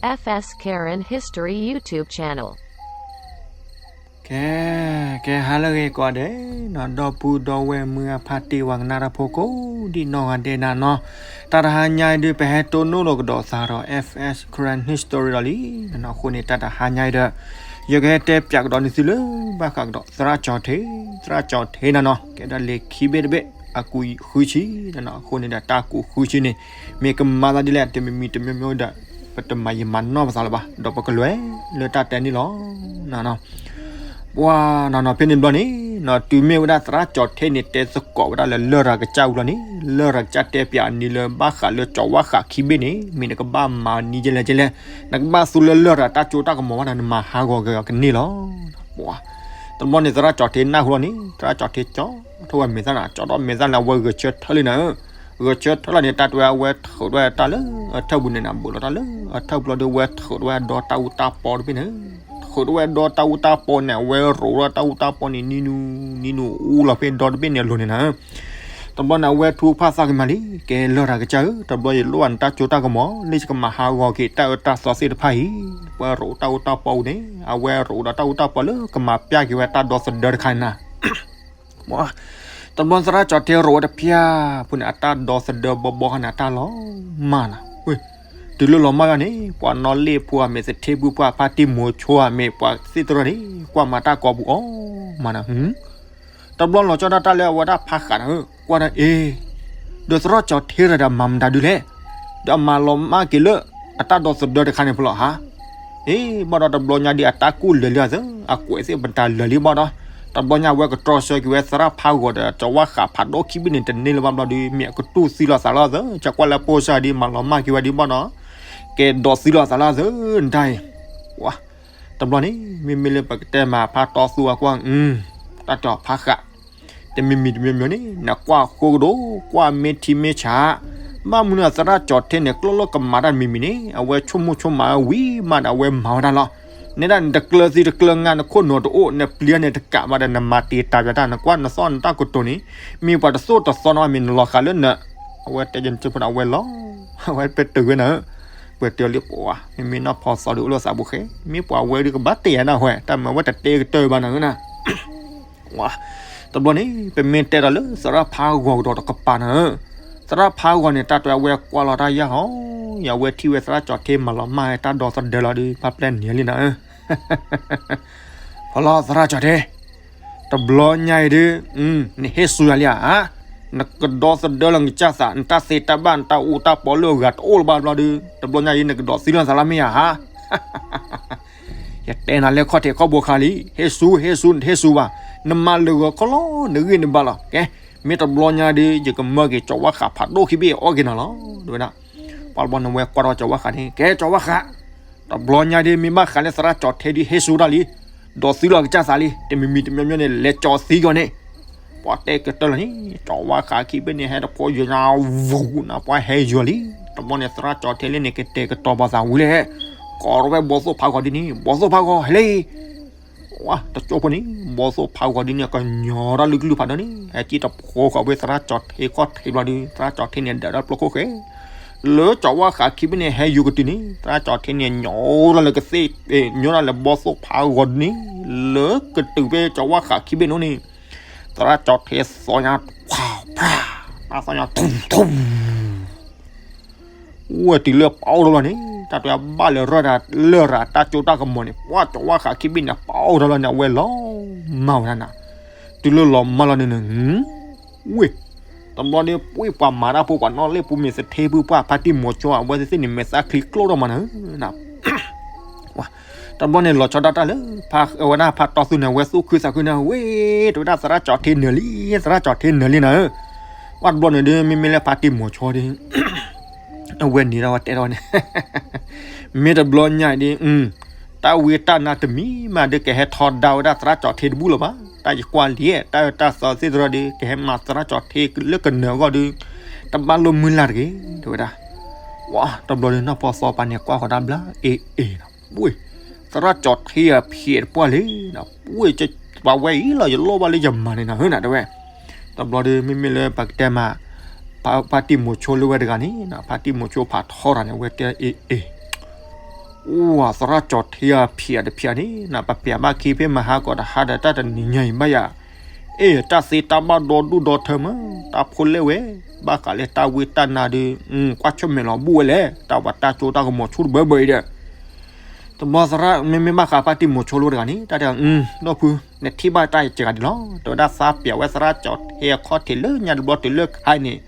F S Karen History YouTube channel. ကဲ, ကဲဟါလၢအဂ့ၤကိးဂၤဒဲးနီၤ, ဒီပုၢ်ဒီဝဲၢ်မုၢ်အဖါတံၢ်ဝဲကနၣ်တၢ်ဖိကိးဒံးနီၢ်ဂၤဒဲးနၤနီၤ, တၢ်တဟါညါအံၤဒုး ပဟဲတိၢ်နီၣ်လိာ်ကဒီးသးဒီး F S Karen History ဒီးလံနီၤ, အဃိန့ၣ် တၢ်တဟါညါအံၤဒီး ယကဟဲတဲပၠးကဒီးန့ၢ်သုလၢ ဘၣ်ဃးကဒီးသရၣ်ကၠီၤထ့, သရၣ်ကၠီၤထ့နၤနီၤ, ကဲဒၣ်လံာ်ခံဘ့ၣ်တဘ့ၣ် အကူးဃုဆံနၤနီၤ, အဃိန့ၣ်ဒီး တၢ်ကူးဃုဆံန့ၣ် မ့ၢ်ကမၤသးဒ်လဲၣ် တမံၤမံၤတမံၤမံၤဒီး ပတမၤယံာ်မၤနီၢ်ပသးလၢၤဘၣ်, ဒီးပကလဲၤလၢတၢ်တဲန့ၣ်လီၤ. ပှၤနီၤနီၤ ဖဲန့ၣ်ဘျီန့ၣ်နီၤ, တုၤမ့ၢ်ဝဲဒၣ်သရၣ်ကၠီၤထ့န့ၣ် တဲသကိးဝဲဒၣ်လၢလရာ်ကစၢ်အူလီၤန့ၣ်, လရာ်ကစၢ်တဲပၠးအနံၤလၢ ဘၣ်ဃးလၢကၠီၤဝါဃးခံဘ့ၣ်န့ၣ် မ့ၢ်နကဘၣ်မၤနံၤကဲလဲၣ်ကဲလဲၣ်, နကဘၣ်သူလၢလရာ်တၢ်ကၠိတၢ်ကမီၤဘၣ်ဒီး နမၤဟးဂီၤက့ၤအီၤကန့ၢ်လီၤ. ပှၤ တဘျီန့ၣ် သရၣ်ကၠီၤထ့နၢ်ဟူလီၤန့ၣ်, သရၣ်ကၠီၤထ့ကၠီထီၣ်ဝဲမဲာ်သၣ်န့ၣ်, ကၠီထီၣ်မဲာ်သၣ်န့ၣ် အဝဲဂဲၤဆၢထၢၣ်လံနၤ, ဂဲၤဆၢထၢၣ်လီၤန့ၣ် တၢ်တဲဝဲ အဝဲထုးထီၣ်ဝဲတၢ်လၢအထၢၣ်ပူၤန့ၣ်နၤ, ဘၣ်လီၤတၢ်လၢအထၢၣ်ပူၤလီၤဒီး အဝဲထုးထီၣ်ဝဲဒီတၢ်အူတၢ်ပီတဘ့ၣ်န့ၣ်, ထုးထီၣ်ဝဲဒီတၢ်အူတၢ်ပီန့ၣ် အဝဲရိးထီၣ်တၢ်အူတၢ်ပီန့ၣ် နံၤနူၤနံၤနူၤအူလီၤဖဲဒီတဘ့ၣ်န့ၣ်အလိၤန့ၣ်နၤ. တဘျီန့ၣ် အဝဲထုကဖၣ်သးက့ၤမးလံ, ကဲလရာ်ကစၢ်ဧၢ, တဘျီယလိၣ်ဘၣ်နတၢ်ကၠိတၢ်ကမီၤ လၢယကမၤဟးဂီၤက့ၤတၢ်အၢတၢ်သီသ့ၣ်တဖၣ်အံၤ, ပှၤရိးတၢ်အူတၢ်ပီအူန့ၣ်, အဝဲရိးဒီးတၢ်အူတၢ်ပီလၢကမၤပျၢ်က့ၤဝဲတၢ်ဒီသဒၢတခါန့ၣ်နၤ. တဘျီသရၣ်ကၠီၤထ့ရိးဝဲတဖၣ်ဖိန့ၣ် အတၢ်ဒီသဒၢဘီဘီခါန့ၣ် အတၢ်လီၤမၢ်နၤ, တုၤလၢလီၤမၢ်ယါန့ၣ် ပှၤနီၣ်လ့ၣ်ဖိဧါမ့ၢ် သထ့ဖုဖိဧါ ဖါတံၢ်မိၤဆိဧါမ့ၢ် ပှၤသ့ၣ်တရၢန့ၣ် ကွၢ်မၤတၢ်ကိးပူၤအီၤမးနၤ. တဘျီလီၤကၠီတၢ်တၢ်လၢအဝဲဒၣ်ဖးဃးနၤဧၢ, ကွၢ်ဒၣ်အ့ၣ်, ဒီးသရၣ်ကၠီၤထ့ရၤဒီးအမၤမတၤဒုလဲၣ်, ဒီးအမၤလီၤမၢ်က့ၤလၢ အတၢ်ဒီသဒၢတခါန့ၣ်ဖိလီၤဧါ. အ့ၣ် ဘၣ်ဒီးတဘျီညါဒ်အတၢ်ကူၣ်လၢာ်လံအသၢ, အကွဲးသ့ၣ်ပတၢ်လၢာ်လံဘၣ်ဒီး, တဘျီညါအဝဲကတြီဆၢက့ၤဝဲသရၣ်ဖးဂီၤဒီးကၠီၤဝါဃးဖးဒိၣ်ခံဘ့ၣ်န့ၣ် တန့ၢ်လၢၤဘၣ်ဘျီဒီး မ့ၢ်အကတူၢ်သံလီၤသးလီၤအသၢ, ကကွၢ်လၢပိစၢ်ဒ်မၤလီၤမၢ်က့ၤဝဲဒ်ဘၣ်ဒီး ကဲဒီသံလီၤသးလီၤအသၢ နတၢ်အံၤ. တဘျီန့ၣ် မ့မ့ၢ်လၢပကတဲမး ဖါတီသူအကွၢ်, တၢ်တဲအီၤဖးဃး, တမံၤမံၤတမံၤမံၤန့ၣ် နကွၢ်ဃိကဒီး ကွၢ်မ့ၢ်ထံမ့ၢ်ဆး, ဘၣ်မနုၤသရၣ်ကၠီၤထ့န့ၣ် ကျီၢ်လီၢ်ကမၤတၢ်တမံၤမံၤန့ၣ် အဝဲဆိကမိၣ်ဆိကမးဝံၤမးဒီး အဝဲမၤဝဲဒၣ်လီၤ. နဲဒၣ်နတကျၢၤသံတကျၢၤငါ နခိၣ်နူာ်တအိၣ် နပျံၤန့ၣ်တကးဘၣ်ဒီး နမၤတ့ၢ်တၢ်ပၠးတၢ် နကွၢ်နသီၣ်နတၢ်ကတိၤန့ၣ် မ့ၢ်ပှၤတသိၣ်တသီနီၤ မ့ၢ်နလီၤဃာ်လၢန, အဝဲတဲယနဖိဒီး အဝဲလီၤ, အဝဲပတုာ်ဝဲနၤ, ပတုာ်လံပှၤ, မ့မ့ၢ်နီၢ်ဖီသီဒုးအိၣ်လၢသးပူၤဃဲ, မ့ၢ်ပှၤဝဲဒုးကဘၣ်တဲယၤနၢ်ဟူ, တၢ်မၤဝဲတတဲကတၢၢ်ဘၣ်နၤဧၢနၤ. တဘျီန့ၣ် ပမ့ၢ်တဲဒီးလၢသရၣ်ဖးဂီၤကဒီးတကပၤနၤဧၢ, သရၣ်ဖးဂီၤန့ၣ် တၢ်တဲအဝဲကွၢ်လီၤတၢ်ယၢ်ဟီ, ယဝဲထံၣ်ဝဲသရၣ်ကၠီၤထ့မၤလီၤမၢ်တၢ်ဒီသဒၢလီၤဒီး ပၢ်ပျဲၢ်နံၤလံနၤဧၢ. ဖီလီၤသရၣ်ကၠီၤထ့, တဘျီညါအံၤဒုး, နဟ့ၣ်ဆူယၤလံဧါ, နကဒီသဒၢလီၤနကစၢ်သး နတၢ်သ့တၢ်ဘၣ် နတၢ်အူတၢ်ပီလၢအဂၤတအိၣ်လၢၤဘၣ်ဘျီဒုး တဘျီညါအံၤ နကဒီသံလီၤသးလၢမ့ၢ်ဧါဟါ. ယတဲနၤလၢခီၣ်ထံးခီၣ်ဘိခါလံ, ဟ့ၣ်ဆူ ဟ့ၣ်ဆူ နတဟ့ၣ်ဆူဘၣ်, နမၤလၢာ်ဂီၤခီလီၤ နဂံၢ်နဘါလီၤ. ကဲ, မ့ၢ်တဘျီညါဒုး ယကမၢက့ၤကၠီၤဝါဃးဖးဒိၣ်ခံဘ့ၣ်အီၣ်က့ၤနၤလီၤ တဲဝဲဒၣ်. ပှၤတဘျီန့ၣ်ဝဲကွၢ်ထီၣ်ကၠီၤဝါဃးန့ၣ် ကဲကၠီၤဝါဃး, တဘျီညါဒုး မ့ၢ်ဘၣ်ဃးလၢသရၣ်ကၠီၤထ့ဒုး ဟ့ၣ်ဆူတၢ်လံ, ဒီးသံလီၤကစၢ်သးလံ, တမံၤမံၤတမံၤမံၤန့ၣ် လဲၤကၠီၤသံကီးန့ၣ်. ပှၤတဲကတၢၢ်လီၤန့ၣ် ကၠီၤဝါဃးခံဘ့ၣ်န့ၣ် ဟဲတဖိယိၤညါဝူၤနၤ ပှၤဟဲယိၤလံ. တဘျီန့ၣ် သရၣ်ကၠီၤထ့လၢန့ၣ် ကတဲာ်ကတီၤပှၤသးဝံၤလဲၣ်, ကိးထီၣ်ဝဲဘီသိၣ်ဖးဂီၤဒ်န့ၣ် ဘီသိၣ်ဖးဂီၤ ဟဲလံ ဝါ တကၠိဖိန့ၣ် ဘီသိၣ်ဖးဂီၤဒ်န့ၣ် ကညီၤတၢ်လုၢ်ကလုၢ်ဖးဒိၣ်န့ၣ် ဟဲကံၣ်တဖိဃီၤဝဲသရၣ်ကၠီၤထ့ခီၣ်ထံးဘျီဒုး သရၣ်ကၠီၤထ့န့ၣ် ဒၢးတၢ်ပျီခိၣ်ဃဲ, လၢကၠီၤဝါဃးခံဘ့ၣ်န့ၣ် ဟဲယိၤကတုၤန့ၣ် သရၣ်ကၠီၤထ့န့ၣ် ညီလီၤလၢကသ့ၣ်, ညီလီၤလၢဘီသိၣ်ဖးဂီၤဒ်န့ၣ် လၢကတုၤဖဲကၠီၤဝါဃးခံဘ့ၣ်န့ၣ်န့ၣ် သရၣ်ကၠီၤထ့သီညါ ဖးဖး, တၢ်သီညါ ထူထူ ဝဲတုၤလၢပအိၣ်ထီၣ်လီၤန့ၣ် တၢ်တဲဘၣ်လၢရၢၢ်ဒၣ်လၢရၤတၢ်ကၠိတၢ်ကမီၤန့ၣ် ပှၤကၠီၤဝါဃးခံဘ့ၣ်န့ၣ် ပအိၣ်ထီၣ်လီၤန့ၣ် အဝဲလီၤမၢ်ဝဲဒၣ်နၤ, တုၤလၢလီၤမၢ်လီၤန့ၣ်န့ၣ် ဝ့ၢ်, တဘျီန့ၣ် ပှၤပှၤမၤတၢ်ဖိပှၤနီၣ်လ့ၣ်ဖိမ့ၢ်သထ့ဖုပှၢ်ဖါတံၢ်မိၤဆိ အဝဲသ့ၣ်န့ၣ် မဲာ်သၣ်ချံကျိၣ်ထီၣ်မးနၤ, တဘျီန့ၣ် လီၤဆီဒၣ်တၢ်လၢ ဖးဝဲဒၣ်ဖးတီသူန့ၣ် အဝဲသူၣ်ခုသးခုန့ၣ် ဝ့ၢ် တဲဝဲဒၣ်သရၣ်ကၠီၤထ့နၢၤလံ သရၣ်ကၠီၤထ့နၢၤလံနၤဧၢ, ပှၤတဘျီန့ၣ်ဒုး မ့မ့ၢ်လၢဖါတံၢ်မိၤဆိဒုး အဝဲန့ၣ်ဒီးဝဲတဲထီၣ်ဝဲန့ၣ် မ့ၢ်တဘျီညါအံၤဒုး တၢ်ဝံတၢ်နါတမံၤမးဒုး ကဟဲထီဒါဝဲဒၣ်သရၣ်ကၠီၤထ့တဘူၣ်လၢၤဘၣ်, တၢ်ယကွၢ်လံ တၢ်အၢတၢ်သီသ့ၣ်တဖၣ်ဒုး ကဟဲမၤသရၣ်ကၠီၤထ့လၢကနၢၤအဂီၢ်ဒုး တဘၣ်လိာ်မုၢ်လၢ်တဂ့ၤ တဲဝဲဒၣ်, ဝါ တဘျီဒုး နီၢ်ပီသီပၤန့ၣ် ကွၢ်ဃီၤတၢ်ဘျါ အ့ၣ်အ့ၣ်နီၤ ဝ့ၢ် သရၣ်ကၠီၤထ့အဖံးတပှၢ်လံ, ဝ့ၢ် ပှၤဝဲအံၤလီၤ ယလိၣ်ဘၣ်လၢယမၤန့ၣ်နၤဧၢနၤ တဲဝဲ, တဘျီဒုး မ့မ့ၢ်လၢပကတဲမး ဖါတံၢ်မိၤဆိလၢဝဲတဂၤန့ၣ် ဖါတံၢ်မိၤဆိဖးထီတၢ်န့ၣ် အဝဲတဲအ့ၣ်အ့ၣ် အိၣ်ဝဲသရၣ်ကၠီၤထ့အဖံးအတဖံးန့ၣ် နပပျးဘၣ်ခံဖဲမဟါကီးတဟါဒီးတၢ်တနံၤညါအံၤဘၣ်ယၤ, အ့ၣ် တၢ်သ့တၢ်ဘၣ်ဒီဒူၣ်ဒီထၢမး, တၢ်ဖိလဲၣ်ဝဲ, ဘၣ်ဃးလၢတၢ်ဝ့တၢ်နါဒီး ကွၢ်ဆၢၣ်မဲာ်လီၤဘူၣ်ဝဲလဲၣ်, တၢ်ဝဲတၢ်ကၠိတၢ်ကမီၤဆူၣ်တဘၢဘၢအံၤဒီး တဘျီသရၣ် မ့မ့ၢ်ဘၣ်ဃးပၢ်တံၤမိၤဆိလိတဂၤန့ၣ် တၢ်တဲ ဒီပုၢ် နထံၣ်ဘၣ်တၢ်စှၤဒံးလီၤ, တဲဝဲဒၣ်သးပျးဝဲသရၣ်ကၠီၤထ့အခီၣ်ထံးလၢညါတဘျီတုၤလၢခဲအံၤန့ၣ်,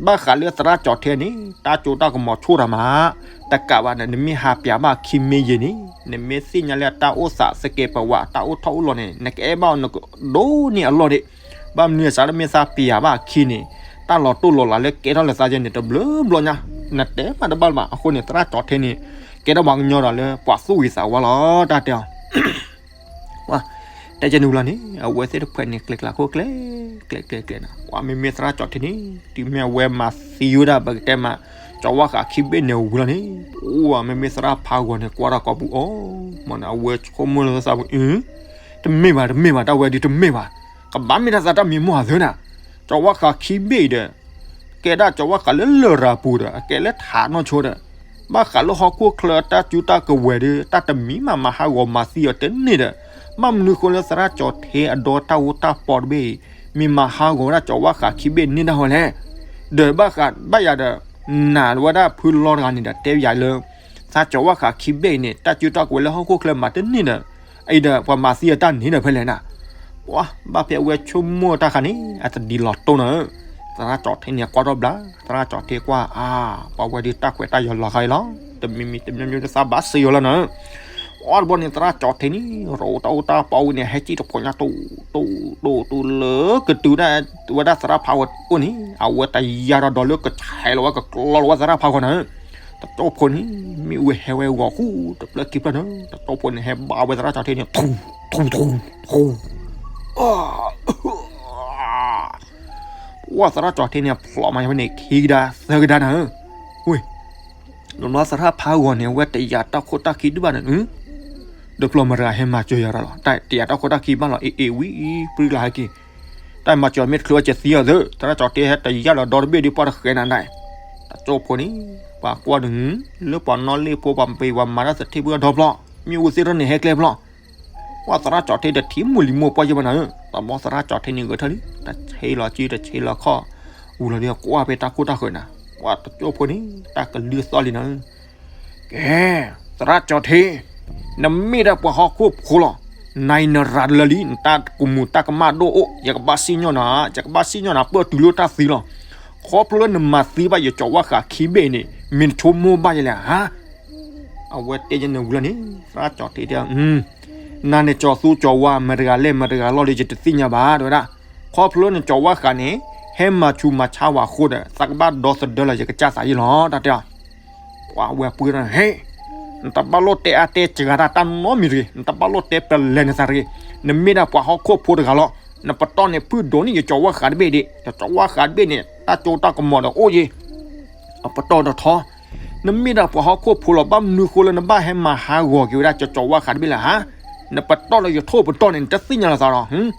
ဘၣ်ဃးလၢသရၣ်ကၠီၤထ့န့ၣ် တၢ်ကၠိတၢ်ကမီၤဆူၣ်တၢ်မး, တကးဘၣ်န့ၣ် နမ့ၢ်ဟးပျးဘၣ်ခံမ့ၢ်ယံာ်န့ၣ် နမ့ၢ်သ့ၣ်ညါလၢတၢ်အိၣ်သးသကဲးပဝး တၢ်အိၣ်ထီၣ်အိၣ်လီၤန့ၣ် နကအဲၣ်ဘၣ်အီၤနကဒိးန့ၢ်အလီၢ်ဒံး, ဘၣ်မနုၤအစးလၢမ့ၢ်သးပျးဘၣ်ခံန့ၣ် တၢ်လီၤတိၢ်လီၤလးလၢကဲထီၣ်လၢသးယဲန့ၣ် တဘျုးဘျီညါ, နတဲမးတဘၣ်လၢၤဘၣ်, အဃိန့ၣ် သရၣ်ကၠီၤထ့န့ၣ် ကဲထီၣ်ပှၤကညီဒီးလၢပှၤသူၣ်ဂ့ၤသးဝါလီၤ တၢ်တဲအီၤ တဲကနူၤလီၤန့ၣ် အဝဲသ့ၣ်တဖှဲးန့ၣ် ကျဲၤကျါခိၣ်ကျဲ ကျဲကျဲကျဲနီၤ, ကွၢ်မ့မ့ၢ်သရၣ်ကၠီၤထ့န့ၣ် တုၤမ့ၢ်အဝဲမၤသံဝဲဒၣ် ပကတဲမး ကၠီၤဝါဃးခံဘ့ၣ်န့ၣ်ဝံၤလီၤန့ၣ်, အိၣ်မ့မ့ၢ်သရၣ်ဖးဂီၤန့ၣ် ကွၢ်တၢ်ကိးပူၤအီၤ, မ့ၢ်န့ၣ် အဝဲဆိကမိၣ်လၢသးပူၤ အ့ တမ့ၢ်ဘၣ် တမ့ၢ်ဘၣ် တၢ်ဝဲဒုးတမ့ၢ်ဘၣ်, ကဘၣ်မ့ၢ်တၢ်သးတၢ်မံမီၢ်အသၢနၤ, ကၠီၤဝါဃးခံဘ့ၣ်အံၤဒီး ကဲဒၣ်ကၠီၤဝါဃးလၢလရာ်ပူၤဒီး အကဲလၢထးနီၢ်ဆိဒီး ဘၣ်ဃးလၢဟီၣ်ခိၣ်ချၢတၢ်စုတၢ်ကဝဲၤဒီး တၢ်တမံၤမးမၤဟးဂီၤမၤသံအီၤတန့ၢ်ဒီး ဘၣ်မနုၤဃိလၢသရၣ်ကၠီၤထ့အဒီတၢ်ဂိၢ်တၢ်ပီးတဘ့ၣ်အံၤ မ့ၢ်မၤဟးဂီၤဝဲဒၣ်ကၠီၤဝါဃးခံဘ့ၣ်န့ၢ်ဒၣ်ဝဲလဲၣ်, ဒီးဘၣ်ဃးဘၣ်ယၤဒီး နာ်ဝဲဒၣ်ဖုလီတဂၤန့ၣ်ဒီး တဲယၤလၢ သးကၠီၤဝါဃးခံဘ့ၣ်အံၤန့ၣ် တၢ်စုတၢ်ကဝဲၤလၢဟီၣ်ခိၣ်ချၢမၤတန့ၢ်ဒီး အံၤဒီးပှၤမၤသံအတၢ်န့ၣ်ဒီးဖဲလဲၣ်နၤ, ပှၤဘၣ်ဖဲအဝဲဆိကမိၣ်တၢ်ခါန့ၣ် အတဒ်လီၤတိၢ်နီၤဧၢ, သရၣ်ကၠီၤထ့န့ၣ် ကွၢ်ထီၣ်ဘျါ, သရၣ်ကၠီၤထ့ကွၢ် အါ ပှၤဝဲဒုးတၢ်ကွဲးတၢ်ယီၤလီၤဃာ်အံၤလီၤ, တမံၤမံၤတမံၤမံၤသးဘၣ်စံးယီၤလီၤနီၤဧၢ, အီၤတဘျီန့ၣ် သရၣ်ကၠီၤထ့န့ၣ် ရီတၢ်အိၣ်တၢ်ပီးဝံၤန့ၣ် ဟဲစံၣ်တဖိးညါတူၤ တူၤ တူၤ တူၤလၢကတုၤဒၣ်ဝဲဒၣ်သရၣ်ဖးဂီၤအိၣ်န့ၣ် အဝဲတယာ်ဒီးဒီးလၢကဆဲးလီၤဝဲကကျီလီၤဝဲသရၣ်ဖးဂီၤနီၤဧၢ, တကၠိဖိန့ၣ် မ့ၢ်အဝဲဟဲဝဲဂီၤဃူတဖျၢၣ်ခံဖျၢၣ်န့ၣ် တကၠိဖိန့ၣ် ဟဲဘၣ်ဝဲသရၣ်ကၠီၤထ့န့ၣ် ထူ ထူ ထူ ထူ ပှၤသရၣ်ကၠီၤထ့န့ၣ် ဖျိးမးဖဲန့ၣ် ခံကဒါသၢကဒါနီၤဧၢ, ဝ့ၢ် လီၤသရၣ်ဖးဂီၤန့ၣ် အဝဲတယာ်တၢ်ခိၣ်တၢ်ခံဒုးဘၣ်န့ၣ် ဒုးဖျိးမတၤတဂၤဟဲမၤစၢၤယၤဒီးလီၤ, တယာ်တၢ်ခိၣ်တၢ်ခံဘၣ်လီၤ အ့ၣ်အ့ၣ်ဝံၤ ပြံလၢဟဲက့ၤ, တၢ်မၤစၢၤမ့ၢ်တချုးအကသံအီၤသ့ သရၣ်ကၠီၤထ့ဟဲတယာ်လီၤဒီတဘ့ၣ်ဒုးပှၢ်တဃဲနၤဒၣ်, တကၠိဖိန့ၣ် ပှၤကွၢ်ဒီး လၢပှၤနီၣ်လ့ၣ်ဖိ ပှၤပ့ၤပှၤမၤတၢ်သထ့ဖုအဒီဖျီ, မ့ၣ်အူသ့ၣ်ထီၣ်န့ၣ်ဟဲကျဲဖျီ, ပှၤသရၣ်ကၠီၤထ့တထံၣ်မိၢ်လံၤမိၢ်ပှၢ်ယဲၢ်ဘၣ်နၤဧၢ, တဘျီသရၣ်ကၠီၤထ့န့ၣ်ဂဲၤထၢၣ်လံ တဆ့လီၤစုတဆ့လီၤခီၣ်, ဝံၤလီၤဒီးကွၢ်ဖဲတၢ်ခိၣ်တၢ်ဃၢၤနၤ, ပှၤတကၠိဖိန့ၣ် တၢ်ကလုၢ်သီၣ်လံနၤဧၢ ကဲ, သရၣ်ကၠီၤထ့, နမ့ၢ်ဒၣ်ပှၤဟီၣ်ခိၣ်ဖိလီၤ, နအံၤနရၤတလၢလံ နတၢ်ကမူၤတၢ်ကမၣ်ဒိၣ်အိၣ် ယကဘၣ်စံၣ်ညီၣ်နၤ, ယကဘၣ်စံၣ်ညီၣ်နၤပၢၢ်တုၤလၢတၢ်သံလီၤ, ခီဖျိလၢနမၤသံဘၣ်ယကၠီၤဝါဃးခံဘ့ၣ်အံၤန့ၣ် မ့ၢ်နဆိကမိၣ်ဘၣ်ယဲလဲၣ်ဧါ, အဝဲတဲယဲန့ၣ်ဝံၤလီၤန့ၣ် သရၣ်ကၠီၤထ့တဲ နၤန့ၣ်ကၠီၤသူကၠီၤဝါ မတၤတဂၤလဲၣ်မတၤတဂၤလီၤဒီး ယတသ့ၣ်ညါဘၣ် တဲဝဲဒၣ်, ခီဖျိလၢနကၠီၤဝါဃးန့ၣ် ဟဲမၤဆူးမၤဆါဝဲအဃိဒီး သးကဘၣ်ဒီသဒၢလီၤ ယကစၢ်သးယဲၢ်လီၤ တၢ်တဲအီၤ, ပှၤဝဲပှ့ၤဒီး ဟ့ၣ်, နတဘၣ်လိၣ်တဲအါတဲစှၤတၢ် တၢ်နီတမံၤတဂ့ၤ, နတဘၣ်လိၣ်တဲပလဲၤနသးတဂ့ၤ, နမ့ၢ်ဒၣ်ပှၤဟီၣ်ခိၣ်ဖိတဂၤလီၤ, နပတီၢ်န့ၣ်ဖုၣ်ဒိၣ်န့ၢ်ယကၠီၤဝါဃးတဘ့ၣ်ဒံး, ယကၠီၤဝါဃးတဘ့ၣ်န့ၣ် တၢ်ကၠိတၢ်ကမီၤဒီးအိၣ်ယဲၢ် အပတီၢ်ဒီးထီ, နမ့ၢ်ဒၣ်ပှၤဟီၣ်ခိၣ်ဖိလီၤ ဘၣ်မနုၤဃိလၢနဘၣ်ဟဲမၤဟးဂီၤက့ၤဝဲဒၣ်ကၠီၤဝါဃးတဘ့ၣ်လဲၣ်ဧါ, နပတီၢ်လၢယထိၣ်ပတီၢ်န့ၣ် နတသ့ၣ်ညါလီၤသးဒီး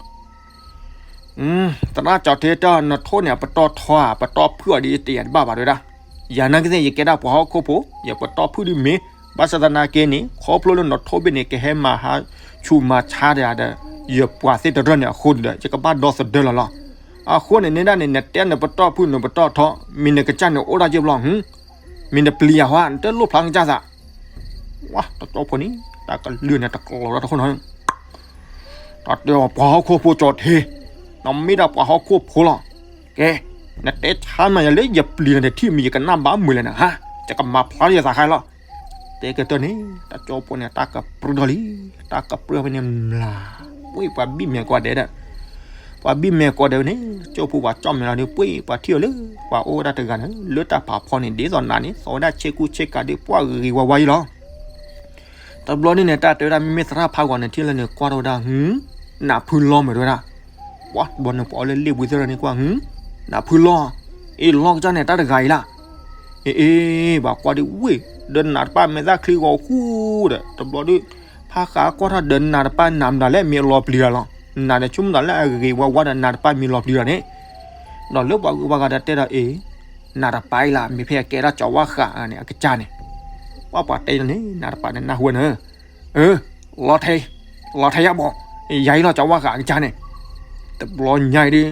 သရၣ်ကၠီၤထ့တဲ နထိၣ်န့ၣ် အပတီၢ်ထီဧါ ပတီၢ်ဖုၣ်အီၤဒီး ယတယာ်တဘၣ်ဘၣ်တဲဝဲဒၣ်, ယၤနာ်က့သ့ၣ် ယကဲဒၣ်ပှၤဟီၣ်ခိၣ်ဖိ ယပတီၢ်ဖုၣ်ဒုးမ့ၢ်, ဘၣ်ဆၣ်သနာ်က့န့ၣ် ခီဖျိလၢနထိၣ်ဘ့ၣ်န့ၣ် ကဟဲမၤဟးဆူးမၤဆါတဂၤဒီး ယပှၤသ့ၣ်တရၢၢ်န့ၣ်အဃိဒီး ယကဘၣ်ဒီသဒၢလီၤလီၤ, အဃိန့ၣ် နဲဒၣ်န့ၣ် နတဲနပတီၢ်ဖုၣ်နပတီၢ်ထီ မ့ၢ်နကစၢ်န့ၣ်အိၣ်ဒၣ်ယဲၢ်ဘျီ မ့ၢ်နပျံၤယၤဟီ နတလိၣ်ဖျါနကစၢ်သး ဝါ တကၠိဖိန့ၣ် တၢ်ကလုၢ်န့ၣ်တကျိၤလီၤတခိၣ်နီၤ, တၢ်တဲအီၤပှၤဟီၣ်ခိၣ်ဖိကၠီၤထ့, နမ့ၢ်ဒၣ်ပှၤဟီၣ်ခိၣ်ဖိလီၤ, ကဲ, နတဲဆါမးယၤလၢယပျံၤနၤတထံၣ်မံၤ ယကနၣ်ဘၣ်မုာ်လဲၣ်နၤ, ယကမၤဖျါလၢယသးခါလီၤ, တဲကတၢၢ်န့ၣ် တကၠိဖိန့ၣ် တၢ်ကပြုၢ်ထီၣ်လံ, တၢ်ကပြုၢ်ဖဲန့ၣ်မျး, ဝံၤပှၤဘံၣ်မဲာ်ကိးဂၤဒဲးဒီး ပှၤဘံၣ်မဲာ်ကိးဂၤဒဲးန့ၣ် ကၠိဖိပှၤကၠီၣ်မဲာ်လီၤဒီး ပှ့ၤပှၤထံၣ်အီၤလၢ ပှၤအိၣ်ဝဲဒၣ်တဂၤန့ၣ် လၢတၢ်ဖးဖီန့ၣ် ဒ်သိးနးန့ၣ် သီဝဲဒၣ်ဆ့ကူဆ့ကၤဒီး ပှၤဂ့ၤဝါဝါအံၤလီၤ. တဘျီန့ၣ်န့ၣ် တၢ်တဲဝဲဒၣ် မ့မ့ၢ်သရၣ်ဖးဂီၤန့ၣ် ထံၣ်လၢန့ၣ် ကွၢ်ထီၣ်ဝဲဒၣ် နးဖုလီမ့ၢ်တဲဝဲဒၣ်, ပှၤတဘျီန့ၣ် ပှၤအိၣ်လၢလ့ၣ်ဘှံးသ့ၣ်တဖၣ်န့ၣ်ကွၢ် နးဖုလီ, အ့ၣ်လီကစၢ်န့ၣ် တၢ်တဂၤအံၤလၢ အ့ၣ် အ့ၣ် ဘၣ်ကွၢ်ဒုးဝ့ၢ် ဒီးနးတပၣ်မဲာ်သၣ်ချံဂီၤဃူဒီး တဘျီဒုး ဖးဃးကွၢ်ထီၣ်ဒီးနးတပၣ်နးမတၤလဲၣ် မ့ၢ်အလီၤပျံၤတၢ်လီၤ. နးန့ၣ် ဆိကမိၣ်တၢ်လၢအဂ့ၤဝါဝါဒီးနးတပၣ်မ့ၢ်လီၤပျံၤတၢ်န့ၣ်, ဒီးလၢပှၤဂုၤပှၤဂၤဒီးတဲဒီးအ့ၣ် နးတပၣ်အံၤလၢ မ့ၢ်ဖဲအကဲဒၣ်ကၠီၤဝါဃးန့ၣ် အကစၢ်န့ၣ်, ပှၤပှၤတဲန့ၣ် နၤတပာ်န့ၣ်နၢ်ဟူဝဲန့ၣ်, အၢ, လီၤထဲ, လီၤထဲယဘီၣ်, ယၤအံၤလီၤ ကၠီဝါဃးကစၢ်န့ၣ်, တဘျီညါအံၤဒီး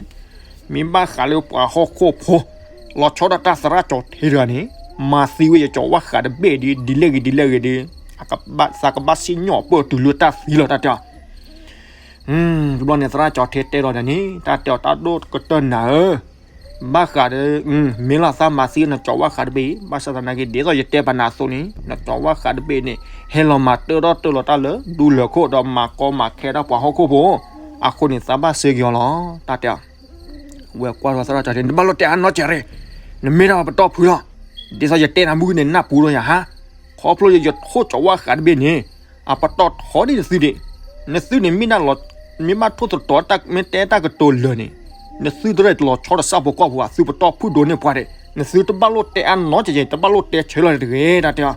မ့ၢ်ဘၣ်ဃးလၢပှၤဟီၣ်ခိၣ်ဖိ လီၤဆီဒၣ်တၢ်သရၣ်ကၠီၤထံတဂၤန့ၣ် မၤသံဝဲယကၠီဝါဃးတဘ့ၣ်ဒီး ဒ်လဲၣ်ဂ့ၤဒ်လဲၣ်ဂ့ၤဒီး အကဘၣ်သးကဘၣ်စံၣ်ညီၣ်ပၢၢ်တုၤလၢတၢ်သံလီၤ တၢ်တဲအီၤ. တဘျီန့ၣ် သရၣ်ကၠီၤထံတဲလီၤဒီးန့ၣ် တၢ်တဲအီၤ တၢ်ဒိၣ်ကတၢၢ်နၤဧၢ, ဘၣ်ဃးဒီး မ့ၢ်လီၤသးမၤသံနကၠီဝါဃးတဘ့ၣ်အံၤ ဘၣ်ဆၣ်သနာ်က့ ဒ်သိးယတဲပာ်နၤအသိးန့ၣ် နကၠီဝါဃးတဘ့ၣ်န့ၣ် ဟဲလီၤမၤတၢထီၣ်တၢလီၤတၢ်လၢဒူလၢၢ်ခိၣ်ဒီးမၤကီမၤခဲဒီးပှၤဟီၣ်ခိၣ်ဖိ, အဃိန့ၣ် သးဘၣ်စၢက့ၤအီၤလီၤ တၢ်တဲအီၤ. ဝဲကွၢ်ထီၣ်သရၣ်ကၠီၤထံ နတဘၣ်လိၣ်တဲအါနီတစဲးရ့ၣ်, နမ့ၢ်ဒၣ်ပတီၢ်ဖုလီၤ, ဒ်သိးယတဲနၤမုၢ်ကနံၤနၢ်ပူၤဒီးယၤဟါ, ခီဖျိယထိၣ်ကၠီဝါဃးတဘ့ၣ်န့ၣ် အပတီၢ်ထီဒ်နသုဒံး, နသုန့ၣ် မ့ၢ်ဘၣ်ထိၣ်သတြီၤ မ့ၢ်တဲတၢ်ကတိၤလၢာ်န့ၣ်, နသုတရဲၣ်တလီၤဆီတစၢ်ဖိကီၢ်ဖိ အသုပတီၢ်ဖုၣ်ဒိးန့ၢ်ပှၤဒံး, နသုတဘၣ်လိၣ်တဲအါနီတစဲး တဘၣ်လိၣ်တဲဆၢလီၤတဂ့ၤ တၢ်တဲအီၤ.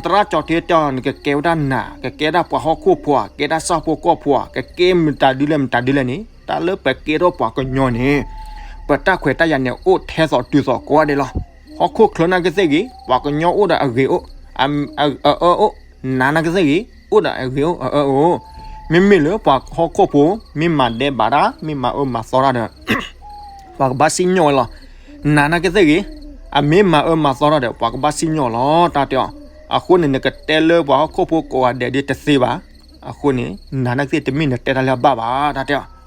သရၣ်ကၠီၤထံတဲအီၤ နကကဲဝဲဒၣ်နၤ ကကဲဒၣ်ပှၤဟီၣ်ခိၣ်ဖိဧါ ကဲဒၣ်စၢ်ဖိကီၢ်ဖိဧါ ကကဲမတၤဒ်လဲၣ်မတၤဒ်လဲၣ်န့ၣ် တၢ်လၢပကဲထီၣ်ပှၤကညီန့ၣ် ပတၢ်ခွဲးတၢ်ယာ်န့ၣ် အိၣ်ထဲသိးတုၤသိးကိးဂၤဒဲးလီၤ. ဟီၣ်ခိၣ်ချၢနာ်က့သ့ၣ်ဂ့ၤ ပှၤကညီအိၣ်ဒီးအဂ့ၤအိၣ် အအၢအိၣ်, နၤနာ်က့သ့ၣ်ဂ့ၤ အိၣ်ဒီးအဂ့ၤအိၣ်အအၢအိၣ်, မ့မ့ၢ်လၢပှၤဟီၣ်ခိၣ်ဖိ မ့ၢ်မၤဒဲးဘးတၢ် မ့ၢ်မၤအၢမၤသီတၢ်ဒီး ပှၤကဘၣ်စံၣ်ညီၣ်ဝဲလီၤ. နၤနာ်က့သ့ၣ်ဂ့ၤ အမ့ၢ်မၤအၢမၤသီတၢ်ဒီး ပှၤကဘၣ်စံၣ်ညီၣ်လီၤ တၢ်တဲအီၤ. အဃိန့ၣ် နကတဲလၢပှၤဟီၣ်ခိၣ်ဖိကိးဂၤဒဲးဒ်တသ့ဘၣ်. အဃိန့ၣ် နၤနာ်က့သ့ၣ်တမ့ၢ်နတဲတၢ်လၢအဘၣ်ဘၣ် တၢ်တဲအီၤ.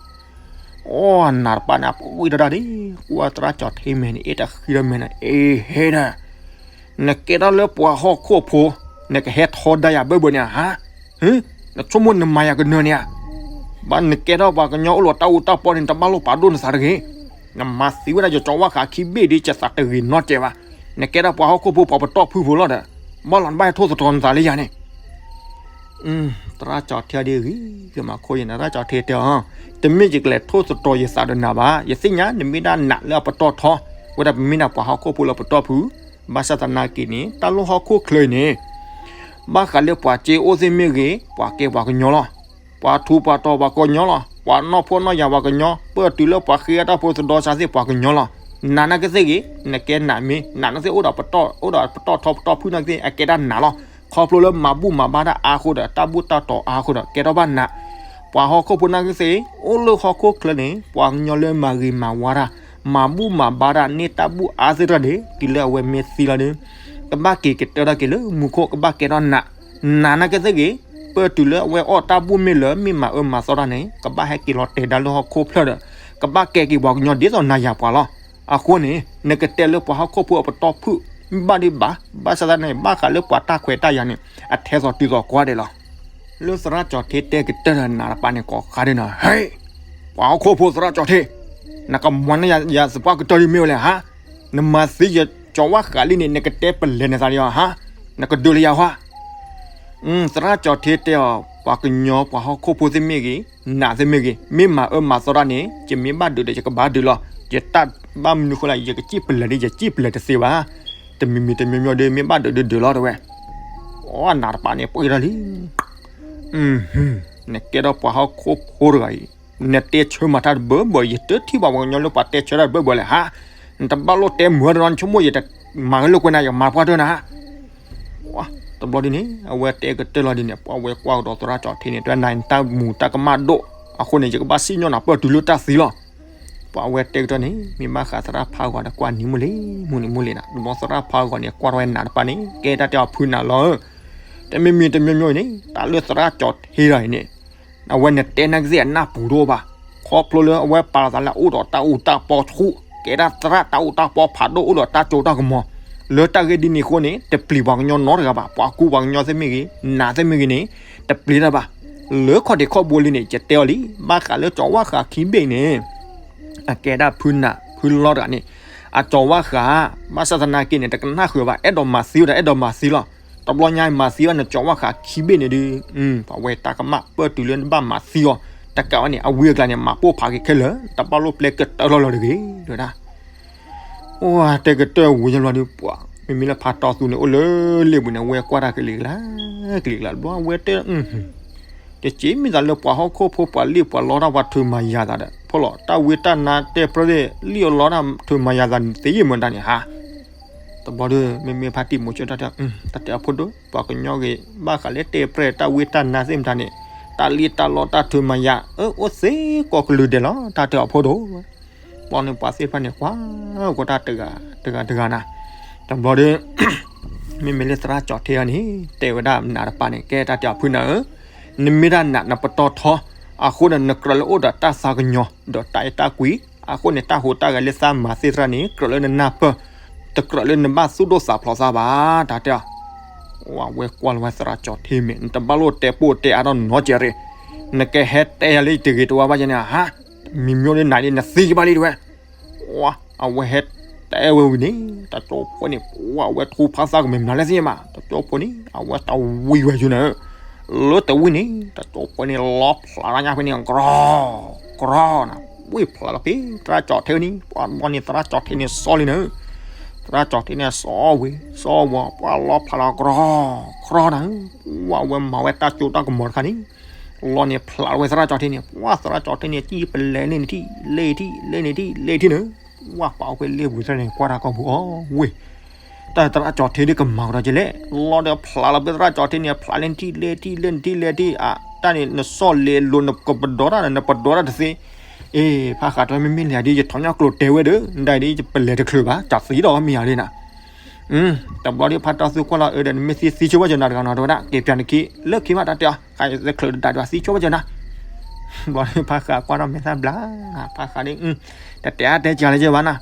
အိ နၤတပာ်န့ၣ် အပှ့ၤတၢ်ဒၣ်ဒ် ကွၢ်သရၣ်ကၠီၤထံမဲာ်န့ၣ် အ့ၣ်တဃံဒီးမဲာ်န့ၣ် အ့ဟဲဒၣ် နကဲထီၣ်လၢပှၤဟီၣ်ခိၣ်ဖိ နကဟဲထီဒါယၤဘၢၣ်ဘၢၣ်န့ၣ်ဧါ. နဆိကမိၣ်နမၤယၤကနၢၤန့ၣ်ဧါ. ဘၣ်နကဲထီၣ်ပှၤကညီအိၣ်လီၤတၢ်အူတၢ်ပီန့ၣ် တဘၣ်လိၣ်ပာ်ဒိၣ်နသးတဂ့ၤ. နမၤသံဝဲဒၣ်ယကၠီဝါဃးခံဘ့ၣ်ဒီး ယသးတဂ့ၤနီတစဲးဘၣ်. နကဲထီၣ်ပှၤဟီၣ်ခိၣ်ဖိပှၤပတီၢ်ဖုၣ်ဖိလီၤဒီး ဘၣ်လီၤနဘၣ်ဟဲထိၣ်သတြီၤနသးလၢယၤန့ၣ် သရၣ်ကၠီၤထံဒ်ဂ့ၤကမၤခိၣ်ယၤန့ၣ် သရၣ်ကၠီၤထံတဲအီၤ, တမ့ၢ်ယကလဲၤထိၣ်သတြီၤယသးဒီးနၤဘၣ်. ယသ့ၣ်ညါနမ့ၢ်ဒၣ်နးလၢအပတီၢ်ထီ, ဝဲဒၣ်ပမ့ၢ်ဒၣ်ပှၤဟီၣ်ခိၣ်ဖိလၢပတီၢ်ဖုၣ်, ဘၣ်ဆၣ်သနာ်က့န့ၣ် တၢ်လီၢ်ဟီၣ်ခိၣ်ချၢအံၤန့ၣ် ဘၣ်ဃးလၢပှၤစ့အိၣ်သ့ၣ်မ့ၢ်ဂ့ၤ, ပှၤကဲပှၤကညီလီၤ. ပှၤထူးပှၤတီၤပှၤကညီလီၤ. ပှၤနီၢ်ဖှီၣ်နီၢ်ယာ်ပှၤကညီ, ပၢၢ်တုၤလၢပှၤဃ့အတၢ်ဖိသဒီစါသ့ၣ်ပှၤကညီလီၤ. နးနာ်က့သ့ၣ်ဂ့ၤ, နကဲနးမ့ၢ်, နးနာ်က့သ့ၣ်အိၣ်ဒီးပတီၢ်, အိၣ်ဒီးပတီၢ်ထီပတီၢ်ဖုၣ်နာ်က့သ့ၣ် အကဲတၢ်နးလီၤ. ခီဖျိလၢမၤဘူၣ်မၤဘါတၢ်အါဃိဒီး တၢ်ဘူၣ်တၢ်တီၤအါဃိဒီး ကဲထီၣ်ဘၣ်နး. ပှၤဟီၣ်ခိၣ်ဖိနာ်က့သ့ၣ် အိၣ်လၢဟီၣ်ခိၣ်ချၢန့ၣ် ပှၤကညီလၢမၤဂ့ၤမၤဝါတၢ်, မၤဘူၣ်မၤဘါတၢ်န့ၢ်တၢ်ဘူၣ်အါသ့ၣ်တဖၣ်န့ၣ် တုၤလၢအဝဲမ့ၢ်သံလီၤဒီး ကဘၣ်က့ၤကတၢၢ်ထီၣ်က့ၤလၢမူခိၣ် ကဘၣ်ကဲထီၣ်နး. နးနာ်က့သ့ၣ်ဂ့ၤ, ပၢၢ်တုၤလၢအဝဲအီၣ်တၢ်ဘူၣ်မ့ၢ်လၢ မ့ၢ်မၤအၢမၤသီတၢ်န့ၣ် ကဘၣ်ဟဲက့ၤလီၤတဲာ်ဒါလၢဟီၣ်ခိၣ်ဖျၢၣ်ဒီး ကဘၣ်ကဲက့ၤပှၤကညီဒ်သိးနၤယၤပှၤလီၤ. အဃိန့ၣ် နကတဲလၢပှၤဟီၣ်ခိၣ်ဖိအပတီၢ်ဖုၣ် မ့ၢ်ဘၣ်ဒံးဘၣ်, ဘၣ်ဆၣ်သနာ်က့ ဘၣ်ဃးလၢပှၤတၢ်ခွဲးတၢ်ယာ်န့ၣ် အထဲသိးတုၤသိးကိးဂၤဒဲးလီၤ. လၢသရၣ်ကၠီၤထံတဲကတၢၢ်ဒီးနးတပာ်န့ၣ်ကိးဃါဒ်နီၤ, ဟဲ, ပှၤဟီၣ်ခိၣ်ဖိသရၣ်ကၠီၤထံ, နကမၤန့ၢ်ယၤသပှၢ်ကတၢၢ်ဒ်မ့ၢ်ဝဲလဲၣ်ဟါ, နမၤသံယကၠီၤဝါဃးလံန့ၣ် နကတဲပလဲၤနသးဒီးအီၤဟါ, နကဒုးလၢယၤဟါ. သရၣ်ကၠီၤထံတဲအီၤ, ပှၤကညီပှၤဟီၣ်ခိၣ်ဖိသ့ၣ်မ့ၢ်ဂ့ၤ, နးသ့ၣ်မ့ၢ်ဂ့ၤ, မ့ၢ်မၤအၢမၤသီတၢ်န့ၣ် ယမ့ၢ်ဘၣ်ဒုးဒီး ယကဘၣ်ဒုးလီၤ. ယတၢ်ဘၣ်မနုၤဃိလဲၣ် ယကစံၣ်ပလဲၤဒီး ယစံၣ်ပလဲၤတသ့ဘၣ်. တမံၤမံၤတမံၤမံၤဒီးမ့ၢ်ဘၣ်ဒုးဒုးဒုးလီၤတဲဝဲ. အိ နးတပာ်န့ၣ်ပှ့ၤထီၣ်လံ. နကဲထီၣ်ပှၤဟီၣ်ခိၣ်ဖိတဂၤအံၤ, နတဲဆၢမၤတၢ်တဘၢဘၢ, ယတထံၣ်ဘၣ်ပှၤကညီလၢပှၤတဲဆၢတၢ်တဘၢဘၢလဲၣ်ဟါ. နတဘၣ်လိၣ်တဲမုာ်ဒီး နဆိကမိၣ်ယတမၤဂ့ၤလိာ်ကွဲနၤ ယမၤပှၢ်တၢၢ်နၤ. တဘျီဒ်န့ၣ် အဝဲတဲကတၢၢ်လီၤဒ်န့ၣ် ပှၤဝဲကွၢ်ကဒီးသရၣ်ကၠီၤထံန့ၣ် တဲနၤတၢ်မူၤတၢ်ကမၣ်ဒိၣ်, အဃိန့ၣ် ယကဘၣ်စံၣ်ညီၣ်နၤပၢၢ်တုၤလၢတၢ်သံလီၤ. ပှၤဝဲတဲကတၢၢ်န့ၣ် မ့ၢ်ဘၣ်ဃးသရၣ်ဖးဂီၤဒီးကွၢ်နံၤမုၢ်လံ, မုၢ်နံၤမုၢ်လံနၤ, တဘျီသရၣ်ဖးဂီၤန့ၣ် ကွၢ်ထီၣ်ဝဲနးတပာ်န့ၣ် ကဲတၢ်တဲအီၤဖုနးလီၤ. တမံၤမံၤတမံၤမံၤအံၤန့ၣ် တၢ်လၢသရၣ်ကၠီၤထံတဂၤအံၤန့ၣ် အဝဲနတဲနာ်က့သ့ၣ်အနၢ်ပူၤတအိၣ်ဘၣ်. ခီဖျိလၢအဝဲပာ်လီၤသးလၢအအိၣ်ဒီးတၢ်အူတၢ်ပီဆူၣ်, ကဲဒၣ်သရၣ်တၢ်အူတၢ်ပီဖးဒိၣ် အိၣ်ဒီးတၢ်စိတၢ်ကမီၤ, လၢတၢ်ဂ့ၢ်ဒ်န့ၣ်အဃိန့ၣ် တပျံၤပှၤကညီနီတဂၤဘၣ်. ပှၤကူပှၤကညီသ့ၣ်မ့ၢ်ဂ့ၤ, နးသ့ၣ်မ့ၢ်ဂ့ၤန့ၣ် တပျံၤတၢ်ဘၣ်. လၢခီၣ်ဒ့ၣ်ခီၣ်ဘိလံန့ၣ် ယတဲအီၤလံ, ဘၣ်ဃးလၢကၠီၤဝါဃးခံဘ့ၣ်န့ၣ် အကဲဒၣ်ဖုနးဖုလီတဂၤန့ၣ်, အကၠီၤဝါဃး, ဘၣ်ဆၣ်သနာ်က့န့ၣ် တကနၣ်ဃုာ်ဘၣ်, အဲၣ်ဒိးမၤသံဝဲဒီး အဲၣ်ဒိးမၤသံလီၤ. တဘျီညါမၤသံဘၣ်နကၠီၤဝါဃးခံဘ့ၣ်န့ၣ်ဒီး, ပှၤဝဲတၢ်ကမၣ်ပၢၢ်တုၤလၢနဘၣ်မၤသံအီၤ, တကးဝဲန့ၣ် အဝံအကျါန့ၣ် မၤပိၢ်ဖးက့ၤခဲလၢာ်, တဘၣ်လိၣ်ပျဲကတၢၢ်လီၤလီၤတဂ့ၤ, တဲဝဲဒၣ်. အိ တဲကတၢၢ်ဝံၤညါလီၤဒီး ပှၤမ့မ့ၢ်လၢဖးတီသူန့ၣ် အိၣ်လၢလ့ၣ်ပူၤန့ၣ် ဝဲကွၢ်တၢ်ကလံၤကျါ, ကလံၤကျါ တဘျီဝဲတဲ တက့ၢ်မ့ၢ်သးလၢပှၤဟီၣ်ခိၣ်ဖိ ပှၤလံၣ်ပှၤလီတၢ် ပှၤထုးမၤယၤသးဒီး ဖီၣ်လီၤ တၢ်ဝံတၢ်နါတဲပြၢသ့ၣ် လံၣ်အလီတၢ် ထုးမၤယၤသးန့ၣ် သ့ယံာ်မတၤန့ၣ်ဟါ. တဘျီဒီး မ့မ့ၢ်ဖါတံၢ်မိၤဆိတၢ်တဲ, တၢ်တဲအဖိဒိၣ်, ပှၤကညီဂ့ၤ ဘၣ်ဃးလၢတဲပြဲၢ်တၢ်ဝံတၢ်နါသ့ၣ်မတၤန့ၣ်, တၢ်လံၣ်တၢ်လီတၢ်ထုးမၤယၤ, အၢ အိၣ်သ့ကိးကလုာ်ဒဲးလီၤ တၢ်တဲအဖိဒိၣ်. ဘျီန့ၣ်ပှၤသ့ၣ်တဖၣ်န့ၣ် ကွၢ်ကီတၢ်တဂၤတဂၤတဂၤနၤ. တဘျီဒီး မ့မ့ၢ်လၢသရၣ်ကၠီၤထ့အံၤန့ၣ် တဲဝဲဒၣ်နးတပၤန့ၣ် ကဲတၢ်တဲအဖုနၤဧၢ, နမ့ၢ်ဒၣ်နးနပတီၢ်ထီ, အဃိန့ၣ် နကြၢးလၢအိၣ်ဒီးတၢ်သးကညီၤ ဒီးတၢ်အဲၣ်တၢ်ကွံ, အဃိန့ၣ် တၢ်ဟူးတၢ်ဂဲၤလၢသးမၤသ့ၣ်တဖၣ်န့ၣ် ကြၢးလၢနနၢ်ပၢၢ်, တကြၢးလၢနဘၣ်သူၣ်ဒိၣ်သးဖျိးသးဘၣ် တၢ်တဲအီၤ. ဝဲကွၢ်လီၤဝဲသရၣ်ကၠီၤထ့မ့ၢ် နတဘၣ်လိၣ်တဲပိၢ်တဲအါထီၣ်နီတစဲးရ့ၣ်, နကဟဲတဲယၤလၢယတဂ့ၤတဝါဘၣ်ယဲန့ၣ် ဟါ, မံၤမၠိလၢနၤဒ်နသံကဘၣ်လံတဝဲ အဝဲဟဲတဲဝဲဝံၤန့ၣ် တကၠိဖိန့ၣ် ပှၤအဝဲထူဖးသးကမ့ၢ်မနုၤလဲၣ်သ့ၣ်ညါဘၣ်, တကၠိဖိန့ၣ် အဝဲတဝံၤဝဲယုာ်န့ၣ်, လၢတဝံၤန့ၣ် တကၠိဖိန့ၣ် လီဖျးတၢ်ညါဖဲန့ၣ် ကြီ, ကြီနၤ, ဝံၢ်ဖျးလီၤဖဲ သရၣ်ကၠီၤထ့န့ၣ် ပှၤဘျီန့ၣ် သရၣ်ကၠီၤထ့န့ၣ် စီလံနၤ, သရၣ်ကၠီၤထ့န့ၣ် စီဝံၤ စီဝံၤ ပှၤလီဖျးလီၤကြီ, ကြီနၤ, ပှၤဝဲမၤဝဲတၢ်စိတၢ်ကမီၤတခါန့ၣ် လီန့ၣ်ဖျးလီၤဝဲသရၣ်ကၠီၤထ့န့ၣ် ပှၤသရၣ်ကၠီၤထ့န့ၣ် ကံၣ်ပလဲၤလ့ၣ်န့ၣ်ထံၣ် လ့ၣ်ထံၣ် လ့ၣ်န့ၣ်ထံၣ် လ့ၣ်ထံၣ်န့ၣ်, ပှၤပာ်အီၤဖဲလ့ၣ်ပူၤသ့ၣ်န့ၣ် ကွၢ်တၢ်ကိာ်ပူၤအီၤဝ့ၢ်, တၢ်သရၣ်ကၠီၤထ့ဒ်ကမၤကဒီးကလဲၣ်, လီဒီးဖျးလီၤဖဲသရၣ်ကၠီၤထ့န့ၣ် ဖျးလ့ၣ်န့ၣ်ထံၣ် လ့ၣ်ထံၣ် လ့ၣ်န့ၣ်ထံၣ် လ့ၣ်ထံၣ် အတၢ်န့ၣ် နစီၣ်လဲၤလိၤ နကပဒီတၢ် နပဒီတၢ်တသ့, အ့ ဖးဃးတဲ မ့မ့ၢ်လဲၤဒ်ယထီၣ်ညၣ်ကျိၤတဲဝဲဒီး နဒၣ်ဒ်ယပလဲၤတချုးဘၣ် တၢ်သံဒီးမ့ၢ်ယၤလံနၤ တဘျီဒီးဖါတံၢ်သူကွၢ်လီၤအၢဒီး နမ့ၢ်သံသံဆိဘၣ်ကၠီၤနၤတဂၤနီၤ တဲဝဲဒၣ် က့ၤပၠးနခံ လၢခံမးတၢ်တဲအီၤ ဃးယသချုးတဒၣ်ဒွးသံဆိဘၣ်ကၠီၤနၤ, ဘျီဒီးဖါဃးကွၢ်ထီၣ်မဲာ်သၣ်ဘျါ, ဖါဃးဒ် တတဲအါတဲကၢ်လၢကၠီၤဘၣ်နၤ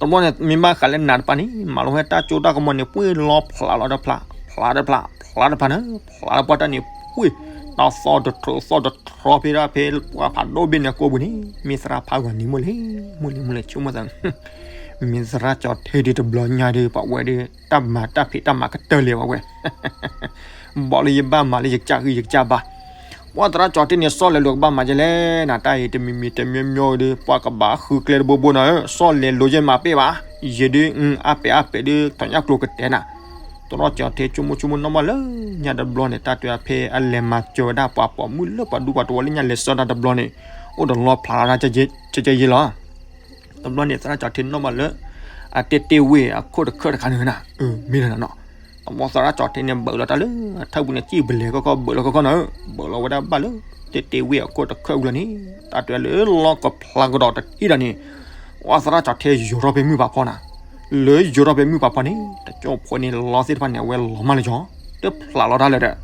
တဘျီန့ၣ် မ့ၢ်ဘၣ်ဃးလၢနးတပၤန့ၣ် မၤလီၤဝဲတၢ်စိတၢ်ကမီၤန့ၣ် ပှ့ၤလီဖျးလီၤတဖျး ဖျးတဖျး ဖျးတဖျးန့ၣ် ဖျးလီၤပှၤတၢ်န့ၣ် ပှ့ၤ တၢ်သီၣ်တထြီသီၣ်တထြီဖဲဒၣ်ဖဲပှၤဖးဒိၣ်ဘ့ၣ်န့ၣ်ကိးပူၤန့ၣ် မ့ၢ်သရၣ်ဖးဂီၤနံၤမုၢ်လံ မုၢ်လံမုၢ်လံဆိကမိၣ်သး မ့ၢ်သရၣ်ကၠီၤထ့ဒ်တဘျီညါဒီး ပှၤဝဲဒီး တၢ်မၤတၢ်ဖံးတၢ်မၤကတၢၢ်လံပှၤဝဲ ဘီလၢယဘၣ်မၤလၢယကစၢ်ဂံၢ်ယကစၢ်ဘါ, ပှၤသရၣ်ကၠီၤထ့န့ၣ် စီၣ်လဲၤလိၤကဘၣ်မၤကလဲၣ်နၤ တၢ်အံၤတမံၤမံၤတမံၤမံၤဒီး ပှၤကဘၣ်ဃုကျဲတဘိဘိနၤဧၢ စီၣ်လဲၤလိၤယဲမၤပ့ၢ်ဘၣ်, ယဲဒ် အါပဲာ်အါပဲာ်ဒီး ထီၣ်ညၣ်ကျိၤကတဲနၤ, သရၣ်ကၠီၤထ့ဆိကမိၣ်ဆိကမိၣ်နီၢ်မးလၢ ညါတဘျီန့ၣ် တၢ်တဲဖဲအလဲၤမၤစၢၤဝဲဒၣ်ပှၤပိာ်မုၣ်လၢပှၤဒူပှၤတဝီလၢညါလဲၤဆှၢတၢ်တဘျီန့ၣ် အိၣ်ဒီးလီဖျးလီၤတၢ်ကဲကဲယဲလီၤ တဘျီန့ၣ် သရၣ်ကၠီၤထ့နီၢ်မးလၢ အတ့တ့ဝ့ၢ်အခိၣ်တခၢၣ်တခါန့ၣ်နၤ, မ့ၢ်နၤနီၤ, တဘျီသရၣ်ကၠီၤထ့န့ၣ် ဘၢးလီၤတၢ်လၢ ထၢၣ်ပူၤန့ၣ် စံၣ်ပလဲၤကီကီ ဘၢးလီၤကီကီနၤ, ဘၢးလီၤဝဲဒၣ်ဘၣ်လၢ တ့တ့ဝ့ၢ်အခိၣ်တခၢၣ်ဝံၤလီၤန့ၣ် တၢ်တဲလၢလီကဖျါကဒီးတထံၣ်ဒီးန့ၣ်, ဝဲသရၣ်ကၠီၤထ့ယိၤထီၣ်ဖဲမုၢ်ပာ်ဖီနၤ, လၢယိၤထီၣ်ဖဲမုၢ်ပာ်ဖီန့ၣ် တကၠိဖိန့ၣ် လီသ့ၣ်တဖၣ်န့ၣ် အဝဲလီၤမၢ်လၢကၠီၤ, တဖျးလီၤတၢ်လၢဒီး,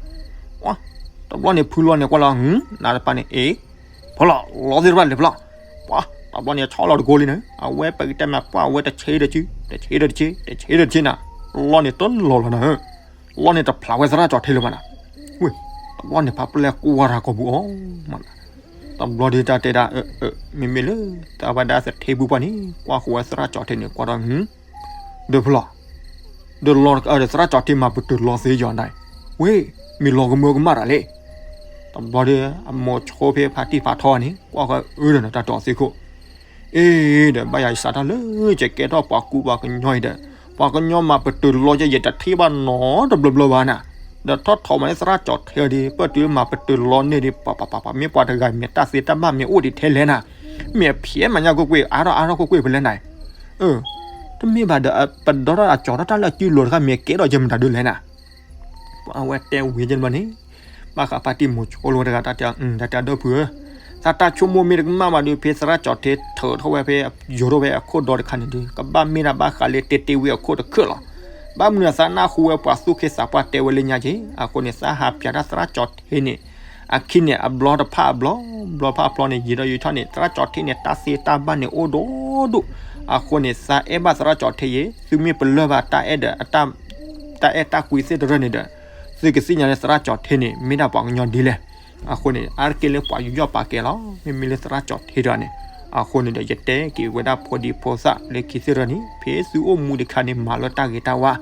တဘျီန့ၣ် ဖုလီၤန့ၣ်ကွၢ်လီၤ နးတပၤန့ၣ် အ့ ဖီလီၤ လီသ့ၣ်တဖၣ်လဲၤဖီလီၤ, ပှၤ တဘျီန့ၣ် ဆီလီၤတကိးလံန့ၣ် အဝဲပကတဲမး ပှၤအဝဲတဆ့တဆ့ တဆ့တဆ့ တဆ့တဆ့နၤ, လီန့ၣ်တလီၤလီၤနၤ, လီန့ၣ်တဖျးဝဲသရၣ်ကၠီၤထ့လၢၤဘၣ်နၤ, ဝ့ၢ် တဘျီန့ၣ် ဖးပျဲၢ်ကွၢ်တၢ်ကိာ်ပူၤအီၤမးနၤ, တဘျီဒီးတၢ်တဲဒၣ် မ့မ့ၢ်လၢ တၢ်ဘၣ်ဒၣ်သထ့ပူၤပှၢ်န့ၣ် ကွၢ်ဃီၤဝဲသရၣ်ကၠီၤထ့န့ၣ် ကွၢ်ဒီး ဒီးဖီလီၤ, ဒီးလီၤဒီးသရၣ်ကၠီၤထ့မၤပတုာ်လီသ့ယီၤနၤ, ဝ့ၢ် မ့ၢ်လီၤကမၢကမၣ်တၢ်လဲၣ်, တဘျီဒီး အမိၤဆိဖဲဖါတံၢ်ဖးထီန့ၣ် ကွၢ်ဃီၤအၢဒီးနတၢ်တီၤသ့ခိၣ်, အ့ ဒီးဘၣ်ယၤယစးထီၣ်လၢ ယကဲထီၣ်ပှၤကူပှၤကညီအံၤဒီး ပှၤကညီမၤပတုာ်လီယဲ ယတထံၣ်ဘၣ်နီတဘျီဘျီဘၣ်နၤ, ဒီးထီၣ်ထီမးလၢသရၣ်ကၠီၤထ့ဒီး ပတုာ်မၤပတုာ်လီန့ၢ်ဒီး ပှၤပှၤပှၤပှၤ မ့ၢ်ပှၤတဂၤမ့ၢ်တၢ်သ့တၢ်ဘၣ်မ့ၢ်အိၣ်ဒံးထဲလဲၣ်နၤ, မ့ၢ်အဖျဲးမၤညါကွ့ၢ်ကွ့ၢ် အါထီၣ်အါထီၣ်ကွ့ၢ်ကွ့ၢ်ဖဲလဲၣ်နၤ, တမ့ၢ်ဘၣ်ဒီး ပဒီထီၣ်အကၠီၤထီၣ်တၢ်လၢအစုလိၤတခါ မ့ၢ်ကဲထီၣ်ယဲမတၤဒုလဲၣ်နၤ ပှၤအဝဲတဲဝံၤယဲၢ်ဘျီန့ၣ်, ဘၣ်ဃးဖါတံၢ်မိၤဆိလိဝဲတဂၤတၢ်တဲ, တၢ်တဲအဒိၣ်ဖုဧၢ, သးတၢ်ဆိကမိၣ်မ့ၢ်တကမၣ်ဘၣ်ဒီး ဖဲသရၣ်ကၠီၤထ့ထုးထီၣ်ဝဲဖဲ ယိၤထီၣ်ဝဲအခိၣ်ဒီတခါန့ၣ်ဒီး ကဘၣ်မ့ၢ်ဒၣ်ဘၣ်ဃးလၢတ့တ့ဝ့ၢ်အခိၣ်တခၢၣ်လီၤ. ဘၣ်မနုၤသးနၢ်ဟူဝဲပှၤသူၣ်က့သးပှၢ်တဲဝဲလၢညါက့ၤ, အဃိန့ၣ် သးဟးပၠးတၢ်သရၣ်ကၠီၤထ့န့ၣ် အခံန့ၣ် အဘျီတဖၣ်အဘျီ, ဘျီဖၣ်အဘျီန့ၣ် ယံာ်ဒီးယံာ်ထီၣ်န့ၣ် သရၣ်ကၠီၤထ့န့ၣ် တၢ်သ့တၢ်ဘၣ်န့ၣ်အိၣ်ဒိၣ်ဒိၣ်, အဃိန့ၣ် သးအဲၣ်ဘၣ်သရၣ်ကၠီၤထ့ယဲ, သုမ့ၢ်ပလၢၢ်ဘၣ်တၢ်အဲၣ်ဒီး တၢ်အဲၣ်တၢ်ကွံသ့ၣ်တဖၣ်န့ၣ်ဒီး သုကသ့ၣ်ညါလၢသရၣ်ကၠီၤထ့န့ၣ် မ့ၢ်ဒၣ်ပှၤကညီဒ်လဲၣ်. အဃိန့ၣ် အါတက့ၢ်လၢပှၤယူးယီၣ်ပာ်ကဲလီၤ. မ့မ့ၢ်လၢသရၣ်ကၠီၤထ့တဂၤန့ၣ်, အဃိန့ၣ်ဒီး ယတဲက့ၤဝဲဒၣ်ဖိဒံဖိသၣ်လၢခံသ့ၣ်တဖၣ်န့ၣ် ဖဲသုအိၣ်မူတခါန့ၣ် မၤလၢတၢ်ဂ့ၤတၢ်ဝါ,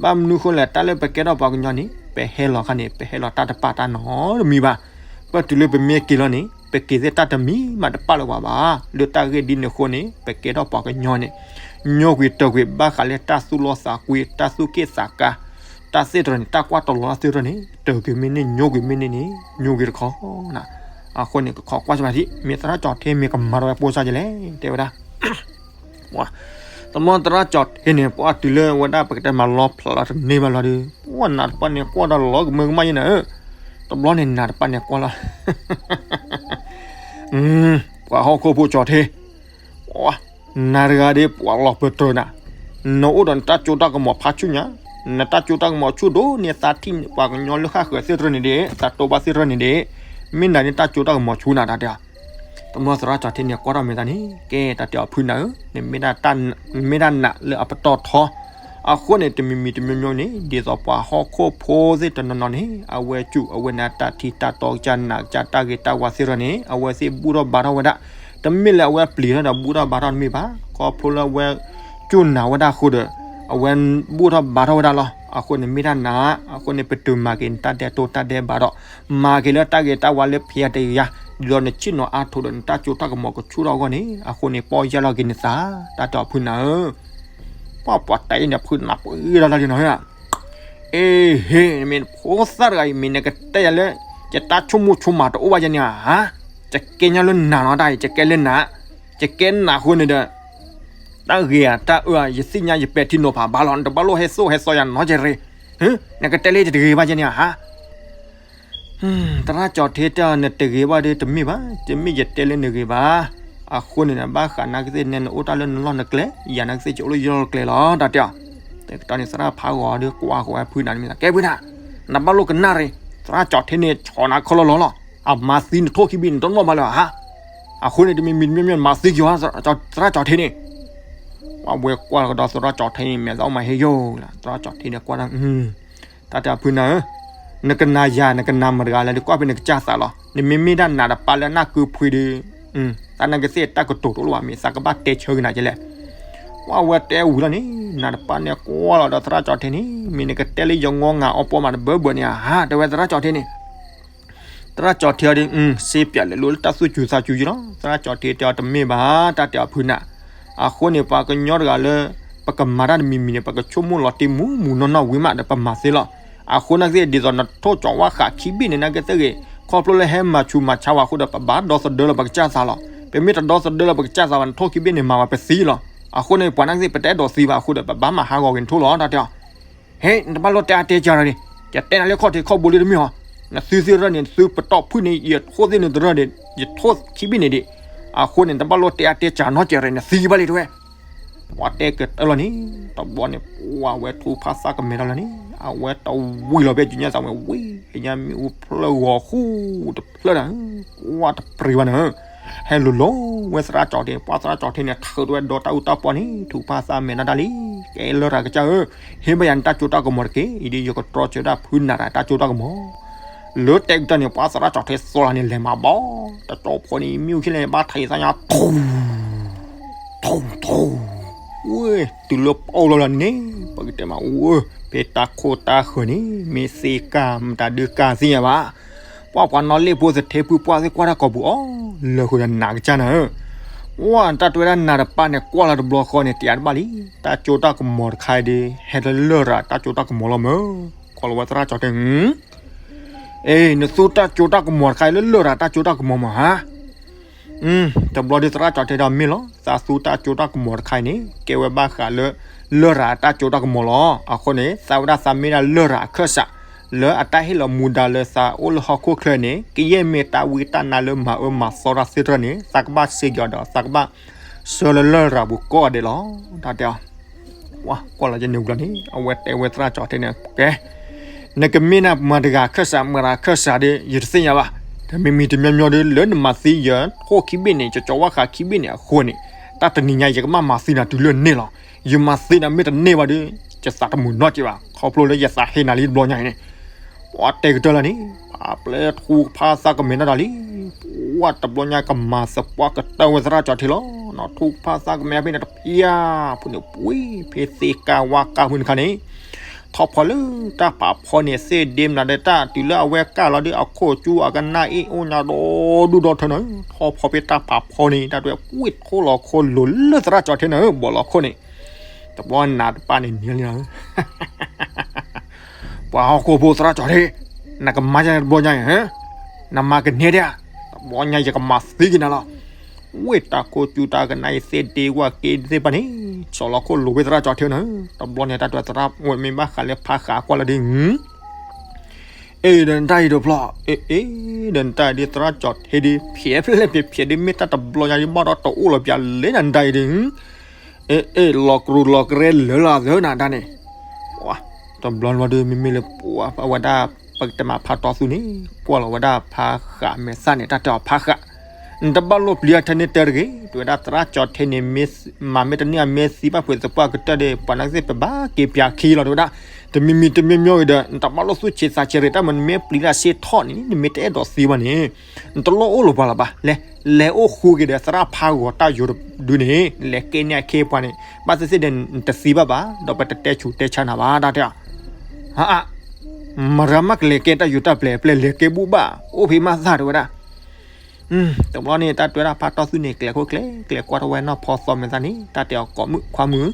ဘၣ်မနုၤဃိလဲၣ် တၢ်လၢပကဲထီၣ်ပှၤကညီန့ၣ် ပဟဲလီၤခါန့ၣ် ပဟဲလီၤတၢ်တပာ်တၢ်နီတမံၤဘၣ်. ပတုၤလၢပမ့ၢ်က့ၤလီၤန့ၣ် ပက့ၤသ့ၣ်တၢ်တမံၤမးတပာ်လၢၤဘၣ်ဘၣ်. လၢတၢ်ဂ့ၢ်ဒ်န့ၣ်အဃိန့ၣ် ပကဲထီၣ်ပှၤကညီန့ၣ် ညိကွံာ်တၢၢ်ကွံာ်ဘၣ်ဃးလၢတၢ်သူၣ်လီသးကွံ တၢ်သူၣ်က့ၣ်သးကါ တၢ်သ့ၣ်တဖၣ်န့ၣ် တၢ်ကွၢ်တလီၤသ့ၣ်တဖၣ်န့ၣ် တၢၢ်ကွံာ်မ့ၢ်န့ၢ် ညိကွံာ်မ့ၢ်န့ၢ်န့ၣ် ညိကွံာ်တခီနၤ. အဃိန့ၣ် ကခိးကွၢ်စၢၤဘၣ်ဒံး မ့ၢ်သရၣ်ကၠီၤထ့မ့ၢ်ကမၤဒီးဝဲပိစၢ်ကလဲၣ် တဲဝဲဒၣ်. ဝါ တမီသရၣ်ကၠီၣ်ထ့န့ၣ် ပှၤတုၤလၢဝဲဒၣ်ပကတဲမၤလီဖျးလီၤတန့ၢ်ဘၣ်လီၤဒီး ပှၤနးတပၣ်န့ၣ်ကွၢ်ဒီးလီၤကမၢကမၣ်ယဲနၤဧၢ, တဘျီန့ၣ်နးတပၣ်န့ၣ်ကွၢ်လီၤ ပှၤဟီၣ်ခိၣ်ဖိကၠီၣ်ထ့, နၤတဂၤဒီးပှၤလီၤပၢၢ်တၢၢ်နၤ, နအိၣ်ဒီးနတၢ်စိတၢ်ကမီၤဖးဆူၣ်ညါ, နတၢ်စိတၢ်ကမီၤဆူၣ်ဒိၣ်န့ၢ်သးထံၣ်ပှၤကညီလၢဃၣ်ဃၢၤသ့ၣ်တဖၣ်န့ၣ်ဒံး, သးတိဘၣ်သ့ၣ်တဖၣ်န့ၣ်ဒံး, မ့ၢ်နၤန့ၣ်တၢ်စိတၢ်ကမီၤဆူၣ်နၤတၢ်တဲ တမီသရၣ်ကၠီၣ်ထ့န့ၣ်ကွၢ်ထီၣ်မဲာ်သးန့ၣ် ကဲတၢ်တဲအီၤဖုနၤဧၢ, နမ့ၢ်ဒၣ်နးလၢအပတီၢ်ထီ, အဃိန့ၣ် တမံၤမံၤတမံၤမံၤန့ၣ် ဒ်သိးပှၤဟီၣ်ခိၣ်ဖိသ့ၣ်တနီၤနီၤန့ၣ် အဝဲစူၢ်အဝဲန့ၣ်တၢ်ထံတၢ်တီကစၢ်နးကစၢ် တၢ်ဂ့ၤတၢ်ဝါသ့ၣ်တဖၣ်န့ၣ် အဝဲသ့ၣ်ဘူၣ်ထီၣ်ဘါထီၣ်ဝဲဒၣ်, တမ့ၢ်လၢအဝဲပျံၤထီၣ်ဒီးဘူၣ်ထီၣ်ဘါထီၣ်တမ့ၢ်ဘၣ်, ခီဖျိလၢအဝဲ စူၢ်နာ်ဝဲဒၣ်အဃိဒီး အဝဲဘူၣ်ထီၣ်ဘါထီၣ်ဝဲဒၣ်လီၤ. အဃိန့ၣ်မ့ၢ်တၢ်နး, အဃိန့ၣ် ပတုာ်မၤက့ၤနတၢ်ဒဲးတိၢ်တၢ်ဒဲးဘးဒီး မၤက့ၤလၢတၢ်ဂ့ၤတၢ်ဝါလၢဖံးအတယါ, ဒ်သိးနဆ့ၣ်နီၤအါထိးဒီးနတၢ်စိတၢ်ကမီၤကဆူၣ်ထီၣ်အဂီၢ်န့ၣ် အဃိန့ၣ် ပီၢ်ယၢ်လီၤက့ၤနသး, တၢ်တဲအီၤဖုနၤဧၢ, ပှၤပှၤတဲအံၤန့ၣ် ဖုနၤပှ့ၤလီၤလီၤလံနီၤ အ့ဟ့ၣ် မ့ၢ်ဖိသၣ်တဂၤအံၤ မ့ၢ်နကတဲယၤလၢ ယတၢ်ဆိကမိၣ်ဆိကမးတအိၣ်ဘၣ်ယဲန့ၣ်ဧါ, ယကဲညါလၢနၤနီၤတၢ်အံၤ ယကဲလၢနၤ, ယကဲနၤအဃိန့ၣ်ဒီး တၢ်ဂ့ၤဧါတၢ်အၢဧါ ယသ့ၣ်ညါယပဲာ်ထံနီၤဖးဘၣ်လီၤ, နတဘၣ်လိၣ်ဟဲစိဟဲစိယၤနီတဂၤတဂ့ၤ, နကတဲလၢယတဂ့ၤဘၣ်ယဲန့ၣ်ဧါ သရၣ်ကၠီၣ်ထ့တဲအီၤ နတဂ့ၤဘၣ်ဒီးတမ့ၢ်ဘၣ်, တမ့ၢ်ယတဲလၢနဂ့ၤဘၣ်. အဃိန့ၣ် ဘၣ်ဃးနာ်ကသ့ၣ်နဲ နအိၣ်တၢ်လၢနလီၢ်နကျဲ, ယၤနာ်ကသ့ၣ်ကအိၣ်လၢယလီၢ်ကျဲလီၤ တၢ်တဲအီၤ. တကတီၢ်န့ၣ် သရၣ်ဖးဂီၤဒီးကွၢ်ဃီၤဝဲဖုနၤန့ၣ်မ့ၢ်သး ကဲဖုနၤ, နဘၣ်လိၣ်ကနၣ်ရ့ၣ်, သရၣ်ကၠီၣ်ထ့န့ၣ် ဆီၣ်နၤခီလီၤလီၤလီၤ, အမၤသံနထိၣ်ခံဘ့ၣ် နတနီၣ်ဘၣ်လၢၤဧါ. အဃိန့ၣ် တမံၤမံၤတမံၤမံၤ မၤသံက့ၤဝဲ သရၣ်ကၠီၣ်ထ့န့ၣ် ပှၤဝဲကွၢ်ကဒီးသရၣ်ကၠီၣ်ထ့န့ၣ် မဲာ်သၣ်အိၣ်မးဟ့ယိာ်လီၤ, သရၣ်ကၠီၣ်ထ့န့ၣ်ကွၢ် တၢ်တဲဖုနၤဧၢ, နကနၤယၤ နကနၤမတၤတဂၤလဲၣ် ဒုးကွၢ်ဖဲနကစၢ်သးလီၤ. နမ့မ့ၢ်ဒၣ်နးတပၢ်လၢနၢ်ကုဖှံဒီး, သးနာ်ကသ့ၣ်တၢ်ကတိၤတအိၣ်လၢၤဘၣ် မ့ၢ်သးကဘၣ်တဲဆၢက့ၤနၤကလဲၣ်. ပှၤဝဲတဲဝံၤလီၤန့ၣ် နးတပၢ်န့ၣ်ကွၢ်လီၤဒီးသရၣ်ကၠီၣ်ထ့န့ၣ် မ့ၢ်နကတဲလၢယငီငၤအီပီမးတဘၢဘၢန့ၣ်ဧါ တဲဝဲသရၣ်ကၠီၣ်ထ့န့ၣ် သရၣ်ကၠီၣ်ထ့အီၤဒီး စ့ပၠးလဲၤလိာ်လၢတၢ်သူၣ်စူၤသးစူၤယံလီၤ. သရၣ်ကၠီၣ်ထ့တဲအီၤတမ့ၢ်ဘၣ် တၢ်တဲအီၤဖုနၤ. အဃိန့ၣ် ပှၤကညီတဂၤလၢ ပကမၤတၢ်တမံၤမံၤန့ၣ် ပကဆိကမိၣ်လီၤတံၢ်မူးမူးနီၢ်နီၢ်ဝံၤမးဒီးပမၤသ့လီၤ. အဃိနာ်ကသ့ၣ် ဒ်သိးနထိၣ်ကၠီၤဝါဃးခံဘ့ၣ်န့ၣ် နာ်ကသ့ၣ်ဂ့ၤ ခီဖျိလၢဟဲမၤဆူးမၤဆါဝဲအဃိဒီး ပဘၣ်ဒီသဒၢလီၤပကစၢ်သးလီၤ. ပမ့ၢ်တဒီသဒၢလီၤပကစၢ်သးဘၣ် နထိၣ်ခံဘ့ၣ်န့ၣ် မၤဝဲပသံလီၤ. အဃိန့ၣ် ပှၤနာ်ကသ့ၣ် ပတအဲၣ်ဒိးသံဘၣ်အဃိဒီး ပဘၣ်မၤဟးဂီၤက့ၤနထိၣ်လီၤ တၢ်တဲအီၤ ဟဲ နတဘၣ်လိၣ်တဲအါတဲစှၤတၢ်န့ၣ်, ယတဲနၤလၢခီၣ်ထံးခီၣ်ဘိလံတမ့ၢ်ဧါ. နသုသ့ၣ်တဖၣ်န့ၣ် နသုပတီၢ်ဖုၣ်န့ၣ် ယထိၣ်သ့ၣ်နတရၢၢ်န့ၣ် ယထိၣ်ခံဘ့ၣ်န့ၣ်ဒံး. အဃိန့ၣ် နတဘၣ်လိၣ်တဲအါတဲစှၤနီတစဲးတၢ် နသံဘၣ်လံတဝဲ. ပှၤတဲကတၢၢ်လီၤန့ၣ် တဘျီန့ၣ် ပှၤဝဲထူဖးသးကမဲာ်ထီၣ်လီၤန့ၣ် အဝဲတဝံၤလီၤဖဲကညၣ်သးဝဲဝံၤ ကညၣ်မ့ၣ်အူဖျၢၣ်ဂီၤဃူတဖျၢၣ်ဒီး ကွၢ်တပြံၤဘၣ်န့ၣ် ဟဲလိၤလိၤဝဲသရၣ်ကၠီၣ်ထ့ ပှၤသရၣ်ကၠီၣ်ထ့န့ၣ် ထုးဝဲဒီးတၢ်အူတၢ်ပီၢ်န့ၣ် ထူဖးသးမဲာ်နီၣ်တၢ်လံ. ကဲလရာ်ကစၢ်ဧၢ, ဟ့ၣ်ဘၣ်ယၤနတၢ်စိတၢ်ကမီၤတက့ၢ်. အံၤဒ်ယကတြီဆၢဒၣ်ဖုနၤတၢ်တၢ်စိတၢ်ကမီၤ. လၢတဲာ်ကတၢၢ်န့ၣ် ပှၤသရၣ်ကၠီၣ်ထ့သီလီၤန့ၣ် လဲၤမၤဘီ တကၠီဖီန့ၣ် မ့ၣ်အူဟ့ၣ်လဲၣ် ဘၣ်ထံးသးညါ ထူ ထူ ထူ ဝဲ တုၤလၢပအိၣ်လီၤလီၤန့ၣ် ပကတဲမးဝဲ ဖဲတၢ်ခိၣ်တၢ်ဃၢၤန့ၣ် မ့ၢ်သ့ကၤ မတၤဒုးကၤသ့ၣ်ညါဘၣ်. ပှၤပှၤနီၣ်လ့ၣ်ဖိသထ့ဖုပှၢ်သ့ၣ်ကွၢ်တၢ်ကိာ်ပူၤအီၤ လၢာ်ဃုာ်ဒီးနးကစၢ်နၤဧၢ. ဝဲတၢ်တဲဝဲဒၣ်နးတပၢ်န့ၣ် ကွၢ်လီၤတဘျီဃီန့ၣ် တယၤတဘၣ်လံ. တၢ်စိတၢ်ကမီၤတခါအံၤဒီး ဟဲလၢလရာ်တၢ်စိတၢ်ကမီၤလီၤမၢ်. ကွၢ်လီၤဝဲသရၣ်ကၠီၣ်ထ့ အ့ နသူတၢ်စိတၢ်ကမီၤတခါအံၤလၢလရာ်တၢ်စိတၢ်ကမီၤမၢ်ဧါ. တဘျီဒီးသရၣ်ကၠီၣ်ထ့ဒီးမ့ၢ်လီၤ. သးသူတၢ်စိတၢ်ကမီၤတခါအံၤန့ၣ် ကဲဝဲဘၣ်ဃးလၢ လရာ်တၢ်စိတၢ်ကမီၤလီၤ. အဃိန့ၣ် သးဝဲဒၣ်သးမ့ၢ်ဒၣ်လရာ်အခၢၣ်စး လၢအတၢ်ဟ့ၣ်လီၤမူဒါလၢသးအိၣ်လၢဟီၣ်ခိၣ်ချၢန့ၣ် ကယဲၢ်မ့ၢ်တၢ်ဝံတၢ်နါလၢမၤအၢမၤသီတၢ်သ့ၣ်တဖၣ်န့ၣ် သးကဘၣ်စ့ၢ်ကီးဒီး သးကဘၣ်ဆှၢလၢလရာ်ပူၤကိးဂၤဒဲးလီၤ. တၢ်တဲအီၤ ကွၢ်လီၤယဲန့ၣ်ဝံၤလီၤန့ၣ် အဝဲတဲဝဲသရၣ်ကၠီၣ်ထ့န့ၣ် ကဲ နကမ့ၢ်နမၤတဂၤခၢၣ်စး မတၤခၢၣ်စးဒီး ယတသ့ၣ်ညါဘၣ်. တမံၤမံၤတမံၤမံၤဒီး လၢနမၤသံယထိၣ်ခံဘ့ၣ်န့ၣ် ယကၠီဝါဃးခံဘ့ၣ်န့ၣ်အဃိန့ၣ် တၢ်တနံၤညါ ယကဘၣ်မၤသံနၤတုၤလၢန့ၣ်လီၤ. ယမၤသံနၤမ့ၢ်တန့ၢ်ဘၣ်ဒီး ယသးတမုာ်နီတစဲးဘၣ် ခီဖျိလၢယသးဟ့နၤလံတဘျီညါအံၤန့ၣ် ပှၤတဲကတၢၢ်လီၤန့ၣ် ပှၤပျဲထူကဖၣ်သးကမဲာ်နီၣ်တၢ်လံ. ပှၤတဘျီညါကမၤသပှၢ်ကတၢၢ်ဝဲသရၣ်ကၠီၣ်ထ့လီၤ. နီၢ်ထူကဖၣ်သးကမဲာ်ဖဲန့ၣ်တဖျၢၣ် ဖုန့ၣ်ပှ့ၤ ဖဲသ့ကၤဝါကၤဖုန့ၣ်ခါန့ၣ် ထီၣ်ဖီလၢတၢ်ဖးဖီန့ၣ် သ့ၣ်ဒ့မနုၤဒီးတၢ်တုၤလၢအဝဲကၢ်လီၤဒီး အခိၣ်ကၠူအကနၣ်အ့ၣ်အိၣ်ညါဒီဒူၣ်ဒီထၢနၤဧၢ. ထီၣ်ဖီဖဲတၢ်ဖးဖီန့ၣ် တၢ်တဲဝဲပှ့ၤထိၣ်လီၤခိၣ်လိၤလၢသရၣ်ကၠီၣ်ထ့နၤဧၢ ဘီၣ်လီၤခိၣ်န့ၣ် တဘျီနးတပၢ်န့ၣ်နံၤလံနၤဧၢ ပှၤဟီၣ်ခိၣ်ဖိသရၣ်ကၠီၣ်ထ့ နကမၤယၤတဘျီညါအံၤ နမၤကန့ၢ်ဒၣ်ဧါ. တဘျီညါယကမၤသံက့ၤနၤလီၤ. ဝ့ၢ်တၢ်ခိၣ်ကၠူတၢ်ကနၣ်အံၤသ့ၣ်ဒ့ဝါက့ၤသ့ၣ်တဖၣ်န့ၣ် ဆီၣ်လီၤခိၣ်လိာ်ဝဲသရၣ်ကၠီၣ်ထ့နီၤ, တဘျီန့ၣ် တၢ်တဲသရၣ်ဝဲမ့ၢ်ဘၣ်ဃးလၢဖးဃးကွၢ်လၢဒ် အ့ ဒီးနတၢ်အံၤတဖျီၣ်, အ့ အ့ ဒီးနတၢ်အံၤဒ်သရၣ်ကၠီၣ်ထ့ဒ် ဖျဲးဖျဲးဖျဲးဒ် မ့ၢ်တၢ်တဘျီညါဒ် ဘၣ်ဒီးတအိၣ်လီၤပၠးလဲၣ်နတၢ်အံၤဒ်, အ့ အ့ လီၤကရူလီၤကရဲလၢာ်လီၤသၢနၤတၢ်န့ၣ်, တဘျီလီၤဒ်မ့မ့ၢ်လၢပှၤအဝဲဒၣ် ပကတဲမးဖးတီသူန့ၣ် ကွၢ်လီၤဝဲဒၣ်ဖးဃးမဲာ်သၣ်န့ၣ် တၢ်တဲအီၤဖးဃး, နတဘၣ်လိၣ်ပျံၤအထဲန့ၣ်တဲတဂ့ၤ, တဲဝဲဒၣ်သရၣ်ကၠီၣ်ထ့န့ၣ် မၤမ့ၢ်တန့ၢ်အမ့ၢ်သံဘၣ်ဖုးသပှၢ်ကတၢၢ်ဒီး ပှၤနာ်က့သ့ၣ်ပဘၣ်က့ၤပၠးခံလီၤ တဲဝဲဒၣ်, တမံၤမံၤတမံၤမံၤအံၤဒီး နတဘၣ်လိၣ်သူၣ်ဆံးသးဆံးရ့ၣ် တၢ်မနုၤမ့ၢ်ပျံၤတၢ်ဆ့ထီၣ်န့ၣ် နမ့ၢ်တအဲၣ်ဒိးသံဘၣ်န့ၣ် နတလိၣ်အိၣ်လၢၤပှၤလၢၤဘၣ်, လဲၤ လဲၤအိၣ်ဃုက့ၤဒီးသရၣ်ဖးဂီၤတၢ်ယိာ်တဒုန့ၣ် လဲၤကဲန့ၢ်အခ့အပှၤန့ၣ် ဘၣ်သ့ၣ်သ့ၣ်ဒီး နတသံဘၣ်ဘၣ် ဒီးပတတဲဆူးတဲဆါနၤဘၣ် တၢ်တဲအီၤ, ဟါ မရၤမးကလဲၤကဲတၢ်ယိာ်တၢ်ပျဲၢ်ပျဲၢ် လဲၤကဲဘူၣ်ဘၣ် အိၣ်ဖဲမးသၣ် တဲဝဲဒၣ် တဘျီန့ၣ် တၢ်တဲဝဲဒၣ်ဖးတီသူန့ၣ် ကျဲၤခိၣ်ကျဲၤ ကျဲၤကွၢ်ထီၣ်ဝဲနီၢ်ဖီသီမဲာ်သၣ်န့ၣ် တၢ်တဲအီၤကိးမုၣ်ခွါမုၣ်,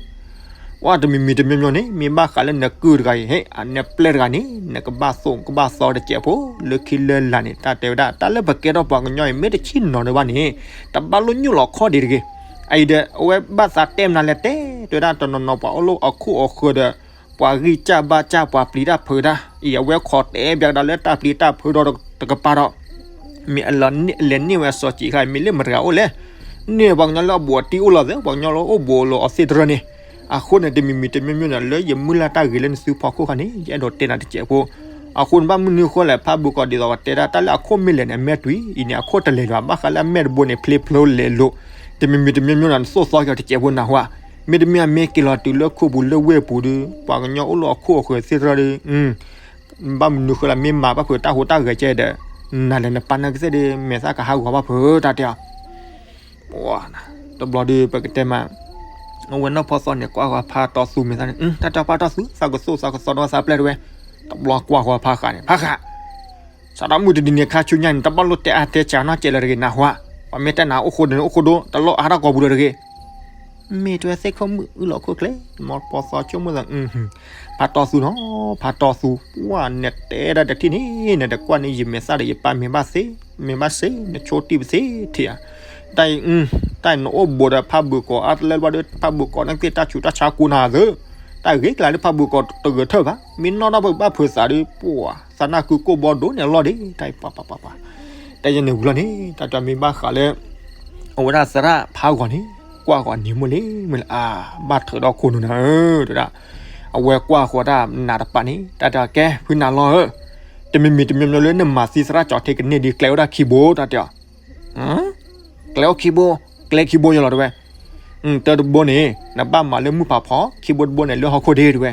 ဝဲတမံၤမံၤတမံၤမံၤန့ၣ် မ့ၢ်ဘၣ်ဃးလၢနကုၢ်တဂၤအံၤ ဟဲ အနပျဲၢ်တဂၤန့ၣ် နကဘၣ်သိၣ်ကဘၣ်သီတစဲးဖိ လၢခံလၢလာ်န့ၣ် တၢ်တဲဝဲဒၣ် တၢ်လၢပကဲထီၣ်ပှၤကညီအံၤ မ့ၢ်တဆံနီၤဒံးဘၣ်န့ၣ် တဘၣ်လိၣ်ညိၣ်လီၤခီၣ်ဒံးတဂ့ၤ, အအံၤဒီး အဝဲဘၣ်သးတဲမနုၤလဲၣ်တဲ တဲဝဲဒၣ်တနီၤနီၤ ပှၤအိၣ်လၢအခိၣ်အဃၢၤဒီး ပှၤဂံၢ်စၢ်ဘါစၢ် ပှၤပျံၤတၢ်ဖုးတၢ် အံၤအဝဲခိးတဲဘၣ်ကဒီးလၢတၢ်ပျံၤတၢ်ဖုးဒီးတကပၤဒီး မ့ၢ်အလဲၤန့ၢ်ဝဲစီၤစံးခါ မ့ၢ်လၢမတၤဂၤအိၣ်လဲၣ်, န့ၢ်ပှၤကညီလၢအဘူးအတံၢ်အိၣ်လီၤသ့ ပှၤကညီလၢအိၣ်ဘူးလီၤအီၤသ့ၣ်တရၢန့ၣ်, အဃိန့ၣ် တမံၤမံၤတမံၤမံၤန့ၣ် လၢယမုၢ်လၢ်တၢ်ဂ့ၤလၢနသုဖီခိၣ်ခါန့ၣ် ယအဲၣ်ဒိးတဲနၤတစဲးဖိ, အဃိန့ၣ်ဘၣ်မနုၤဃိလဲၣ် ဖးဘုးကီးဒ်သိးပတဲဒၣ် တၢ်လၢအခိၣ်မ့ၢ်လဲၤန့ၣ် အမဲာ်တွံၢ် အံၤန့ၣ် အခိၣ်တလဲၤလၢၤဘၣ် ဘၣ်ဃးလၢအမဲာ်တဘိန့ၣ် ဖျ့ဖျိလဲၤလိာ်, တမံၤမံၤတမံၤမံၤန့ၣ် နသိၣ်သီက့ၤတစဲးဖိနၢ်ဟူဧါ, မ့တမ့ၢ်အမ့ၢ်က့ၤလီၤတုၤလၢခိၣ်ပူၤလၢဝ့ၢ်ပူၤဒီး ပှၤကညီအိၣ်လၢအခိၣ်အဃၢၤသ့ၣ်တရၢဒီး ဘၣ်မနုၤဃိလၢမ့ၢ်မၤဘၣ်ဖုးတၢ်ဟူးတၢ်ဂဲၤကဲဒီး နၤလဲၤနပာ်နာ်က့သ့ၣ်ဒီး မဲာ်သၣ်ကဟးဂီၤဘၣ်ဖုးတၢ်တဲအီၤ, တဘျီဒီးပကတဲမး အဝဲနီၢ်ဖီသီန့ၣ် ကွၢ်ဃီၤဖးတီသူမဲာ်သၣ်န့ၣ် တၢ်တဲဖးတီသူ သးကသိၣ်သးကသီဒီးသးပျဲၢ်တဝဲ, တဘျီကွၢ်ဃီၤဖးဃးန့ၣ် ဖးဃး စးထီၣ်မုၢ်တနံၤန့ၣ် ခါဆူညါန့ၣ် တဘၣ်လိၣ်တဲအါတဲစှၤနီတစဲးလၢၤတဂ့ၤ နၢ်ဟူဧါ, ပှၤမ့ၢ်တဲနၤအိၣ်ဃိဒိၣ်န့ၣ် အိၣ်ဃိဒိၣ် တလိၣ်အါထီၣ်ကိာ်ပူၤလၢၤတဂ့ၤ မ့ၢ်တဲဝဲသ့ၣ်ခိၣ်မုၣ်အုၣ်လီၤခိၣ်ချ့, နီၢ်ဖီသီဆိကမိၣ်သး, ဖးတီသူနီၤ, ဖးတီသူ, ပှၤနတဲဒၣ်တထံၣ်န့ၣ် နတကွၢ်န့ၢ်ယမဲာ်သၣ်ဒီးယပၢ်မ့ၢ်ဘၣ်သ့, မ့ၢ်ဘၣ်သ့ နဆိတံၢ်ပသ့ထံၣ်ဧါ, တၢ်အံၤ, တၢ်အံၤနအိၣ်ဘူးဒီးဖးဘုးကီးအါတလၢဘၣ်ဒီး ဖးဘုးကီးနာ်က့သ့ၣ်တၢ်ဆူးတၢ်ဆါကိးနၤသၢ, တၢ်ဂ့ၤကျါလၢဖးဘုးကီးတဂဲၤထၢၣ်ဘၣ်, မ့ၢ်နီၣ်ထီၣ်ဘၣ်ဘၣ်ဖုးသးဒီး ပှၤ သးနၢ်ကုကိၣ်ဘီဒိၣ်န့ၣ်အလီၢ်ဒ့ၣ် တၢ်အံၤပှၤပှၤပှၤပှၤ တၢ်ယဲန့ၣ်ဝံၤလီၤန့ၣ် တၢ်တဲမ့ၢ်ဘၣ်ဃးလၢ အဝဲဒၣ်သရၣ်ဖးဂီၤန့ၣ် ကွၢ်ဃီၤနံၤမိၢ်လံ မုၢ်လၢအါ ဘၣ်ထုးဒီးခိၣ်နူာ်နၤဧၢ တဲဝဲဒၣ်, အဝဲကွၢ်ဃီၤတၢ်နးတပၤန့ၣ် တၢ်တဲကဲ ဖုနၤလီၤဧၢ, တမံၤမံၤတမံၤမံၤလၢနမၤသံသရၣ်ကၠီၣ်ထ့ကန့ၢ်ဒ်ကျဲအိၣ်ဒၣ်ခံဘိ တၢ်တဲအီၤ ကျဲအိၣ်ခံဘိ, ကျဲခံဘိယလီၤတဲဝဲ, တၢတဘိန့ၣ် နဘၣ်မၤလၢမုၢ်ဖးဖီ, ခံဘိတဘိန့ၣ် လၢဟီၣ်ခိၣ်ဒ့တဲဝဲ,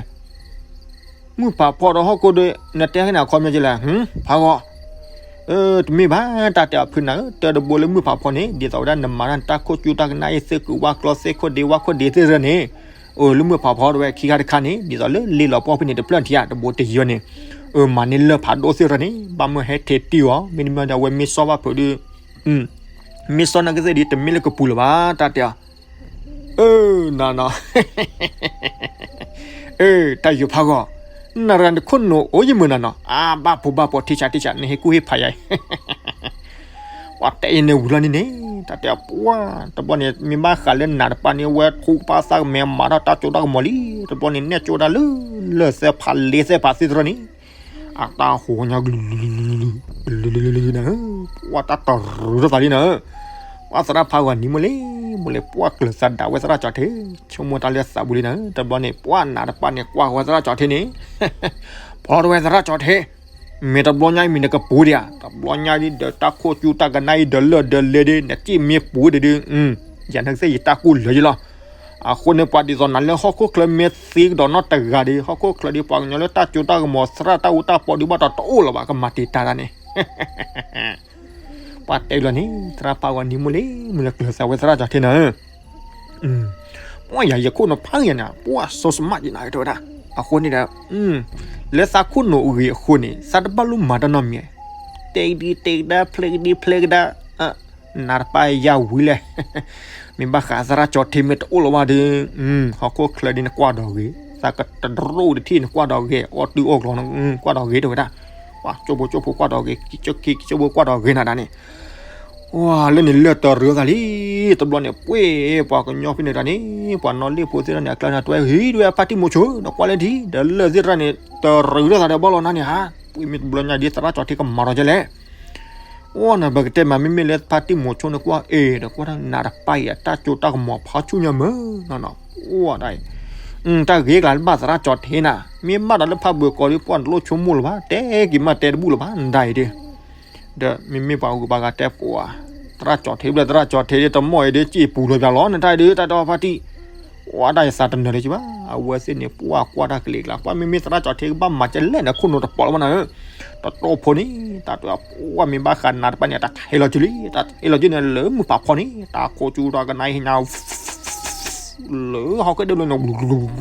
မုၢ်ဖးဖီဒီးဟီၣ်ခိၣ်ဒ့ နတဲဟဲန့ၣ်အခီပညီကလဲၣ်, ဖးဂီၤ, တမ့ၢ်ဘၣ် တၢ်တဲအီၤဖုနၤဧၢ, တၢတဘိလၢမုၢ်ဖးဖီန့ၣ် ဒ်သိးဝဲဒၣ်နမၤတၢ်နတၢ်ခိၣ်ကၠူတၢ်ကနၣ်အံၤ သ့ၣ်ကုာ်ဝါကျီသ့ၣ်ခိၣ်ဒ့ဝါခိၣ်ဒ့သ့ၣ်တရၢန့ၣ်, အိၣ်လၢမုၢ်ဖးဖီတဲဝဲ ခံခါတခါန့ၣ် ဒ်သိးလၢလ့လီၤပှီၢ်ဖဲန့ၣ် တဖျၢၣ်ထံဧါ တဘိတယီန့ၣ်, အမၤန့ၢ်လၢၢ်ဖးဒိၣ်သ့ၣ်တရၢန့ၣ် ဘၣ်မၢဟဲထဲတံၢ်အီၤ မ့တမ့ၢ်ဒီးအဝဲမ့ၢ်စီၣ်ဘၣ်ဖုးဒီး မ့ၢ်စီၣ်နာ်က့သ့ၣ်ဒီး တမ့ၢ်လၢကပူၤလၢၤဘၣ် တၢ်တဲအီၤ, အၢ နၤနီၤ, အၢ တၢ်ယိၤဖးဂီၤ, နရၤနခိၣ်နူာ်အိၣ်ယမုာ်နၤနီၤ, အါ ဘၣ်ဖိဘၣ်ဖိ ထံဆးထံဆး နဟ့ၣ်ကူၣ်ဟ့ၣ်ဖးယၤအံၤ ပှၤတဲယဲန့ၣ်ဝံၤလီၤန့ၣ်န့ၣ် တၢ်တဲအီၤပှၤ တဘျီန့ၣ် မ့ၢ်ဘၣ်ဃးလၢနးတပၤန့ၣ် အဝဲထူကပၢ်သးကမဲာ်မၤထီၣ်တၢ်စိတၢ်ကမီၤလံ, တဘျီန့ၣ် နဲၣ်ကၠိတၢ်လၢ လၢၢ်သဲဖးလ့သဲဖးသ့ၣ်တရၢန့ၣ် အတၢ်ဟူးညါကလုာ်လုာ်လုာ်လုာ်လုာ်လုာ်လုာ်လုာ်လုာ်နၤဧၢ, ပှၤတၢ်တရူးထီၣ်သးလံနၤဧၢ, ပှၤသရၣ်ဖးဂီၤနံၤမိၢ်လံ, မိၢ်လံ ပှၤကျၢၤသးဒၣ်ဝဲသရၣ်ကၠီၣ်ထ့, ဆိကမိၣ်တၢ်လၢသးပူၤလံနၤဧၢ, တဘျီန့ၣ် ပှၤနးတပၤန့ၣ် ကွၢ်ဃီၤဝဲသရၣ်ကၠီၣ်ထ့န့ၣ်, ဖီထီၣ်ဝဲသရၣ်ကၠီၣ်ထ့, မ့ၢ်တဘျီညါအံၤမ့ၢ်နကပူၤဒံးဧါ, တဘျီညါဒ်ဒီးတၢ်ခိၣ်ကၠူတၢ်ကနၣ်အံၤဒီးလၢၢ်ဒီးလ့ဒီး နစံၣ်မ့ၢ်ပူၤဒံးဒုး, ယၤနကသ့ၣ်ယတၢ်ကူၣ်လၢာ်ယလီၤ အဃိန့ၣ် ပှၤဒ်သိးနၤလၢဟီၣ်ခိၣ်ချၢမ့ၢ်သ့ကဒီးနီတဂၤဒီး ဟီၣ်ခိၣ်ချၢဒီး ပှၤကညီလၢတၢ်စိတၢ်ကမီၤသရၣ်တၢ်အူတၢ်ပီဒီး ဘၣ်တၢ်တအိၣ်လၢၤဘၣ် ကမၤတံာ်တာ်တၢ်န့ၣ်, ပှၤတဲလီၤန့ၣ် သရၣ်ဖးဂီၤနံၤမိၢ်လံ, မိၢ်လၢကျၢၤသးဝဲသရၣ်ကၠီၣ်ထ့နၤဧၢ, ပှၤယၤယခိၣ်နူာ်ဖးဂ့ၤနၤ ပှၤ so smart ယနၤတဲဝဲဒၣ်, အဃိန့ၣ်ဒီး လၢသးခိၣ်နူာ်ဂ့ၤအဃိန့ၣ် သးတဘၣ်လိၣ်မၤတၢ်နီတမံၤ, တဲကဒံတဲကဒါ ဖျဲကဒံဖျဲကဒါ နးတပၤယၤဝံၤလဲၣ်, မ့ၢ်ဘၣ်ဃးသရၣ်ကၠီၣ်ထ့မ့ၢ်တအိၣ်လၢၤဘၣ်ဒီး, ဟီၣ်ခိၣ်ချၢဒ်နကွၢ်ဒီးဂ့ၤ, သးကတရူၣ်တထံၣ်နကွၢ်ဒီးဂ့ၤ, အီၣ်တုၤအီၣ်ကျီၤ ကွၢ်ဒီးဂ့ၤတဲဝဲဒၣ်, ပှၤကၠိဖိကၠိဖိကွၢ်ဒီးဂ့ၤ, ကၠိခံကၠိဖိကွၢ်ဒီးဂ့ၤနၤဒၣ်န့ၣ်, ဝါ လၢန့ၣ်လၢၢ်တရံးသးလံ, တဘျီန့ၣ် ပှ့ၤပှၤကညီဖဲန့ၣ်တၢ်န့ၣ် ပှၤနီၣ်လ့ၣ်ဖိသ့ၣ်တဖၣ်န့ၣ် အကျါန့ၣ်တွဲဟံးဒွဲဖါတံၢ်မိၤဆိ နကွၢ်လၢထံ ဒီးလၢၢ်သ့ၣ်တဖၣ်န့ၣ် တရံးထီၣ်သးဒီးဘၣ်လီၤနၤန့ၣ်ဧါ, ပှ့ၤမ့ၢ်တဘျီညါဒ်သရၣ်ကၠီၤထ့ကမၤထီၣ်ကဲလဲၣ် အိၣ်နၤ ပကတဲမး မ့မ့ၢ်လၢဖါတံၢ်မိၤဆိန့ၣ်ကွၢ်အ့ၣ်ဒီးကွၢ်တၢ်နးတပၢ်အံၤ အတၢ်ကၠိတၢ်ကမီၤဖးဆူၣ်ညါမ့ၢ်နီၤ, အိၣ်ဒၣ်အံၤ, တၢ်ဂ့ၤကျါဘၣ်သရၣ်ကၠီၤထ့နၤ, မ့ၢ်ဘၣ်ဒီးလၢဖးဘၢၣ်ကီးဒီး ပှၢ်နတလိၣ်ဆိကမိၣ်လၢၤဘၣ်, တဲက့ၤမးတဲတဘူၣ်လၢၤဘၣ် နဒၣ်အံၤဒုး, ဒီးမ့မ့ၢ်ပှၤဂုၤပှၤဂၤတဲပှၤ, သရၣ်ကၠီၤထ့ဘျဲၣ် သရၣ်ကၠီၤထ့ဒ်တမီၢ်အံၤဒ် စံၣ်ပူၤလီၤပၠးလီၤ နတၢ်အံၤဒုး တၢ်တဲဖါတံၢ် ဝါ တၢ်ယသးတနၢၤလၢၤကဘၣ်, အဝဲသ့ၣ်န့ၣ် ပှၢ်ကွၢ်တၢ်ကလံၤကျါ ပှၢ်မ့မ့ၢ်သရၣ်ကၠီၤထ့ကဘၣ်မၤကဲလဲၣ်န့ၣ် ခိၣ်နူာ်တပိာ်လၢၤဘၣ်နၤဧၢ, တတိၢ်ဖိန့ၣ် တၢ်တဲပှၢ်မ့ၢ်ဘၣ်ဃးနးတပၢ်န့ၣ် တၢ်ထဲလီၤကၠူလံ, တၢ်ထဲလီၤကၠူန့ၣ် လၢမုၢ်ဖးဖီန့ၣ် တၢ်ခိၣ်ကၠူတၢ်ကနါအံၤဟ့ၣ်ညါ လၢဟီၣ်ခိၣ်ဒၢလၢန့ၣ် ဒီးလၢၢ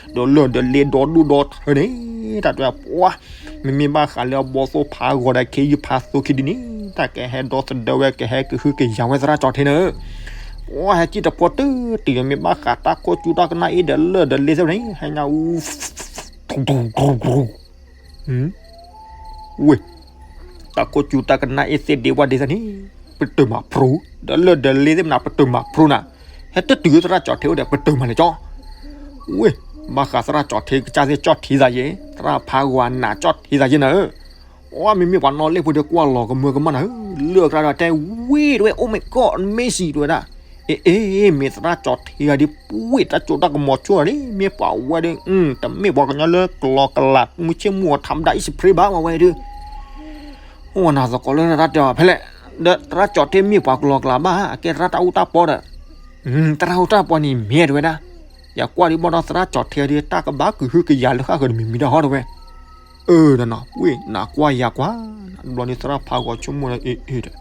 ်ဒီးလ့ဒီဒူၣ်ဒီထၢန့ၣ် တၢ်တဲပှၢ် မ့မ့ၢ်ဘၣ်ဃးလၢအဘီသိၣ်ဖးဂီၤဒီးခ့ယုၢ်ဖးသိၣ်ခံဒုန့ၣ် တၢ်ကဟဲဒီသဒၢဝဲ ကဟဲကဟုကယာ်ဝဲသရၣ်ကၠီၤထ့န့ၣ်, ပှၢ်ဟဲစံၣ်တဖိတုၤတုၤ မ့ၢ်ဘၣ်ဃးတၢ်ခိၣ်ကၠူတၢ်ကနါအံၤဒီးလၢၢ်ဒီးလ့သ့ၣ်န့ၣ် ဟဲညါအူ ဝ့ၢ်, တၢ်ခိၣ်ကၠူတၢ်ကနါအ့ၣ်သ့ၣ်ဒ့ဝၣ်ဒ့သ့ၣ်န့ၣ် ပတုာ်မးဖျိ, ဒီးလၢၢ်ဒီးလ့သ့ၣ်မနၤ ပတုာ်မးဖျိနၤ, ဟဲတတုၤသရၣ်ကၠီၤထ့အိၣ်ဒီးပတုာ်မးလဲၣ်ကၠီ, ဝ့ၢ်, ဘၣ်ဃးသရၣ်ကၠီၤထ့ကစၢ်သ့ၣ်ကၠီၣ်ထံသးယဲ, သရၣ်ဖးဂီၤနးကၠီၣ်ထံသးယဲနၤဧၢ, အီ မ့မ့ၢ်ပှၤနီၣ်လ့ၣ်ဖိဒီးကွၢ်လီၤကမၢကမၣ်နၤဧၢ, လၢၢ်အကျါဒီးတဲဝ့ၢ်တဝဲ Oh my God, amazing တဝဲဒၣ် အ့ အ့ မ့ၢ်သရၣ်ကၠီၤထ့ဂၤဒ် ပှ့ၤတၢ်ကၠိတၢ်ကမီၤဆိၣ်ဂၤန့ၣ် မ့ၢ်ပှၤဝဲဒီး တမ့ၢ်ပှၤကညီလၢကလီကလးမုၢ်ဆ့ၣ်မုၢ်ဂီၤ ထးမဒါ အံၣ်စဖရ့ဘၣ် ဝဲဝဲဒီး, အိၣ်နၤသကိးလၢတၢ်တဲအီၤဖဲလဲၣ်, ဒီးသရၣ်ကၠီၤထ့မ့ၢ်ပှၤကလီကလးဘၣ် အကဲသရၣ်တၢ်အူတၢ်ပီဒီး, သရၣ်အူတၢ်ပီန့ၣ် မ့ၢ်တဝဲဒၣ်, ယကွၢ်ဒ်ဘၣ်ဒီးသရၣ်ကၠီၤထ့ဒီး တၢ်ကဘၣ်ကဟုကယာ်လၢဃၣ်ဃၢၤတမံၤမံၤတၢ်ဟီတဝဲ အၢ ဒီးနီၤ ဝ့ၢ်နၤကွၢ်ယၤကွၢ်, တဘျီန့ၣ်သရၣ်ဖးဂီၤဆိကမိၣ်ဒီး အ့ အ့ ဒီး,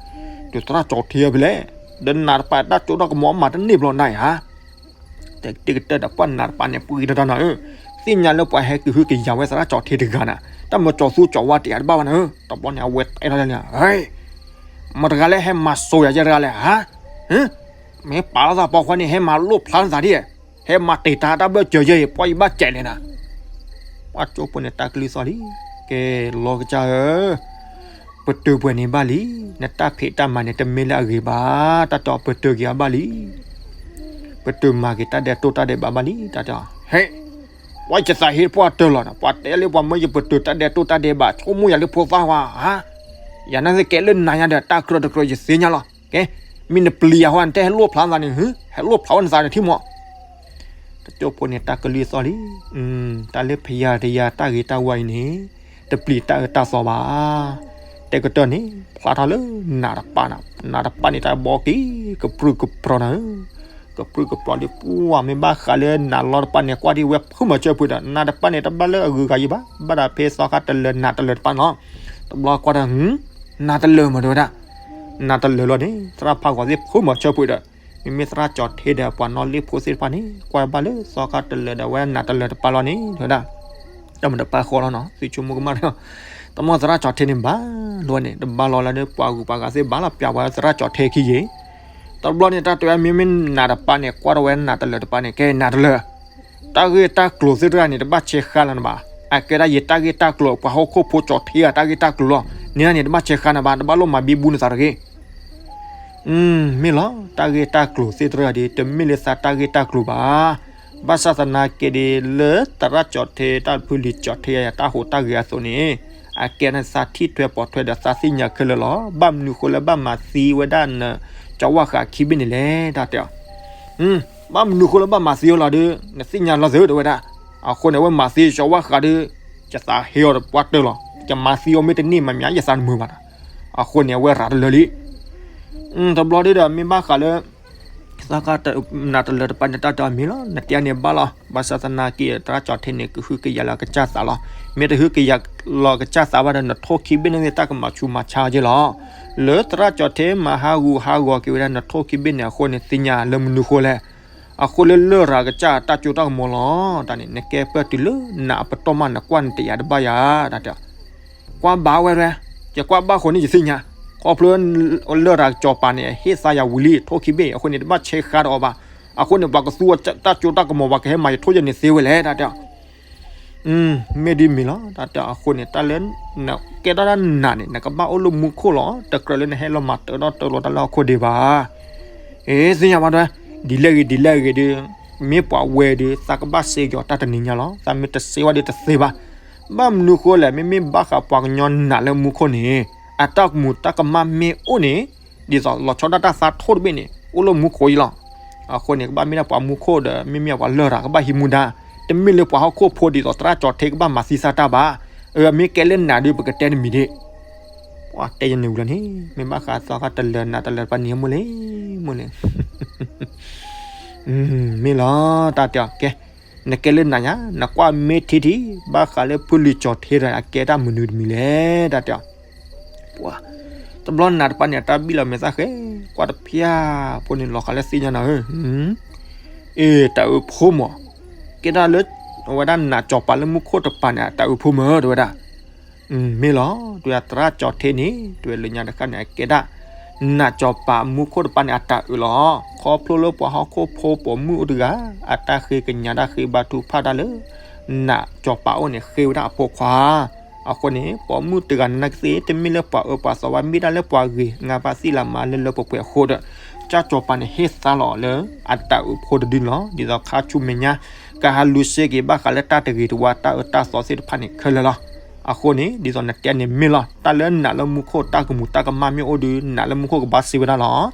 ဒီးသရၣ်ကၠီၤထ့ဖဲလဲၣ်, ဒီးနးတပၢ်တၢ်ကၠိတၢ်ကမီၤမၤတန့ၢ်ဘျီနၤဧါ, တဲကတဲာ်ကတီၤဒီးပှၢ်နးတပၢ်န့ၣ် ပှ့ၤတၢ်တၢ်နၤဧၢ, သ့ၣ်ညါလၢပှၤဟဲကဟုကယာ်ဝဲသရၣ်ကၠီၤထ့တဂၤနၤ, တၢ်မၢကၠီၤသူကၠီၤဝါတယၤတဘၣ်ဘၣ်နၤဧၢ, တဘျီန့ၣ် အဝဲတဲထီၣ်လၢန့ၣ်, မတၤတဂၤလဲၣ် ဟဲမၤစိၤယၤယဲတဂၤလဲၣ်ဧါ, မ့ၢ်ပာ်လီၤသးပိာ်ခွါန့ၣ် ဟဲမၤလိၣ်ဖျါနသးဒ် ဟဲမၤတ့ၢ်တၢ်တၢ်ဘၢၣ်စၢၤယဲအံၤ ပှၤယဘၣ်စဲးလဲၣ်နၤ, ပှၢ်ကၠိဖိန့ၣ်တၢ်ကလုၢ်သီၣ်လံ, ကဲလီၤကစၢ်ဧၢ, ပတုာ်ပှဲၤန့ၣ်ဘၣ်လံ, နတၢ်ဖံးတၢ်မၤန့ၣ် တမ့ၢ်လၢအဂ့ၤဘၣ်, တၢ်တဲအီၤပတုာ်က့ၤအဘၣ်လံ, ပတုာ်မၤက့ၤတၢ်ဒဲးတိၢ်တၢ်ဒဲးဘးဘၣ်လံ, တၢ်တဲအီၤ, ဟဲ, ပှၤယသးဟ့တပှၢ်တၢၢ်လီၤ, ပှၤတဲလၢပှၤမၢယပတုာ်တၢ်ဒဲးတိၢ်တၢ်ဒဲးဘး ဆိကမိၣ်ယၤလၢဖိသၣ်ဝါဧါ, ယၤန့ၣ်ကဲလၢနၤညါဒီး တၢ်ကြၢးတကြၢးယသ့ၣ်ညါလီၤ, ကဲ, မ့ၢ်နပျံၤယၤဟီ နတဲဟဲလိၣ်ဖျါနသးန့ၣ်, ဟဲလိၣ်ဖျါဝဲနသးန့ၣ်ထံၣ်မး တကၠိဖိန့ၣ်တၢ်ကလုၢ်သီၣ်လံ, တၢ်လၢဖယၤတယၤတၢ်ဂ့ၤတၢ်ဝါအံၤန့ၣ်, တပျံၤတၢ်အၢတၢ်သီဘၣ်, တဲကတၢၢ်န့ၣ် ဖျါထီၣ်လၢနးတပၢ်နၤ, နးတပၢ်န့ၣ်တၢ်ဘီက့ၤ ကပြုၢ်ကပြီၤနၤဧၢ, ကပြုၢ်ကပြီၤဒီးပှၢ်မ့ၢ်ဘၣ်ဃးလၢနးလီတပၢ်န့ၣ် ကွၢ်ဒ်ဝဲဖုမၤဆၢဖုဒီး နးတပၢ်န့ၣ်တဘၣ်လၢအဂုၤအဂၤယံၤဘၣ်, ဘၣ်ဒၣ်ဖဲသီခါတလၢၤနးတလၢၤတပၢ်န့ၣ်လီၤ, တဘျီကွၢ်ဒီး နးတလၢၤမးတဲဝဲဒၣ် နးတလၢၤလီၤန့ၣ် သရၣ်ဖးဂီၤသ့ၣ်ဖုမၤဆၢဖုဒီး, မ့မ့ၢ်သရၣ်ကၠီၤထ့ဒီးပှၤနီၣ်လ့ၣ်ဖိသ့ၣ်တဖၣ်န့ၣ် ကွၢ်ဘၣ်လၢသီခါတလၢၤဒီးဝဲနးတလၢၤတပၢ်လီၤန့ၣ် တဲဝဲဒၣ်, တၢ်မတပၢ်ဃီလီၤနီၤ သုဆိကမိၣ်ကမၣ်ဒီး, တမီၢ်သရၣ်ကၠီၤထ့န့ၣ်ဘၣ်လီၤန့ၣ် တဘၣ်လီၤလၢဒီးပှၤဂုၤပှၤဂၤသ့ၣ်ဘၣ်လီၤ ပျးဝဲသရၣ်ကၠီၤထ့ခံယံၤ, တဘျီန့ၣ် တၢ်တဲဝဲမ့မ့ၢ်နးတပၢ်န့ၣ် ကွၢ်ထီၣ်ဝဲနးတလၢၤတပၢ်န့ၣ် ကဲနးတလၢၤ တၢ်ဂ့ၢ်တၢ်ကျိၤသ့ၣ်တဖၣ်န့ၣ် တဘၣ်ဆဲးဃါလၢၤနဘၣ်, အကဲဒၣ်ယတၢ်ဂ့ၢ်တၢ်ကျိၤ ပှၤဟီၣ်ခိၣ်ဖိကၠီၤထ့ဂၤတၢ်ဂ့ၢ်တၢ်ကျိၤလီၤ, န့ၣ်န့ၣ် တဘၣ်ဆဲးဃါနဘၣ် တဘၣ်လိၣ်မၤဘံဘူနသးတဂ့ၤ, မ့ၢ်လီၤ တၢ်ဂ့ၢ်တၢ်ကျိၤသ့ၣ်တဖၣ်ဒီး တမ့ၢ်လၢသးတၢ်ဂ့ၢ်တၢ်ကျိၤဘၣ်, ဘၣ်ဆၣ်သနာ်က့ဒီး လၢသရၣ်ကၠီၤထ့တၢ်ဖုလံၤကၠီၤထ့ယၤ တၢ်ဟူးတၢ်ဂဲၤအသိးန့ၣ်, အကဲန့ၣ်သးထံၣ်ထွဲပိာ်ထွဲဒီးသးသ့ၣ်ညါခဲလၢာ်လီၤ, ဘၣ်မနုၤဃိလၢဘၣ်မၤသံဝဲဒၣ်န ကၠီၤဝါဃးခံဘ့ၣ်န့ၣ်လဲၣ် တၢ်တဲအီၤ ဘၣ်မနုၤဃိလၢဘၣ်မၤသံအီၤလီၤဒီး နသ့ၣ်ညါလီၤသ့ တဲဝဲဒၣ်, အဃိန့ၣ် အဝဲမၤသံကၠီၤဝါဃးဒီး ယသးဟ့အီၤဒီးပှၢ်တၢၢ်လီၤ, ယမၤသံအီၤမ့ၢ်တန့ၢ်မးမး ယသးတမုာ်ဘၣ်နီၤ, အဃိန့ၣ် အဝဲရၤတလၢာ်လံ တဘျီဒီး မ့ၢ်ဘၣ်ဃးလၢ သီခါ နးတလၢၤတပၢ်န့ၣ် တၢ်တဲအီၤမ့ၢ်လီၤ, နတဲန့ၣ်ဘၣ်လီၤ, ဘၣ်ဆၣ်သနာ်က့ သရၣ်ကၠီၤထ့န့ၣ် ကဟုကယာ်လၢကစၢ်သးလီၤ, မ့ၢ်တဟုကယာ်လီၤကစၢ်သးဘၣ်ဒီး နထိၣ်ခံဘ့ၣ်န့ၣ် တၢ်ကမၤဆူးမၤဆါက့လီၤ, လၢသရၣ်ကၠီၤထ့မၤဟးဂူာ်ဟးဂီၤက့ၤဝဲဒၣ် နထိၣ်ခံဘ့ၣ်န့ၣ် အဃိန့ၣ် သ့ၣ်ညါလၢမနုၤဃိလဲၣ်, အဃိလၢလရာ်ကစၢ်တၢ်ကၠိတၢ်ကမီၤလီၤ, တၢ်န့ၣ် နကဲပၢၢ်တုၤလၢနးအပတီၢ်မး နကွၢ်နတယာ်တဘၣ်ယၤ, တၢ်တဲ ကွၢ်ဘၣ်ဝဲဒၣ်, ယကွၢ်ဘၣ်ဃိန့ၣ်ယသ့ၣ်ညါ, ခီဖျိလရာ်ကၠီၤပၤန့ၣ် ဟ့ၣ်သါယၤဝံၤလံ ထိၣ်ခံဘ့ၣ် အဃိန့ၣ် တဘၣ်ဆဲးဃါဒီးအီၤဘၣ်, အဃိန့ၣ် ပှၤကသူအတၢ်ကၠိတၢ်ကမီၤ ပှၤကဟဲမၤယထိၣ်ယဲန့ၣ်သ့ဝဲလဲၣ် တၢ်တဲ, မ့ၢ်ဒ်မ့ၢ်လီၤ တၢ်တဲအီၤ. အဃိန့ၣ် တၢ်လၢနကဲထီၣ်တၢ်နးန့ၣ် နကဘၣ်အိၣ်လၢမူခိၣ်လီၤ. တကြၢးလၢနဟဲလီၤမၤတၢထီၣ်တၢလီၤတၢ်လၢဟီၣ်ခိၣ်ဒံးဘၣ်. အ့ သ့ၣ်ညါဘၣ်တဲ, ဒ်လဲၣ်ဂ့ၤ ဒ်လဲၣ်ဂ့ၤဒီး မ့ၢ်ပှၤဝဲဒီး သးကဘၣ်စ့ကီၤတၢ်တနံၤညါလီၤ. သးမ့ၢ်တစ့ဝဲဒီးတသ့ဘၣ်. ဘၣ်မနုၤဃိလဲၣ်, မ့မ့ၢ်ဘၣ်ဃးပှၤကညီနးလၢမူခိၣ်န့ၣ် အတၢ်ကမူၤတၢ်ကမၣ်မ့ၢ်အိၣ်န့ၣ် ဒ်သိးလီၤဆီဒၣ်တၢ်သးထိၣ်တဘ့ၣ်န့ၣ် အိၣ်လၢမူခိၣ်အံၤလီၤ. အဃိန့ၣ် ကဘၣ်မ့ၢ်ဒၣ်ပှၤမူခိၣ်ဒီး မ့မ့ၢ်ပှၤလၢၢ်တၢ် ကဘၣ်ဟံးမူဒါ, တမ့ၢ်လၢပှၤဟီၣ်ခိၣ်ဖိဒ်သိးသရၣ်ကၠီၤထ့ကဘၣ်မၤသံသးတၢ်ဘၣ်. အမ့ၢ်ကဲလၢနးဒီး ပကတဲတမံၤဒ့ၣ်. ပှၤတဲယန့ၣ်ဝံၤလီၤန့ၣ် မ့ၢ်ဘၣ်ဃးသီခါတလၢၤနးတလၢၤတပၤန့ၣ် မိၢ်လံ, မိၢ်လံ. မ့ၢ်လီၤ တၢ်တဲအီၤ. ကဲ, နကဲလၢနးညါ နကွၢ်မ့ၢ်ထံထံ ဘၣ်ဃးလၢဖုလံၤကၠီၤထ့ဒီး အကဲတၢ်မနုၤတမံၤလဲၣ် တၢ်တဲအီၤ. ပှၤ, တဘျီနးတပၤန့ၣ် အတၢ်ဘံၣ်လီၤမဲာ်သၣ်ဃဲ, ကွၢ်တဖၠၣ်ဖိန့ၣ် လီၤဃးလၢသ့ၣ်ညါနၤဧၢ. အ့ တၢ်အုးဖိမး, ကဲဒၣ်လၢ အဝဲဒၣ်နးကၠီၤပၤလၢမူခိၣ်တပၤန့ၣ် အတၢ်အုးဖိမး တဲဝဲဒၣ်. မ့ၢ်လီၤ, တဲဝဲဒၣ်သရၣ်ကၠီၤထ့န့ၣ် တဲဝဲလၢညါတခါန့ၣ် အကဲဒၣ် နးကၠီၤပၤမူခိၣ်တပၤန့ၣ် အတၢ်အုးလီၤ. ခီဖျိလၢပှၤဟီၣ်ခိၣ်ဖိပိာ်မုၣ်အိၣ်တဂၤ အတၢ်ဃ့ကညးတၢ်ဃ့ဘါထုကဖၣ်တၢ်လၢ နးကၠီၤပၤအိၣ်န့ၣ် ဃ့ဝဲဒၣ်အဖိခွါ. အဃိန့ၣ် ပိာ်မုၣ်တဂၤန့ၣ်နာ်က့သ့ၣ် တမ့ၢ်လၢပှၤအၢပှၤသီဘၣ် မ့ၢ်ဒၣ်လၢပှၤဂ့ၤ ငါဘၣ်သံလၢမၤလၢလၢပှဲၤပှဲၤအဃိဒီး ကၠၢ်ကၠီၤပၤန့ၣ် ဟ့ၣ်သါလီၤလၢ အတၢ်အုးဖိတဒုန့ၣ်လီၤ. ဒ်သိးခါဆူမဲာ်ညါ ကဟးလူၤစ့က့ၤဘၣ်ဃးလၢတၢ်တဂ့ၤတဝါ တၢ်အၢတၢ်သီသ့ၣ်တဖၣ်န့ၣ် ခဲလၢာ်လီၤ. အဃိန့ၣ် ဒ်သိးနတဲန့ၣ်မ့ၢ်လီၤ. တၢ်လၢနးလၢမူခိၣ် တၢ်ကမူၤတၢ်ကမၣ်မ့ၢ်အိၣ်ဒီး နးလၢမူခိၣ်ကဘၣ်စ့ဝဲဒၣ်လီၤ.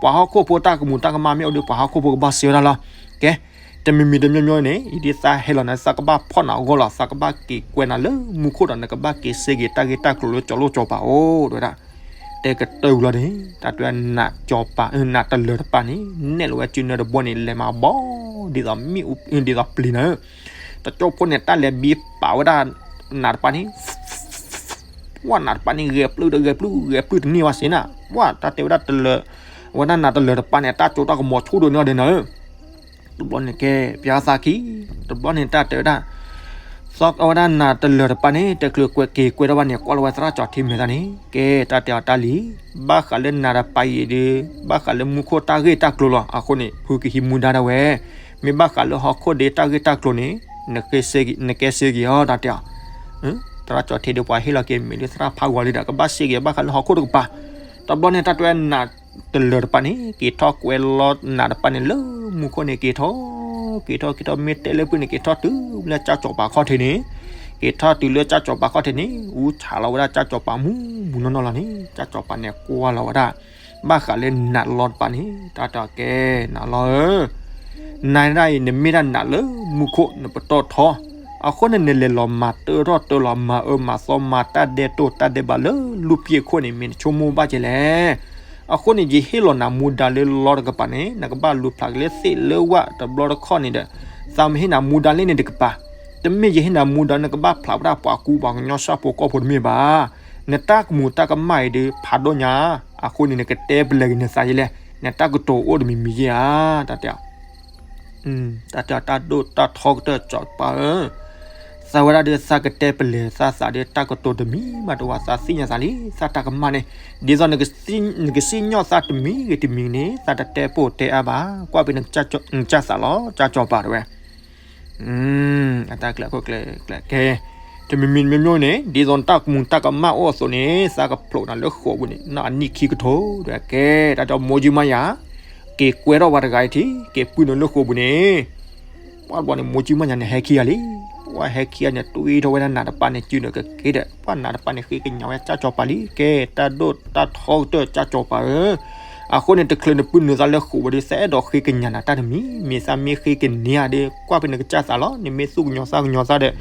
ပှၤဟီၣ်ခိၣ်ဖိတၢ်ကမူၤတၢ်ကမၣ်မ့ၢ်အိၣ်ဒီး ပှၤဟီၣ်ခိၣ်ဖိကဘၣ်စ့ဝဲဒၣ်လီၤ. ကဲ, တမံၤမံၤတမံၤမံၤန့ၣ် ယဒ်သးဟဲလီၤန့ၣ် သးကဘၣ်ဖီၣ်နၤအဂီၢ်လီၤ. သးကဘၣ်က့ၤကွဲနၤလၢမူခိၣ်ဒီး နကဘၣ်က့ၤစ့က့ၤတၢ်ဂ့ၢ်တၢ်ကျိၤလၢကၠီၤလိၣ်ကၠီၤပၤအိၣ် တဲဝဲဒၣ်. တဲကတၢၢ်ဝံၤလီၤန့ၣ် တၢ်တဲနးကၠီၤပၤ နးတလၢၤတပၤန့ၣ် နဲၣ်လီၤဝဲစုနၢတဘိန့ၣ် လဲၤမၤဘီ ဒ်သိးမ့ၣ်အူ ဒ်သိးပျံၤနၤ. တကၠိဖိန့ၣ် တၢ်လဲၤဘံပာ်ဝဲဒၣ်နးတပၤန့ၣ် ပှၤနးတပၤန့ၣ် ဂဲၤပျုၢ်ဒီးဂဲၤပျုၢ် ဂဲၤပျုၢ်တန့ၢ်ဘၣ်စ့ၢ်နၤ. ပှၤတၢ်တဲဝဲဒၣ်တလၢၤ, အဝဲဒၣ်နးတလၢၤတပၤန့ၣ် အတၢ်ကၠိတၢ်ကမီၤဆူၣ်ဒိၣ်န့ၢ်အီၤဒဲးနၤဧၢ. တဘျီန့ၣ်ကဲ ပျၢ်သးခံ, တဘျီန့ၣ်တၢ်တဲဝဲဒၣ် သီအဝဲဒၣ်နးတလၢၤတပၤန့ၣ် တချုးကွဲက့ၤကွဲထီၣ်ဘၣ်န့ၣ် ကွၢ်လီၤဝဲသရၣ်ကၠီၤထ့မဲာ်သၣ်န့ၣ် ကဲ တၢ်တဲအီၤတၢ်လံ, ဘၣ်ဃးလၢနးတပၤအံၤဒီး ဘၣ်ဃးလၢမူခိၣ်တၢ်ဂ့ၢ်တၢ်ကျိၤလီၤ. အဃိန့ၣ် ဖုကဟံးမူဒါဒၣ်ဝဲ, မ့ၢ်ဘၣ်ဃးလၢဟီၣ်ခိၣ်ဒ့တၢ်ဂ့ၢ်တၢ်ကျိၤန့ၣ် နကဲစ့က့ၤအီၤ တၢ်တဲအီၤ. သရၣ်ကၠီၤထ့ဒီးပှၤဟ့ၣ်လီၤက့ၤမ့ၢ်လၢသရၣ်ဖးဂီၤလံဒီး ကဘၣ်စ့က့ၤဘၣ်ဃးလၢဟီၣ်ခိၣ်တကပၤ. တဘျီန့ၣ်တၢ်တဲဝဲနးတလၢၤတပၤန့ၣ် က့ၤထီၣ်ကွဲလီၤနးတပၤန့ၣ်လၢမူခိၣ်န့ၣ် က့ၤထီၣ် က့ၤထီၣ်က့ၤထီၣ် မ့ၢ်တဲလၢပုၢ်န့ၣ် က့ၤထီၣ်တုၤလၢကၠၢ်ကၠီၤပၤခီၣ်ထံးန့ၣ်, က့ၤထီၣ်တုၤလၢကၠၢ်ကၠီၤပၤခီၣ်ထံးန့ၣ် အူဆးလီၤဝဲဒၣ်ကၠၢ်ကၠီၤပၤမူမူနီၢ်နီၢ်လီၤန့ၣ် ကၠၢ်ကၠီၤပၤန့ၣ်ကွၢ်လီၤဝဲဒၣ် ဘၣ်ဃးလၢနးလီၤတပၤန့ၣ် တၢ်တဲအီၤကဲ နးလီၤဧၢ နၤဒၣ်အံၤ နမ့ၢ်ဒၣ်နးလၢမူခိၣ် နပတီၢ်ထီ, အဃိန့ၣ် နလဲၤလီၤမၤတၢထီၣ်တၢလီၤ မၤအၢမၤသီ မၤတၢ်ဒဲးတိၢ်တၢ်ဒဲးဘးလၢလူၢ်ပျ့ၤခိၣ်န့ၣ် မ့ၢ်နဆိကမိၣ်ဘၣ်ကဲလဲၣ်. အဃိန့ၣ် ယဟ့ၣ်လီၤနၤမူဒါလၢလီတကပၤန့ၣ် နကဘၣ်လူၤဖျးက့ၤလၢသ့ၣ်လၢဝၣ်တဘျီတခီၣ်န့ၣ်ဒီး သးမ့ၢ်ဟ့ၣ်နၤမူဒါလၢန့ၣ်တကပၤ, တမ့ၢ်ယဟ့ၣ်နၤမူဒါ နကဘၣ်ဖျးဝဲဒၣ်ပှၤကူပှၤကညီဆၣ်ဖိကီၢ်ဖိတမ့ၢ်ဘၣ်. နတၢ်ကမူၤတၢ်ကမၣ်အံၤဒီး ဖးဒိၣ်ညါ, အဃိန့ၣ် နကတဲပလဲၤက့ၤနသးယဲလဲၣ်, နတၢ်ကတိၤအိၣ်တမံၤမံၤယဲဧါ တၢ်တဲအီၤ တၢ်တဲအီၤ တၢ်ဒိၣ်တၢ်ထီကတၢၢ်ကၠီၤပၤဧၢ, သးဝဲဒၣ်ဒီးသးကတဲပလဲၤသးသးဒီးတၢ်ကတိၤတမံၤမးတဝၤ သးသ့ၣ်ညါသးလံ သးတၢ်ကမၣ်န့ၣ်, ဒ်သိးနကစံၣ်ညီၣ်သးတမံၤဂ့ၤတမံၤန့ၣ် သးတတဲပိာ်တဲအါဘၣ်, ကွၢ်ဖဲနကစံၣ်သးလီၤ ကၠၢ်ကၠီၤပၤတဲဝဲ အတၢ်ကျဲးခိၣ်ကျဲးကျဲးကဲ, တမံၤမံၤမ့ၢ်မ့ၢ်န့ၣ် ဒ်သိးနတၢ်ကမူၤတၢ်ကမၣ်အိၣ်အသိးန့ၣ် သးကဖျိးနၤလၢဃိာ်ပူၤန့ၣ် နီၢ်အနံၣ်ခံကထိဒီးကဲ, တၢ်တဲမိၢ်ကၠံမါယၤ, က့ၤကွဲထီၣ်ဝဲတဂၤအံၤထံ က့ၤပုၢ်နၤလၢဃိာ်ပူၤန့ၣ်, ပှၤတဘျီန့ၣ် မိၢ်ကၠံမါယၤန့ၣ် ဟဲခံဂၤလံ, ပှၤဟဲခံဂၤန့ၣ် တွံထီၣ်ဝဲဒၣ်နးတပၤန့ၣ် စုနၢကက့ဒီး ပှၤနးတပၤန့ၣ် ဃ့ကညးဝဲကၠၢ်ကၠီၤပၤလံ, ကဲ တၢ်ဒိၣ်တၢ်ထီကတၢၢ်ကၠၢ်ကၠီၤပၤဧၢ အဃိန့ၣ် တချုးနပုၢ်နၤသးလၢဃိာ်ပူၤဒီး သးအဲၣ်ဒိးဃ့ကညးနၤတၢ်တမံၤ, မ့ၢ်သးမ့ၢ်ဃ့ကညးနၤဒီး ကွၢ်ဖဲနကစၢ်သးလီၤ, နမ့ၢ်သူၣ်ကညီၤသးကညီၤသးဒီး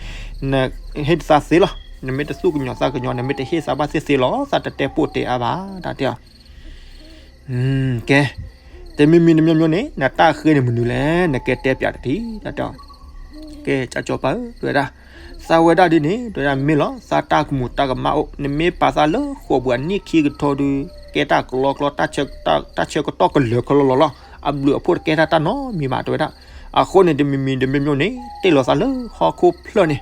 နဟ့ၣ်သးသ့လီၤ, နမ့ၢ်တသူၣ်ကညီၤသးကညီၤ နမ့ၢ်တဟ့ၣ်သးဘၣ်သ့ၣ်သ့လီၤ, သးတတဲပိာ်တဲအါဘၣ်, တၢ်တဲအီၤ ကဲ, တမံၤမံၤတမံၤမံၤန့ၣ် နတၢ်ဃ့န့ၣ်မနုၤလဲၣ်, နကဲတဲပၠးတထံၣ်, တၢ်တဲအီၤ, ကဲ ကၠၢ်ကၠီၤပၤဧၢ တဲဝဲဒၣ်, သးဝဲဒၣ်ဒ်န့ၣ် တဲဝဲဒၣ်မ့ၢ်လီၤ, သးတၢ်ကမူၤတၢ်ကမၣ်အိၣ်, နမ့ၢ်ပာ်သးလၢဃိာ်ပူၤအနံၣ်ခံကထိဒီး ကဲတၢ်ကလီကလီ တၢ်ဆၢကတီၢ်ကလၢာ်ကလီလီၤလီၤ, အဘျုးအဖှိၣ်တကဲထီၣ်တၢ်နီတမံၤဘၣ် တဲဝဲဒၣ်, အဃိန့ၣ် တမံၤမံၤတမံၤမံၤန့ၣ် တ့ၢ်လီၤသးလၢဟီၣ်ခိၣ်ဖျၢၣ်န့ၣ်,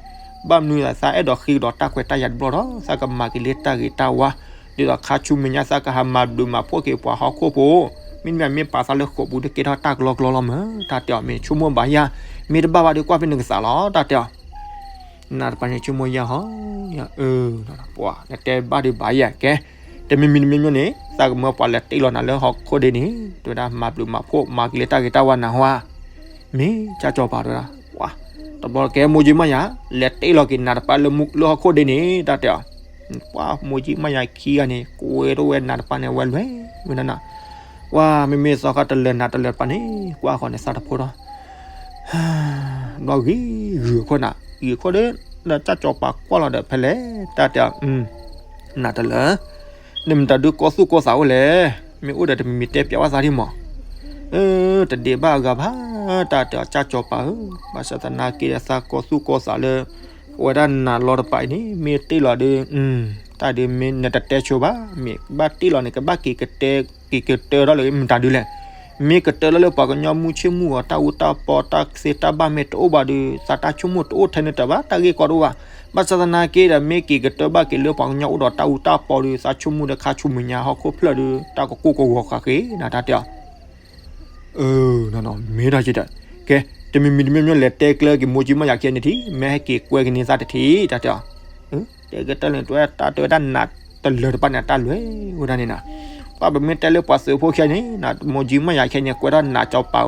ဘၣ်မနုၤသးအဲၣ်ဒိးဃ့ကဒီးတၢ်ခွဲးတၢ်ယာ်တဘျီဒီး သးကမၤက့ၤလၢတၢ်ဂ့ၤတၢ်ဝါ ဒ်သိးခါဆူမဲာ်ညါသးကဟးမၤဘျုးမၤဖှိၣ်က့ၤပှၤဟီၣ်ခိၣ်ဖိ, မ့တမ့ၢ်မ့ၢ်ပာ်သးလၢဃိာ်ပူၤဒီးကဲထီၣ်တၢ်ကလီကလီလီၤမး, တၢ်တဲအီၤ မ့ၢ်ဆိကမိၣ်ဘၣ်ယၤ, မ့ၢ်တဘၣ်ဘၣ်ဒီးကွၢ်ဖဲနကစၢ်လီၤ, တၢ်တဲအီၤ နးတပၤန့ၣ်ဆိကမိၣ်ယၤဟီ, ယၤအၢ, ပှၤနတဲဘၣ်ဒံးဘၣ်ယၤကဲ, တမံၤမံၤတမံၤမံၤန့ၣ် သးကမၢပှၤလဲၤတ့ၢ်လီၤနၤလၢဟီၣ်ခိၣ်ဒ့န့ၣ် တဲဝဲဒၣ်မၤဘျုးမၤဖှိၣ် မၤက့ၤလၢတၢ်ဂ့ၤတၢ်ဝါနၤဟါ, မ့ၢ်ကၠၢ်ကၠီၤပၤတဲဝဲဒၣ်, ပှၤ, တဘျီကဲမိၢ်ကၠံမးယၤ လဲၤတ့ၢ်လီၤက့ၤနးတပၤလၢမူလၢဟီၣ်ခိၣ်ဒ့န့ၣ် တၢ်တဲအီၤ, ပှၤမိၢ်ကၠံမးယၤခံဂၤန့ၣ် ကွဲထီၣ်ဝဲနးတပၤန့ၣ် အဝဲလဲၤဝဲဒၣ်နၤ, ပှၤမ့မ့ၢ်သီခါတလၢၤနးတလၢၤတပၤန့ၣ် ကွၢ်ဃီန့ၣ်သးတဖိထီၣ် ဘျီဂံၤဂုာ်ခိၣ်နၤ, ဂံၤခိၣ်ဒီး ဒီးကၠၢ်ကၠီၤပၤကွၢ်လီၤဒီးဖဲလဲၣ် တၢ်တဲအီၤ, နးတလၢၤ, နမ့ၢ်တၢ်ဒုးကီသူၣ်ကီသးအိၣ်လဲၣ်, မ့ၢ်အိၣ်ဒီးတမံၤမံၤတဲပျးဝဲသးဒ်မး, တဒ့ဘၣ်အဂၤဘၣ်, တၢ်တဲအီၤကၠၢ်ကၠီၤပၤဧၢ, ဘၣ်ဆၣ်သနာ်က့ဒီးသးကီသူၣ်ကီသးလၢ အဝဲဒၣ်နးလီၤတပၤအံၤန့ၣ် မ့ၢ်တ့ၢ်လီၤဒီး တၢ်ဒုးမ့ၢ်နတတဲဆိဘၣ်, မ့ၢ်ဘၣ်တ့ၢ်လီၤန့ၣ် ကဘၣ်က့ၤကတၢၢ်, က့ၤကတၢၢ်ထီၣ်လၢမတၤဒုလဲၣ်, မ့ၢ်ကတၢၢ်ထီၣ်လၢပှၤကညီမုၢ်ဆ့ၣ်မုၢ်ဂီၤ တၢ်အူတၢ်ပီတၢ်သ့တၢ်ဘၣ်မ့ၢ်တအိၣ်ဘၣ်ဒီး သးတၢ်ဆိကမိၣ်တအိၣ်ထဲန့ၣ်တၢ်ဘၣ် တၢ်ဂ့ၢ်ကီတအိၣ်ဘၣ်, ဘၣ်ဆၣ်သနာ်က့ဒီး မ့ၢ်က့ၤကတၢၢ်ဘၣ်က့ၤလၢပှၤကညီအိၣ်ဒီးတၢ်အူတၢ်ပီဒီး သးဆိကမိၣ်ဒီးခါဆူမဲာ်ညါဟီၣ်ခိၣ်ဖျၢၣ်ဒီး တၢ်ကကိၢ်ကဂီၤဃာ်ဃ့နၤ တၢ်တဲအီၤ မ့ၢ်ဒီးယဒီး ကဲ, တမံၤမံၤတမံၤမံၤလဲၤတဲကျဲက့ၤမိၢ်ကၠံမးယၤခံဂၤန့ၣ်ထံး, မ့ၢ်ဟဲက့ၤကွဲက့ၤန့ၢ်သးတထံး တၢ်တဲအီၤ, တဲကတၢၢ်န့ၣ် တဝဲတၢ်တဲဝဲဒၣ်နးတလၢၤတပၤန့ၣ် တၢ်လဲၤဝဲဒၣ်န့ၣ်နၤ, ပှၤပမ့ၢ်တဲလၢပှၤသုးဖိခံဂၤန့ၣ် မိၢ်ကၠံမးယၤခံဂၤန့ၣ် ကွဲထီၣ်နးကၠီၤပၤ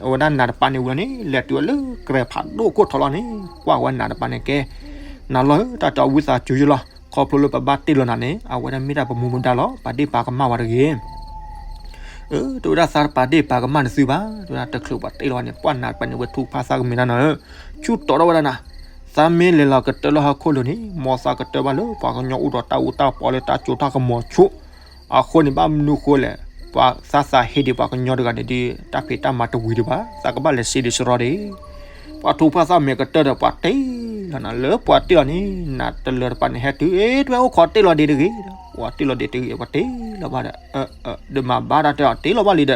အဝဲဒၣ်နးတပၤန့ၣ်ဝံၤလီၤန့ၣ် လဲၤတုၤဝဲလၢကြဲးဖးဒိၣ်ခိၣ်ထီလီၤန့ၣ် ကွၢ်ဝဲနးတပၤန့ၣ်ကဲ, နၤလီၤဧၢ တၢ်တဲအီၤ ဝံသးစူၤယလီၤ, ခီဖျိလၢပဘၣ်တ့ၢ်လီၤနၤန့ၣ် အဝဲဒၣ်မ့ၢ်တၢ်ပမူပဒါလီၤ, ပာ်ဒ့ၣ်ပာ်ကမၣ်ဝဲတဂ့ၤ တဝဲဒၣ်သးတပာ်ဒ့ၣ်ပာ်ကမၣ်နသုဘၣ်, တဝဲဒၣ်တချုးပှၤတ့ၢ်လီၤန့ၣ် ပှၤနးတပၤန့ၣ် ဝဲထုကဖၣ်သးကမ့ၢ်တၢ်နီၤဧၢ, ဆူၣ်တီၤထီၣ်ဝဲဒၣ်နၤ, သးမ့ၢ်လဲၤလီၤကတၢၢ်လၢဟီၣ်ခိၣ်လိၤန့ၣ် မ်သးကတၢၢ်ဘၣ်လၢပှၤကညီအိၣ်ဒီးတၢ်အူတၢ်ပီလၢတၢ်ကၠိတၢ်ကမီၤဆူၣ်, အဃိန့ၣ် ဘၣ်မနုၤဃိလဲၣ်, ပှၤသးသးဟ့ဒံးပှၤကညီတဂၤန့ၣ်ဒီး တၢ်ဖံးတၢ်မၤတဝံၤဒံးဘၣ်, သးကဘၣ်လဲၤစံးဒံးစရီဒံး ပှၤထုကဖၣ်သးမဲာ်ကတၢၢ်ဒီး ပှၤတ့ၢ်လီၤနၤလၢပှၤတ့ၢ်လီၤန့ၣ် နးတလၢၤတပၤန့ၣ် ဟဲတုၤ အ့ တဝဲအိၣ်ခိးတ့ၢ်လီၤဒံးတဂ့ၤ, ပှၤတ့ၢ်လီၤဒံးတဂ့ၤ ပှၤတ့ၢ်လီၤဘၣ်ဒီး, ဒီးမၤဘၣ်တၢ်တဲအီၤ တ့ၢ်လီၤဘၣ်လံဒီး,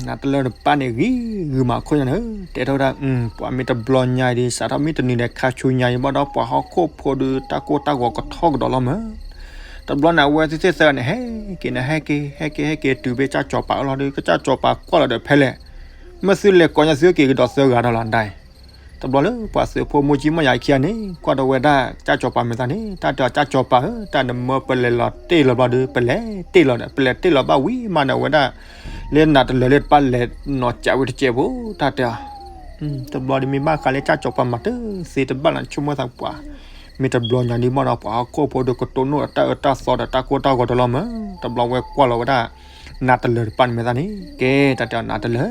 နးတလၢၤတပၤန့ၣ် ဂံၤဂုာ်မးခိၣ်ညါန့ၣ် တဲထီၣ်ဝဲဒၣ်, ပှၤမ့ၢ်တဘျီညါအံၤဒံး စးထီၣ်မ့ၢ်တနံၤဒီးခါဆူညါအံၤဘၣ်ဒီး ပှၤဟီၣ်ခိၣ်ဖိဒီးတၢ်ကိၢ်တၢ်ဂီၤကထီၣ်ကဒီးလီၤမး တဘျီန့ၣ် အဝဲသ့ၣ်သၢဂၤန့ၣ် ဟဲက့ၤန့ၣ် ဟဲက့ၤ ဟဲက့ၤ ဟဲက့ၤတုၤဖဲကၠၢ်ကၠီၤပၤအလီၢ်ဒီး ကစၢ်ကၠီၤပၤကွၢ်လီၤဒီးဖဲလဲၣ်, မ့ၢ်သုလဲၤကိးညါသုက့ၤကဒီးသၢဂၤဒီးလီၤဒၣ်အံၤ, တဘျီလၢပှၤသုးဖိမိၢ်ကၠံမီၢ်ယၤခံဂၤန့ၣ် ကွၢ်ဒီးဝဲဒၣ်ကစၢ်ကၠီၤပၤမဲာ်သၣ်န့ၣ် တၢ်တဲအီၤကစၢ်ကၠီၤပၤဧၢ တၢ်နမၢပလဲၤလီၤတ့ၢ်လီၤဘျီဒီး ပလဲၤတ့ၢ်လီၤဒီး ပလဲၤတ့ၢ်လီၤဘၣ်ဝံၤမးန့ၣ် အဝဲဒၣ် လၢနးတလၢၤလၢတပၤလဲၤနီၢ်ကးဝဲတစဲးဖိ တၢ်တဲအီၤ တဘျီဒီးမ့ၢ်ဘၣ်ဃးလၢကစၢ်ကၠီၤပၤမၤတသ့တဘၣ်လီၤ ဆိကမိၣ်သးပှၤ မ့ၢ်တဘျီညါဒံးမးဒီး ပှၤဟီၣ်ခိၣ်ဖိဒီးကတိၢ်နီၣ်ဒီးတၢ်အၢတၢ်သီဒီးတၢ်ကိၢ်တၢ်ဂီၤတလီၤမး တဘျီဝဲကွၢ်လီၤဝဲဒၣ် နးတလၢၤတပၤန့ၣ်မဲာ်သၣ်န့ၣ် ကဲ တၢ်တဲအီၤနးတလၢၤ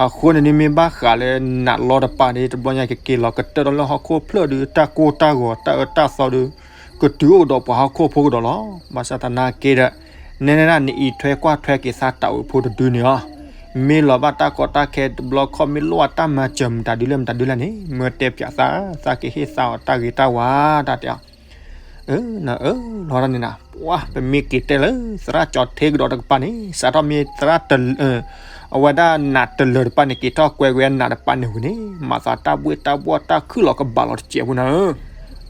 အဃိန့ၣ်န့ၣ်မ့ၢ်ဘၣ်ဃးလၢနးလီၤတပၤန့ၣ် တဘျီညါကက့ၤလီၤကတၢၢ်ဒီးလၢဟီၣ်ခိၣ်ဖျၢၣ်ဒီး တၢ်ကိၢ်တၢ်ဂီၤတၢ်အၢတၢ်သီဒီး ကတုၤအိၣ်ကဒီးပှၤဟီၣ်ခိၣ်ဖိကဒီးလီၤ. ဘၣ်ဆၣ်သနာ်က့ဒီး နဲနဲဒၣ်နအံးထွဲကွၢ်ထွဲက့ၤသးတၢ်အိၣ်ဖှိၣ်တဒုန့ၣ်လီၤ. မ့ၢ်လီၤဘၣ်တၢ်ကီတၢ်ခဲတဘျီခီၣ် မ့ၢ်လိၣ်ဘၣ်တၢ်မၤစၢၤမတၤဒုလဲၣ်မတၤဒုလဲၣ်န့ၣ် မၢတဲပၠးသး သးကဟ့ၣ်သးအီၤတၢ်ဂ့ၤတၢ်ဝါ တၢ်တဲအီၤ အၢ နအၢလီၤတၢ်န့ၣ်နၤ ပှၤပမ့ၢ်က့ၤတဲလၢ သရၣ်ကၠီၤထ့ကဒီးတကပၤန့ၣ် စးထီၣ်မ့ၢ်သရၣ်တလၢ အဝဲဒၣ်နးတလၢၤတပၤန့ၣ် က့ၤထီၣ်ကွဲဝဲနးတပၤန့ၣ်ဝံၤန့ၣ် မၤသးတၢ်ဘှ့ၣ်တၢ်ဘှီၣ်တၢ်ခုၣ်လီၤကဘၣ်လီၤတစဲးဖိနၤဧၢ.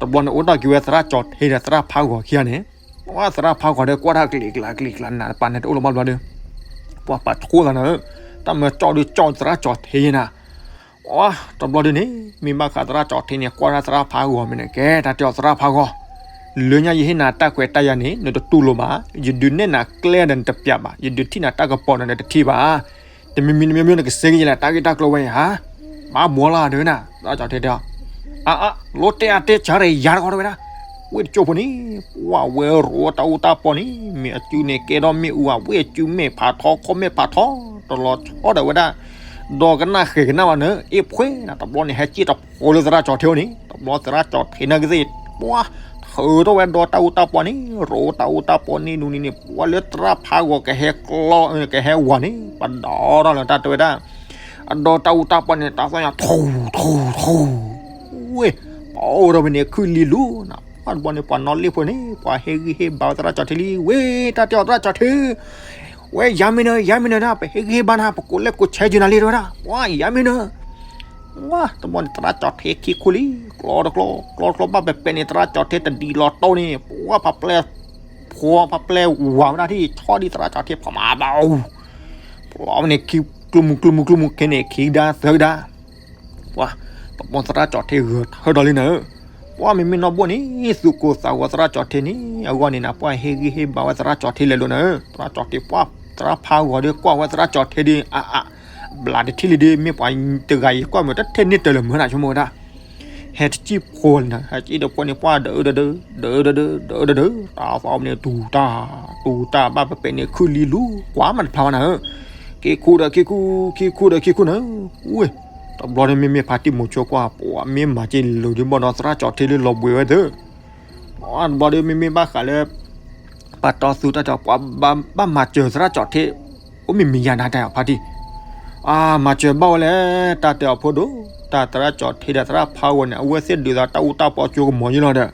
တဘျီန့ၣ်အိၣ်ထီၣ်က့ၤဝဲသရၣ်ကၠီၤထ့ဒီးသရၣ်ဖးဂီၤခံဂၤန့ၣ် ပှၤသရၣ်ဖးဂီၤဒီးကွၢ်တၢ်ကလံၤကျါကလံၤကျါနးတပၤန့ၣ်တအိၣ်လၢၤဘၣ်ဘျီဒီး ပှၤပာ်ထူသးနၤဧၢ. တၢ်မၢကၠီၣ်ဒုးကၠီၣ်သရၣ်ကၠီၤထ့နၤ တဘျီဒုန့ၣ် မ့ၢ်ဘၣ်ဃးသရၣ်ကၠီၤထ့န့ၣ် ကွၢ်တၢ်သရၣ်ဖးဂီၤမ့ၢ်န့ၣ် ကဲ တၢ်တဲအီၤသရၣ်ဖးဂီၤ လၢညါယဟ့ၣ်နၤတၢ်ခွဲးတၢ်ယာ်န့ၣ် နတတူၢ်လိာ်ဘၣ်, ယဒုးနဲၣ်နၤကျဲဒီးနတပျးဘၣ်, ယဒုးထံၣ်နၤတၢ်ကပီၤဒီးနတထံၣ်ဘၣ်. တမံၤမံၤတမံၤမံၤနကစ့ကယဲၢ်လၢတၢ်ဂ့ၢ်တၢ်ကျိၤဝဲအံၤဧါ. ဘၣ်ဘှီလၢဒုးနၤ သရၣ်ကၠီၤထ့တဲအီၤ အါအါ လိၣ်တဲအါတဲဆါဒီးယၤတဂီၤတဝဲဒၣ် ဝ့ၢ်တကၠိဖိန့ၣ် ပှၤဝဲရိတၢ်အူတၢ်ပီန့ၣ် မ့ၢ်အစုန့ၣ်ကဲထီၣ်မ့ၣ်အူဧါ ဝ့ၢ်အစုမ့ၢ်ဖးထီ ခီမ့ၢ်ဖးထီ တလီၤဆီဒီးဝဲဒၣ် ဒီးကနၣ်ဃဲၤကနၣ်ဘၣ်နၢၤ အ့ၣ်ဖှဲနၤ တဘျီန့ၣ် ဟဲစ့ၣ်တဖိလၢသရၣ်ကၠီၤထ့အအိၣ်န့ၣ် တဘျီသရၣ်ကၠီၤထ့နာ်က့သ့ၣ် ပှၤ ထုးထီၣ်ဝဲဒီတၢ်အူတၢ်ပီန့ၣ် ရိတၢ်အူတၢ်ပီန့ၣ် နူနံၤန့ၣ် ပှၤလၢသရၣ်ဖးဂီၤကဟဲကျီ ကဟဲဝၤန့ၣ် ပဒီထီၣ်လၢတၢ်တဲဝဲဒၣ် အဒီတၢ်အူတၢ်ပီန့ၣ် တၢ်သီၣ်ညါ ထူ ထူ ထူ ဝ့ၢ် ပအိၣ်ဒီးဝဲန့ၣ် ခုၣ်လံလူနၤ ပှၤတဘျီန့ၣ် ပှၤနီၣ်လ့ၣ်ဖိန့ၣ် ပှၤဟ့ၣ်ဂံၢ်ဟ့ၣ်ဘါဝဲသရၣ်ကၠီၤထ့လံ ဝ့ၢ် တၢ်တဲအီၤသရၣ်ကၠီၤထ့ ဝဲယၤမ့ၢ်နၢၤ ယၤမ့ၢ်နၢၤဒၣ် ပဟ့ၣ်ဂံၢ်ဟ့ၣ်ဘါနၤ ပကိးလဲၣ်ကိးဆဲးက့ၤနၤလံတဲဝဲဒၣ် ပှၤယၤမ့ၢ်နၢၤ ဝဲ တဘျီန့ၣ် သရၣ်ကၠီၤထ့ခံခူလံ ကျီတကျီ ကျီတကျီဘၣ်ပဲပဲန့ၣ် သရၣ်ကၠီၤထ့တဒံးလီၤတိၢ်န့ၣ် ပှၤဖးပျဲၢ် ဖှီဖးပျဲၢ်ဝၤဝဲဒၣ်ထံၣ် ဆီဒံးသရၣ်ကၠီၤထ့ဖးမၤဘၣ်အူ ပျီဝဲန့ၣ် ကျူမူကျူမူကျူမူခဲန့ၣ် ခံကဒါသၢကဒါ ပှၤ တဘျီသရၣ်ကၠီၣ်ထ့ဂဲၤထၢဒီးလံနၤဧၢ, ပှၢ်မ့မ့ၢ်နီၢ်ဘိၣ်န့ၣ် သူၣ်ကိၢ်သးဂီၤသရၣ်ကၠီၣ်ထ့န့ၣ် အဂီၢ်န့ၣ်နၤ ပှၢ်ဟ့ၣ်ဂံၢ်ဟ့ၣ်ဘါဝဲသရၣ်ကၠီၣ်ထ့လဲၤလိၤနၤဧၢ, သရၣ်ကၠီၣ်ထ့ပှၢ် သရၣ်ဖးဂီၤဒီးကွၢ်ဝဲသရၣ်ကၠီၣ်ထ့ဒီး အါအါ ဘျးတထံၣ်လံဒီး မ့ၢ်ပှၤတဂၤအံၤကွၢ်မုာ်တထံၣ်န့ၢ်တၢ်လၢၤမုာ်နၤ ဆိကမိၣ်ဝဲဒၣ် ဟဲတစံၣ်ဖိလံနၤ, ဟဲစံၣ်တဖိန့ၣ် ပှၢ်ဒုးဒုးဒုး ဒုးဒုးဒုး ဒုးဒုးဒုး တၢ်သီန့ၣ် တူၢ်တၢ် တူၢ်တၢ်ဘၣ်ပပဲာ်န့ၣ် ခုၣ်လံလူၤ ကွၢ်မးတဖျါဘၣ်နၤဧၢ, ခံခူဒီးခံခူ ခံခူဒီးခံခူနၤဧၢ, ဝ့ၢ် တဘျီန့ၣ်မ့မ့ၢ်ဖါတံၢ်မိၤဆိကွၢ် ပှၢ်မ့ၢ်မၤက့ၤလိၤဒုးဘၣ်ဒီးသရၣ်ကၠီၣ်ထ့လၢလီၤဘှံးဝဲသၢ တဘျီဒီးမ့မ့ၢ်ဘၣ်ဃးလၢ ပှၤတီသူတၢ်တီ ပှၤဘၣ်မၤစၢၤသရၣ်ကၠီၣ်ထ့ အိၣ်မ့ၢ်မံၤယၤနၤတၢ်ဖါတံၢ်, အါ မၤစၢၤဘၣ်ဝဲလဲၣ် တၢ်တဲအီၤဖိဒိၣ်, တၢ်သရၣ်ကၠီၣ်ထ့ဒီးသရၣ်ဖးဂီၤန့ၣ် အဝဲသ့ၣ်ဒုးသးတၢ်အူတၢ်ပီကၠိကမီၤယံလီၤဒီး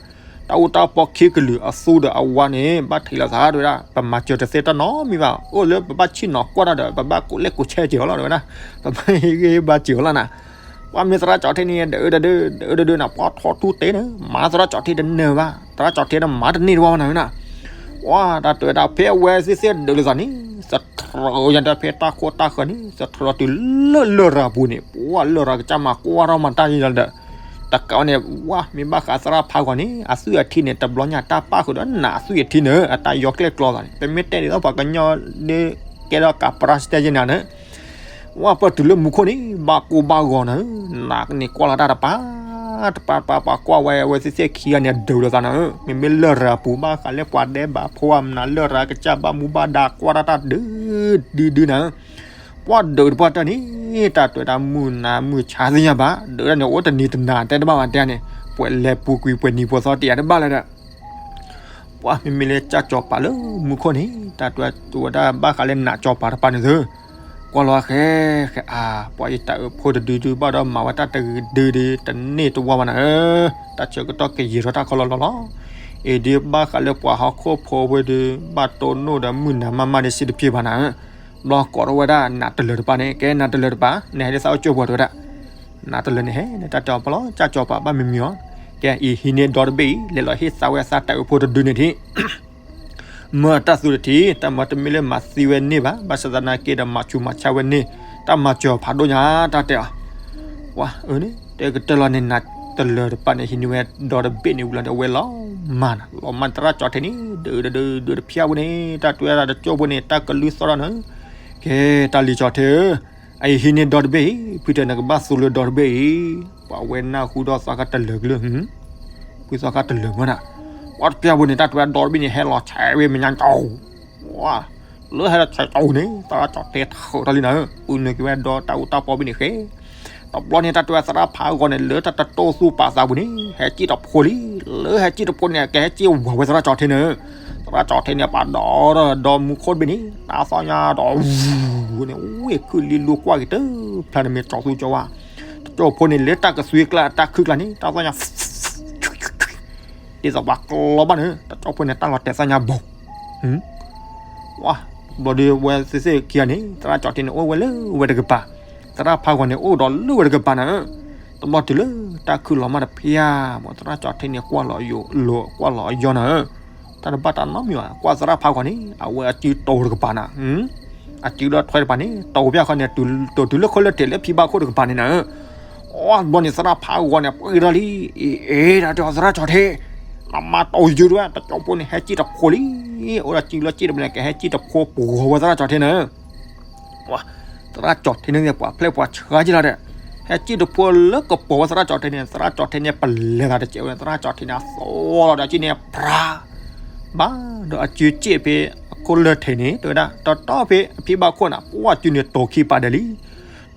တၢ်အူတၢ်ပီခံကလုာ်အသူဒီးအဝါန့ၣ် ဘၣ်ထံးလိာ်သးတဝဲဒၣ်, ပမၤစၢၤတသ့တၢ်နီတမံၤဘၣ်, အိၣ်လၢပဘၣ်ဆ့ၣ်နီၤကွၢ်တၢ်ဒီး ပဘၣ်ကိးလဲၣ်ကိးဆဲးစၢၤအီၤလီၤတဝဲဒၣ်, ပဘၣ်ဟ့ၣ်ဂံၢ်ဟ့ၣ်ဘါစၢၤအီၤလီၤနၤ ပှၢ်မ့ၢ်သရၣ်ကၠီၣ်ထ့န့ၣ် ဒုးဒုးဒုး ဒုးဒုးဒုးနၤ ပှၢ်ထီၣ်ထူၣ်တ့ၢ်န့ၣ် မၤသရၣ်ကၠီၣ်ထ့တန့ၢ်ဘၣ်, သရၣ်ကၠီၣ်ထ့န့ၣ် မၤတန့ၢ်တဝဲဘၣ်နၤနၤ, ပှၢ်တၢ်တဲဝဲဒၣ် ဖဲအဝဲသ့ၣ်သ့ၣ်ဒုးလိာ်သးန့ၣ် သထြၢယၤဒီးဖဲတၢ်ခိၣ်တၢ်ဃၢၤန့ၣ် သထြၢတုၤလၢလရာ်ပူၤန့ၣ် ပှၢ်လရာ်ကစၢ်မၤကွၢ်ထီၣ်မၤတၢ်ယံလီၤဒီး တကးဝဲန့ၣ် ဝဲမ့ၢ်ဘၣ်ဃးသရၣ်ဖးဂီၤန့ၣ် အသွံၣ်အထံန့ၣ် တဘျီညါတၢ်ပၣ်ဃုာ်ဒီးနးအသွံၣ်အထံန့ၣ် အတၢ်ယီကျဲၣ်ကျီသးန့ၣ် ပမ့ၢ်တဲဒ်သိးပှၤကညီဒ်ကဲထီၣ်ကးပရၢစတဲယဲနၤန့ၣ် ဝဲပၢၢ်တုၤလၢမူခိၣ်န့ၣ် ဘၣ်ကိၢ်ဘၣ်ဂီၤနၤဧၢ, နးန့ၣ်ကွၢ်လီၤတၢ်တပၤ တပၤတပၤ ပှၤကွၢ်ဝဲ အဝဲသ့ၣ်သ့ၣ်ခံဂၤန့ၣ် အဒုးလိာ်သးနၤဧၢ, မ့မ့ၢ်လရာ်ပူၤဘၣ်ဃးလၢပှၤဒဲးဘးဖိအမနၤ လရာ်ကစၢ်ဘၣ်မူဘၣ်ဒါ ကွၢ်တၢ်တၢ်ဒုးဒုးဒုးနၤဧၢ, ပှၢ်ဒုးတပှၢ်တၢၢ်န့ၣ် တၢ်တဲဝဲဒၣ်မုၢ်နၤမုၢ်ဆါသ့ၣ်ညါဘၣ်, ဒုးဒၣ်န့ၣ် အိၣ်တနံၤတနၤတဲတဘၣ်ဘၣ်တဲန့ၣ် ပှဲၤလဲၤပူၤကွံာ်ပှဲၤနံၤပှဲၤသီတ့ၢ်ယၤတဘၣ်လၢၤဒီး ပှၢ်မ့မ့ၢ်လၢကၠၢ်ကၠီၤပၤလၢမူခိၣ်န့ၣ် တၢ်တဲဝဲဒၣ်ဘၣ်ဃးလၢနးကၠီၤပၤတပၤန့ၣ်သု, ကွၢ်လီၤဃဲဃဲအါ, ပှၢ်ယတၢ်အၢဖိတဒုဒုဘၣ်ဒီး မၤဝဲတၢ်တဒုဒု တန့ၢ်တဝါဘၣ်နၤဧၢ, တၢ်ဆၢကတီၢ်ကယံာ်ထီၣ်တၢ်ခီလီၤလီၤလီၤ, အံၤဒုးဘၣ်ဃးလၢပှၤဟီၣ်ခိၣ်ဖိဝဲဒုး ဘၣ်တိၢ်နီၣ်ဒီးမုၢ်နၤမးမးဒ်စံးတဖၣ်ဘၣ်နၤဧၢ, ဘျီကိးထီၣ်ဝဲဒၣ်နးတလၢၤတပၤန့ၣ် ကဲနးတလၢၤတပၤ နဟဲဒ်သးအိၣ်ကၠိပှၤတဲဝဲဒၣ် နးတလၢၤန့ၣ်ဟဲ နတၢ်တဲအီၤပလီၢ် ကၠၢ်ကၠီၤပၤဘၣ်မံၤမံၤအီၤ, ကဲအံၤဟံးန့ၢ်ဒီတဘ့ၣ်အံၤ လဲၤလီၤဟ့ၣ်သါဝဲသးတၢ်အၢဖိတဒုန့ၣ်ထံၣ် မၢအတၢ်သူတထံၣ် တၢ်မၤတမ့ၢ်လၢမၤသံဝဲန့ၣ်ဘၣ်, ဘၣ်ဆၣ်သနာ်က့ဒီးမၤဆူးမၤဆါဝဲန့ၣ် တၢ်မၤစၢၤဖးဒိၣ်ညါ တၢ်တဲအီၤ, ပှၢ်အၢန့ၣ် တဲကတၢၢ်လီၤန့ၣ် နးတလၢၤတပၤန့ၣ် ဟံးန့ၢ်ဝဲဒီတဘ့ၣ်န့ၣ်ဝံၤလီၤဒီး အဝဲလီၤမၢ်နၤ လီၤမၢ်သရၣ်ကၠီၤထ့န့ၣ် ဒုးဒုးဒုးဒုးတဖျၢၣ်ဝဲန့ၣ် တၢ်တဲဝဲဒၣ်တကၠိဖိန့ၣ် တၢ်ကလုၢ်သီၣ်ထီၣ်န့ၣ်, ကဲ တၢ်လံၤကၠီၤထ့ဧၢ အအံၤဟံးန့ၢ်ဒီတဘ့ၣ်အံၤ ဖုတဲနကဘၣ်သူလၢဒီတဘ့ၣ်အံၤ, ပှၤဝဲနၢ်ဟူဒီးသီခါတလၢၤကလုၢ်, ဖုသီခါတလၢၤမၢ်နၤ, ပှၢ်တပျၢ်ဖိန့ၣ် တၢ်တဲဝဲဒီတဘ့ၣ်န့ၣ် ဟဲလီၤဆဲးဝဲမဲာ်ညါကၠီၤ, လၢဟဲလီၤဆဲးကၠီၤန့ၣ် သရၣ်ကၠီၤထ့ထၢၣ်ထီၣ်လံနၤဧၢ, ပုၢ်နုာ်က့ၤဝဲဒီတၢ်အူတၢ်ပီဘ့ၣ်န့ၣ်ဃဲ တဘျီန့ၣ် တၢ်တဲဝဲသရၣ်ဖးဂီၤန့ၣ် လၢတၢ်တတိၢ်သူၣ်ပာ်သးပူၤန့ၣ် ဟဲစံၣ်တဖိလံ, လၢဟဲစံၣ်တဖိန့ၣ် ကဟဲစံၣ်ဝၤဝဲသရၣ်ကၠီၤထ့န့ၣ်, သရၣ်ကၠီၤထ့န့ၣ် ပာ်ဒီဒီဒီမူခိၣ်တဘ့ၣ်န့ၣ် တၢ်သီၣ်ညါဒီး ဝူၤန့ၣ် ဝ့ၢ်ခုၣ်လံလူၤကွၢ်က့ၤတဖျါန့ၣ်မ့ၢ်ကၠီၤသူကၠီၤဝါ, တကၠိဖိန့ၣ် လၢတၢ်ကသွံကျါတၢ်ခုၣ်ကျါန့ၣ် တၢ်သီၣ်ညါ ဒ်သိးပှၤကျီဘၣ်န့ၣ် တကၠိဖိန့ၣ် တၢ်လီၤတဲာ်သီၣ်ညါဘီ ဝါ, ဘျီဒီးဝဲသ့ၣ်သ့ၣ်ခံဂၤန့ၣ် သရၣ်ကၠီၤထ့န့ၣ် အိၣ်ဝဲလၢဝဲတကပၤ, သရၣ်ဖးဂီၤန့ၣ် အိၣ်ဒီးလၢဝဲတကပၤနၤဧၢ, တဘျီတုၤလၢတၢ်ခုၣ်လီၤမၢ်တဖၣ်မး သရၣ်ကၠီၤထ့န့ၣ် ကွၢ်လီၤယိာ် ကွၢ်လီၤအယီၢ်နၤဧၢ, တၢ်တဘၣ်တၢ်နီတမံၤဘၣ်, ကွၢ်သရၣ်ဖးဂီၤန့ၣ် အဝဲအစုတိၤတကပၤနၤ, အစုလၢထွဲတကပၤန့ၣ် တိၤဖၣ်ဃီန့ၣ် တိၤတုၤလၢခိလၢထံးလၢဖံဘၣ်ခိၣ်တကပၤန့ၣ်နၤဧၢ အီ ဘျီန့ၣ်သရၣ်ဖးဂီၤန့ၣ် ပှ့ၤထီၣ်လံ, အ့ အ့ တၢ်တဲအီၤသရၣ်ကၠီၤထ့, နမၤတိၤယုာ်တဝဲ တကၠိဖိန့ၣ် ဟဲစံၣ်တဖိလံ, အိၣ်ဒီးစုလၢစံၣ်တဖျၢၣ်န့ၣ် ကဟဲစံၣ်တဖိပှီၤဝဲသရၣ်ကၠီၤထ့နၤဧၢ, သရၣ်ကၠီၤထ့န့ၣ် ပှၤဖျဲၣ်ပှၤဆှါက့လီၤဒီး ဟဲစံၣ်တဖိလၢကပီၤဝဲသရၣ်ကၠီၤထ့န့ၣ် သရၣ်ကၠီၤထ့န့ၣ် ပလဲၤသးတစဲးဝဲန့ၣ် သရၣ်ကၠီၤထ့န့ၣ် အသီလီၤဒီးစံၣ်န့ၣ် ဖြး ဘၣ်ဒီးအစုစ့ၣ်ဖဲအခိၣ်လၢထံးန့ၣ် တဲဝဲဒၣ် တီတီဖဲအဖံဘၣ်ခိၣ်န့ၣ် ပှၢ်စုန့ၣ်တိၤခံပာ်ဒဲးလံ,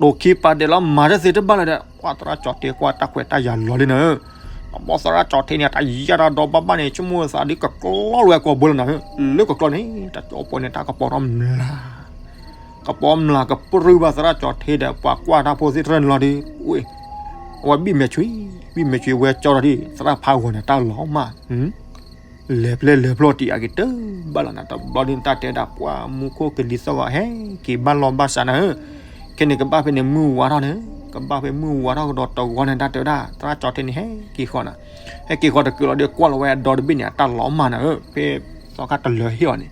တိၤခံပာ်ဒဲးလီၤ မၤတသ့တဘၣ်လၢၤဒီး ပှၢ်သရၣ်ကၠီၤထ့ကွၢ်တၢ်ခွဲးတၢ်ယာ်လီၤလံနၤဧၢ, တဘျီသရၣ်ကၠီၤထ့န့ၣ် တၢ်ယၢ်တၢ်ဒီဘၣ်ဘၣ်န့ၣ် ဆိကမိၣ်သးဒ်ကကျီလီၤဝဲကိာ်ဘိလီၤနၤဧၢ, လၢကကျီန့ၣ် တကၠိဖိန့ၣ် တၢ်ကပီၤထီၣ်မျး ကပီၤမျးကပြုၢ်ဘၣ်သရၣ်ကၠီၤထ့ဒီး ပှၤကွၢ်တၢ်ဖိသ့ၣ်တဖၣ်န့ၣ်လီၤဒီး အဝဲဘံၣ်မဲာ်ဆွံ, ဘံၣ်မဲာ်ဆွံဝဲကၠီထီၣ်ဒီး သရၣ်ဖးဂီၤန့ၣ် တၢ်လီၤမၢ်, လဲၤဖျဲၣ်လဲၤဖျီၣ်တံၢ်အက့ၤတဘၣ်လီၤနၤ, တဘျီဒ်န့ၣ် တၢ်တဲဒၣ် ပှၢ်မူခိၣ်ကလံၤသီၣ်ဂီၤ ဟဲက့ၤဘၣ်လီၢ်ဘၣ်စးနၤဧၢ, ခဲန့ၣ်ကဘၣ်ဖဲန့ၣ်မုၢ်ဝါထီၣ်န့ၣ်, ကဘၣ်ဖဲမုၢ်ဝါထီၣ်ကဒီးတဂီၤန့ၣ် တၢ်တဲဝဲဒၣ် သရၣ်ကၠီၤထ့န့ၣ် ဟဲက့ၤဃီနၤ, ဟဲက့ၤဃီတကုာ်လီၤဒီး ကွၢ်လီၤဝဲအဒီတဘ့ၣ်န့ၣ် အတၢ်လီၤမၢ်နၤဧၢ, ဖဲသီခါတလၢၤဟ့ၣ်အီၤန့ၣ်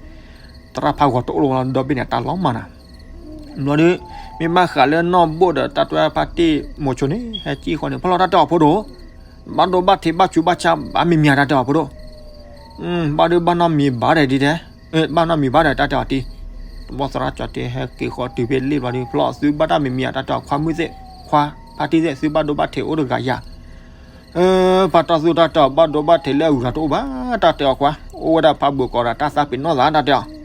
သရၣ်ဖးဂီၤတအိၣ်လၢၤဝဲလီၤ ဒီဘ့ၣ်န့ၣ် အတၢ်လီၤမၢ်နၤ ဘျီဒီး မ့ၢ်ဘၣ်ဃးလၢနီၢ်ဘိၣ်ဒီးတၢ်တဲဖါတံၢ်မိၤဆိန့ၣ် ဟဲကံၣ်ဃီန့ၣ် ဖီၣ်လီၤတၢ်တဲအီၤဖိဒိၣ်, ဘၣ်ဒိဘၣ်ထံးဘၣ်ဆူးဘၣ်ဆါဘၣ်မံၤမံၤတၢ်တဲအီၤဖိဒိၣ်, ဘၣ်ဒိဘၣ်နီတမံၤဘၣ်ဒီးဒ်တဲ, ဘၣ်နီတမံၤဘၣ်ဒီးတၢ်တဲအီၤတံၢ်, တဘျီသရၣ်ကၠီၤထံဟဲက့ၤဃီတုၤဖဲလ့ၣ်ဘျီဒီး ဖီၣ်လီၤသုဘၣ်တၢ်မံၤမံၤတၢ်တဲအီၤ ခွါမုၣ်သ့ၣ် ခွါဖါတံၢ်သ့ၣ် သုဘၣ်ဒိဘၣ်ထံးအိၣ်တဂၤယၤ ဖါတီသူၣ်တၢ်တဲအီၤ ဘၣ်ဒိဘၣ်ထံးလၢအဂၤတအိၣ်ဘၣ် တၢ်တဲအီၤခွါ, အိၣ်ဝဲဒၣ်ဖးဘိးကီးဒီးတၢ်သးပ့ၤနီၣ်သးတၢ်တဲအီၤ,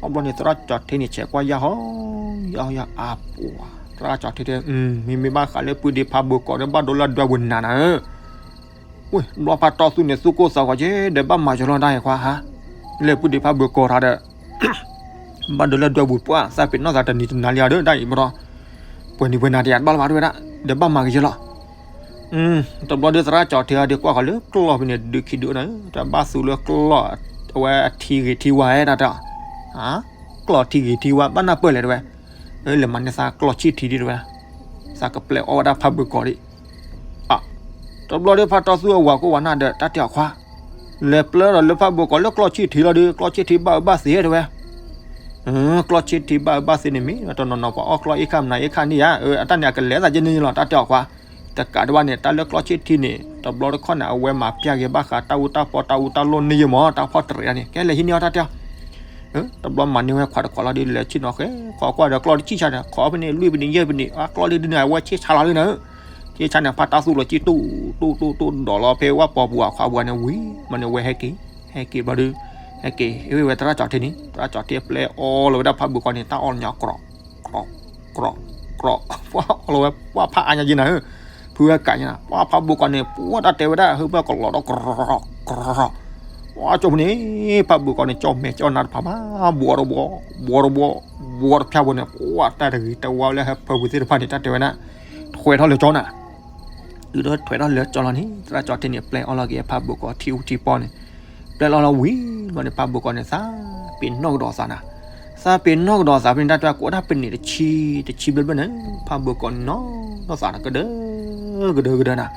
အဘျီန့ၣ်သရၣ်ကၠီၤထံန့ၣ် ဆဲးကွၢ်ယၢ်ဟီ ယၢ်ဟီယၢ်အါပှၤ, သရၣ်ကၠီၤထံတဲ မ့မ့ၢ်ဘၣ်ဃးလၢပုၢ်ဒ့ဖးဘိးကီးဒီး ဘၣ်ဒိလၢဒွဲပူၤနၤနၤဧၢ, ဝ့ၢ်ဘျီဖးတီသူၣ်န့ၣ် သူၣ်ကိၢ်သးဂီၤက့ၤ ဒီးဘၣ်မၤယီၤလီၤတၢ်ဟဲခွါဧါ, လၢပုၢ်ဒ့ဖးဘိးကီးထါဒီး ဘၣ်ဒိလၢဒွဲပူၤပှၢ် သးပ့ၤနီၣ်သးတနံၤတနၤလံဧါဒီး တၢ်အံၤဘျီ ပှဲၤနံၤပှဲၤနၤတယၤတဘၣ်လၢၤဘၣ်တဝဲဒၣ်, ဒီးဘၣ်မၤကယဲလီၤ, တဘျီဒီးသရၣ်ကၠီၤထံအီၤဒီးကွၢ်ဃီၤလၢကျီၢ်ဖဲန့ၣ် ဒုးခံဒုးအိၣ်နၤ, တဘၣ်သူလၢကျီၢ် အဝဲအထံဂ့ၤထံဝါဧါတၢ်တဲအီၤ, ကျီၢ်ထံဂ့ၤထံဝါ ဘၣ်နၢ်ပၢၢ်လဲၣ်တဝဲ, လဲၤမၤန့ၢ်သးကျီၢ်ဆံၣ်ထံဒ်တဝဲ, သးကပျဲအီၣ်ဝဲဒၣ်ဖးဘိးကီးဒံး တဘျီဒီးဖးတီသူၣ်အဝၤကိၢ်ဝၤနၢ်ဒီးတၢ်တဲအီၤခွါ, လဲၤပျဲဒီးလၢဖးဘိးကီးလၢကျီၢ်ဆံၣ်ထံလီၤဒီး ကျီၢ်ဆံၣ်ထံဘၣ်အၢဘၣ်သီတဝဲ, ကျီၢ်ဆံၣ်ထံဘၣ်အၢဘၣ်သီန့ၣ်မ့ၢ် တနီၤနီၤပှၤအီၣ်ကျီၢ်အ့ၣ်ခါမနၤအ့ၣ်ခါန့ၣ်ဧါ, အတၢ်န့ၣ်အကလဲၤသးယဲန့ၣ်လီၤ တၢ်တဲအီၤခွါ, တကးဒံးဘၣ်န့ၣ် တၢ်လၢကျီၢ်ဆံၣ်ထံန့ၣ် တဘျီတခီၣ်န့ၣ် အဝဲမၤပျဲက့ၤဘၣ်ဃးတၢ်အူတၢ်ပီတၢ်အူတၢ်လိၣ်န့ၢ်ယဲမး တၢ်ဖီၣ်တရံးန့ၣ် ကဲလဲၤဟံးန့ၢ်အီၣ်တၢ်တဲအီၤ တဘျီမၤန့ၢ်ဝဲခွးတခွးလီၤဒီး လဲၤဆ့ၣ်နီၤဃဲ ခီကွၢ်ဒီးကျီၢ်တဆံၣ်ဆါဒီး ခီဖဲန့ၣ်လွံၢ်ဖဲန့ၣ်ယဲၢ်ဖဲန့ၣ် အကျီၢ်လၢဒုန့ၣ် အဝဲဆ့ၣ်ဆါလီၤလံနၤ, ဆ့ၣ်ဆါန့ၣ် ဖးတီသူၣ်လီၤကံၣ်တူၢ်တူၢ်တူၢ်တူၢ်ဒီးလီၤဖဲဝၣ်ပီၤပူၤအခွးပူၤန့ၣ်ဝံၤ မ့ၢ်န့ၣ်ဝဲဟဲက့ၤ ဟဲက့ၤဘျီဒီး ဟဲက့ၤ ဟ့ၣ်ဝဲသရၣ်ကၠီၤထံန့ၣ် သရၣ်ကၠီၤထံပျဲအီလီၤဝဲဒၣ်ဖးဘိးကီးန့ၣ် တၢ်အီၣ်လီၤညီ ကြီၢ် ကြီၢ် ကြီၢ် ပှၤအီၣ်လီၤဝဲ ပှၤဖးအါညါယဲနၤဧၢ, ဖုဝဲကးညါ ပှၤဖးဘိးကီးန့ၣ် ပှၤတၢ်တဲဝဲဒၣ် ဟၢဖၢကလီၤဒီး ကြီၢ် ကြီၢ် ပှၤကၠိဖိန့ၣ် ဖးဘိးကီးန့ၣ် ကၠီၣ်မဲာ်ကၠီၣ်နါတဖၣ်ဘၣ် ဘှီတဘှီ ဘှီတဘှီ ဘှီတဖျါဖိန့ၣ် ပှၤတၢ်တဂ့ၤတဝါလၢဟၢဖၢပူၤသ့ၣ်တဖၣ်န့ၣ် တၢ်တဲဝဲဒၣ် ထွဲထီၣ်လၢကၠီနၤ ဒုးဒီးထွဲထီၣ်လၢကၠီလီၤန့ၣ် သရၣ်ကၠီၤထံန့ၣ် ပျဲအီၣ်လီၤက့ၤဖးဘိးကီးထံအူထံပီန့ၣ် ပျဲလီၤလီၤဝံၤဘျီန့ၣ် ဖးဘိးကီးန့ၣ် သးပ့ၤနီၣ်ကဒီးသးနၤ, သးပ့ၤနီၣ်ကဒီးသးဖဲန့ၣ် တၢ်တဲကိးဒၣ်ပနံးတဆံ တဆံဘျဲၣ်ဘျဲၣ်န့ၣ် ဖးဘိးကီးန့ၣ်နီၢ်နီၢ်သးနၤ ကဒၢ ကဒၢကဒၢနၤ,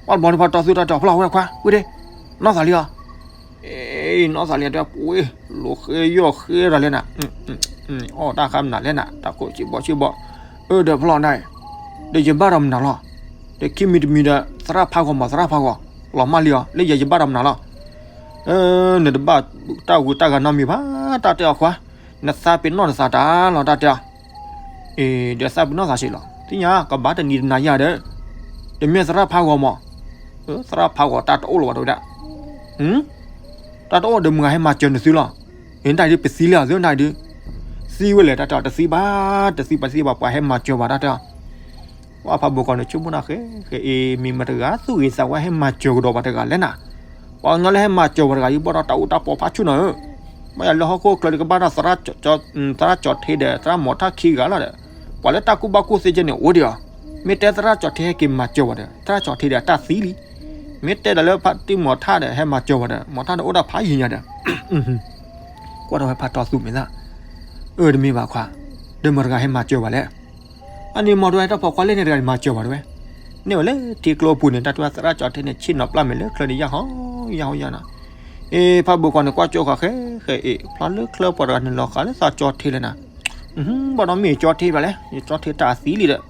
ပှၤဘျီန့ၣ် ဖးတီသူၣ်တၢ်တဲအီၤ ဖျီဝဲခွါ ဝံၤဒ့ နီၢ်သးလံဧါ နီၢ်သးလံဧါ တဲပှ့ၤ လိာ်ဃဲယီၢ်ဃဲတၢ်လဲၣ်နၤ, အီၣ်တၢ်ခါမနုၤလဲၣ်နၤ တၢ်ခိၣ်ဆံးဘီဆံးဘီ, အၢ ဒီးဖျီနၤ, ဒီးယဘၣ်ဒီးမနုၤလီၤ, ဒီးခံမံၤတမံၤဒီး သရၣ်ဖးဂီၤမး သရၣ်ဖးဂီၤ, လီၤမၢ်လံအီၤ လၢယၤယဘၣ်ဒီးမနုၤလီၤ, နတဘၣ်တၢ်ဂုၤတၢ်ဂၤနီတမံၤဘၣ် တၢ်တဲအီၤခွါ, နသးပ့ၤနီၣ်နသးတၢ်လီၤ တၢ်တဲအီၤ အ့ ဒီးသးပ့ၤနီၣ်သးစ့ၢ်လီၤ သ့ၣ်ညါ ကဘၣ်တနံၤတနၤယၤဒီး, တမ့ၢ်သရၣ်ဖးဂီၤမး, သရၣ်ဖးဂီၤတၢ်တအိၣ်လၢၤဘၣ် တဲဝဲဒၣ်, တၢ်တအိၣ်ဒီးမုၢ်ဂၤဟဲမၤစၢၤနသုလီၤ, နတၢ်ဒ်ပသံလံဧါ သုနတၢ်ဒ်, သံဝဲလဲၣ် တၢ်တဲအီၤ တသံဘၣ်, တသံဘၣ်တသံဘၣ် ပှၤဟဲမၤစၢၤဘၣ် တၢ်တဲအီၤ ပှၤဖးဘိးကီးန့ၣ် ဆိကမိၣ်နၤဃဲဃဲအ့ မ့ၢ်မတၤတဂၤသူၣ်ဂ့ၤသးဝါဟဲမၤစၢၤကဒီးပှၤတဂၤလဲၣ်နၤ, ပှၤကညီလၢဟဲမၤစၢၤပှၤတဂၤအံၤ ဘၣ်ဒီးတၢ်အူတၢ်ပီဖးဆူၣ်နီၤဧၢ, ဘၣ်ယၤလၢဟီၣ်ခိၣ်ချၢဒီးကဘၣ်ဒီး သရၣ်ကၠီၤထံဒီး သရၣ်မီၤထၣ်ခံဂၤလီၤဒီး, ပှၤလၢတၢ်ကူၣ်ဘၣ်ကူၣ်သ့ကဲန့ၣ် အိၣ်ဒံးအီၤ, မ့ၢ်တဲသရၣ်ကၠီၤထံဟဲက့ၤမၤစၢၤဝဲဒီး သရၣ်ကၠီၤထံဒီးတၢ်သံလံ, မ့ၢ်တဲဒီးလၢဖါတံၢ်မီၤထၣ်ဒီး ဟဲမၤစၢၤဝဲဒီး မီၤထၣ်ဒီးအိၣ်ဒီးဖးယံၤညါဒီး ကွၢ်ထီၣ်ဝဲဖးတီသူၣ်မ့ၢ်သၣ်, အၢ တမ့ၢ်ဘၣ်ခွါ, ဒီးမတၤတဂၤဟဲမၤစၢၤဘၣ်လဲၣ်, အန့ၣ်မီၤတဝဲတၢ်ဖီခွါလၢန့ၣ်တဂၤန့ၣ်မၤစၢၤဘၣ်တဝဲ, န့ၢ်ဝဲလၢထံကျိပူၤန့ၣ် တၢ်တဝဲသရၣ်ကၠီၤထံန့ၣ် ဆ့ၣ်နီၤပျၢ်မဲာ်လၢချၢန့ၣ် ယၢ်ဟီယၢ်ဟီယၢ်နီၤ, အ့ ဖးဘိးကီးန့ၣ် ကွၢ်ကၠိဃာ်ဃဲဃဲအ့ ဖျါလၢချၢပှၤတဂၤန့ၣ်လီၤဃာ်လၢသးကၠီၤထံလဲၣ်နၤ, ဘၣ်ဒီးမ့ၢ်ကၠီၤထံဘၣ်လဲၣ် ယကၠီၤထံတၢ်သံလံဒီး,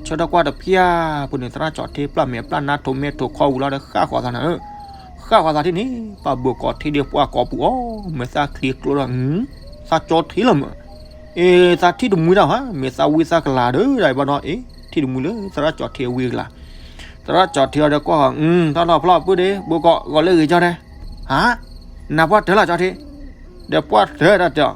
ဆၢထၢၣ်ကွၢ်တဖျၢၣ်ပူၤန့ၣ် သရၣ်ကၠီၤထံပျၢ်မဲာ်ပျၢ်နါထိးမဲာ်ထိးခီဝံၤလီၤဒီး ဃၣ်ဃီၤသးနၤဧၢ, ဃၣ်ဃီၤသးထံၣ်န့ၣ် ပှၤဘိးကီးထံဒ်ပှၤကိးပူၤအီၤ မ့ၢ်သးချံကျိဒီး သးကၠီၤထံလီၤမး, အ့ သးထံၣ်တမှံတၢ် မ့ၢ်သးဝံသးကလၤဒီး ဒ်ဘၣ်ဒီး အ့ ထံၣ်တမှံလၢသရၣ်ကၠီၤထံအဝံအကလၤ, သရၣ်ကၠီၤထံအီၤဒီးကွၢ်ဃီၤ တၢ်လီၤဖျီပုၢ်ဒ့ ဘိးကီး ဂီၤလၢဂ့ၤကၠီတဲ, ဟါ, နၢ်ပှၢ်တၢၢ်လီၤကၠီၤထံ, ဒီးပှၢ်တၢၢ်တၢ်တဲ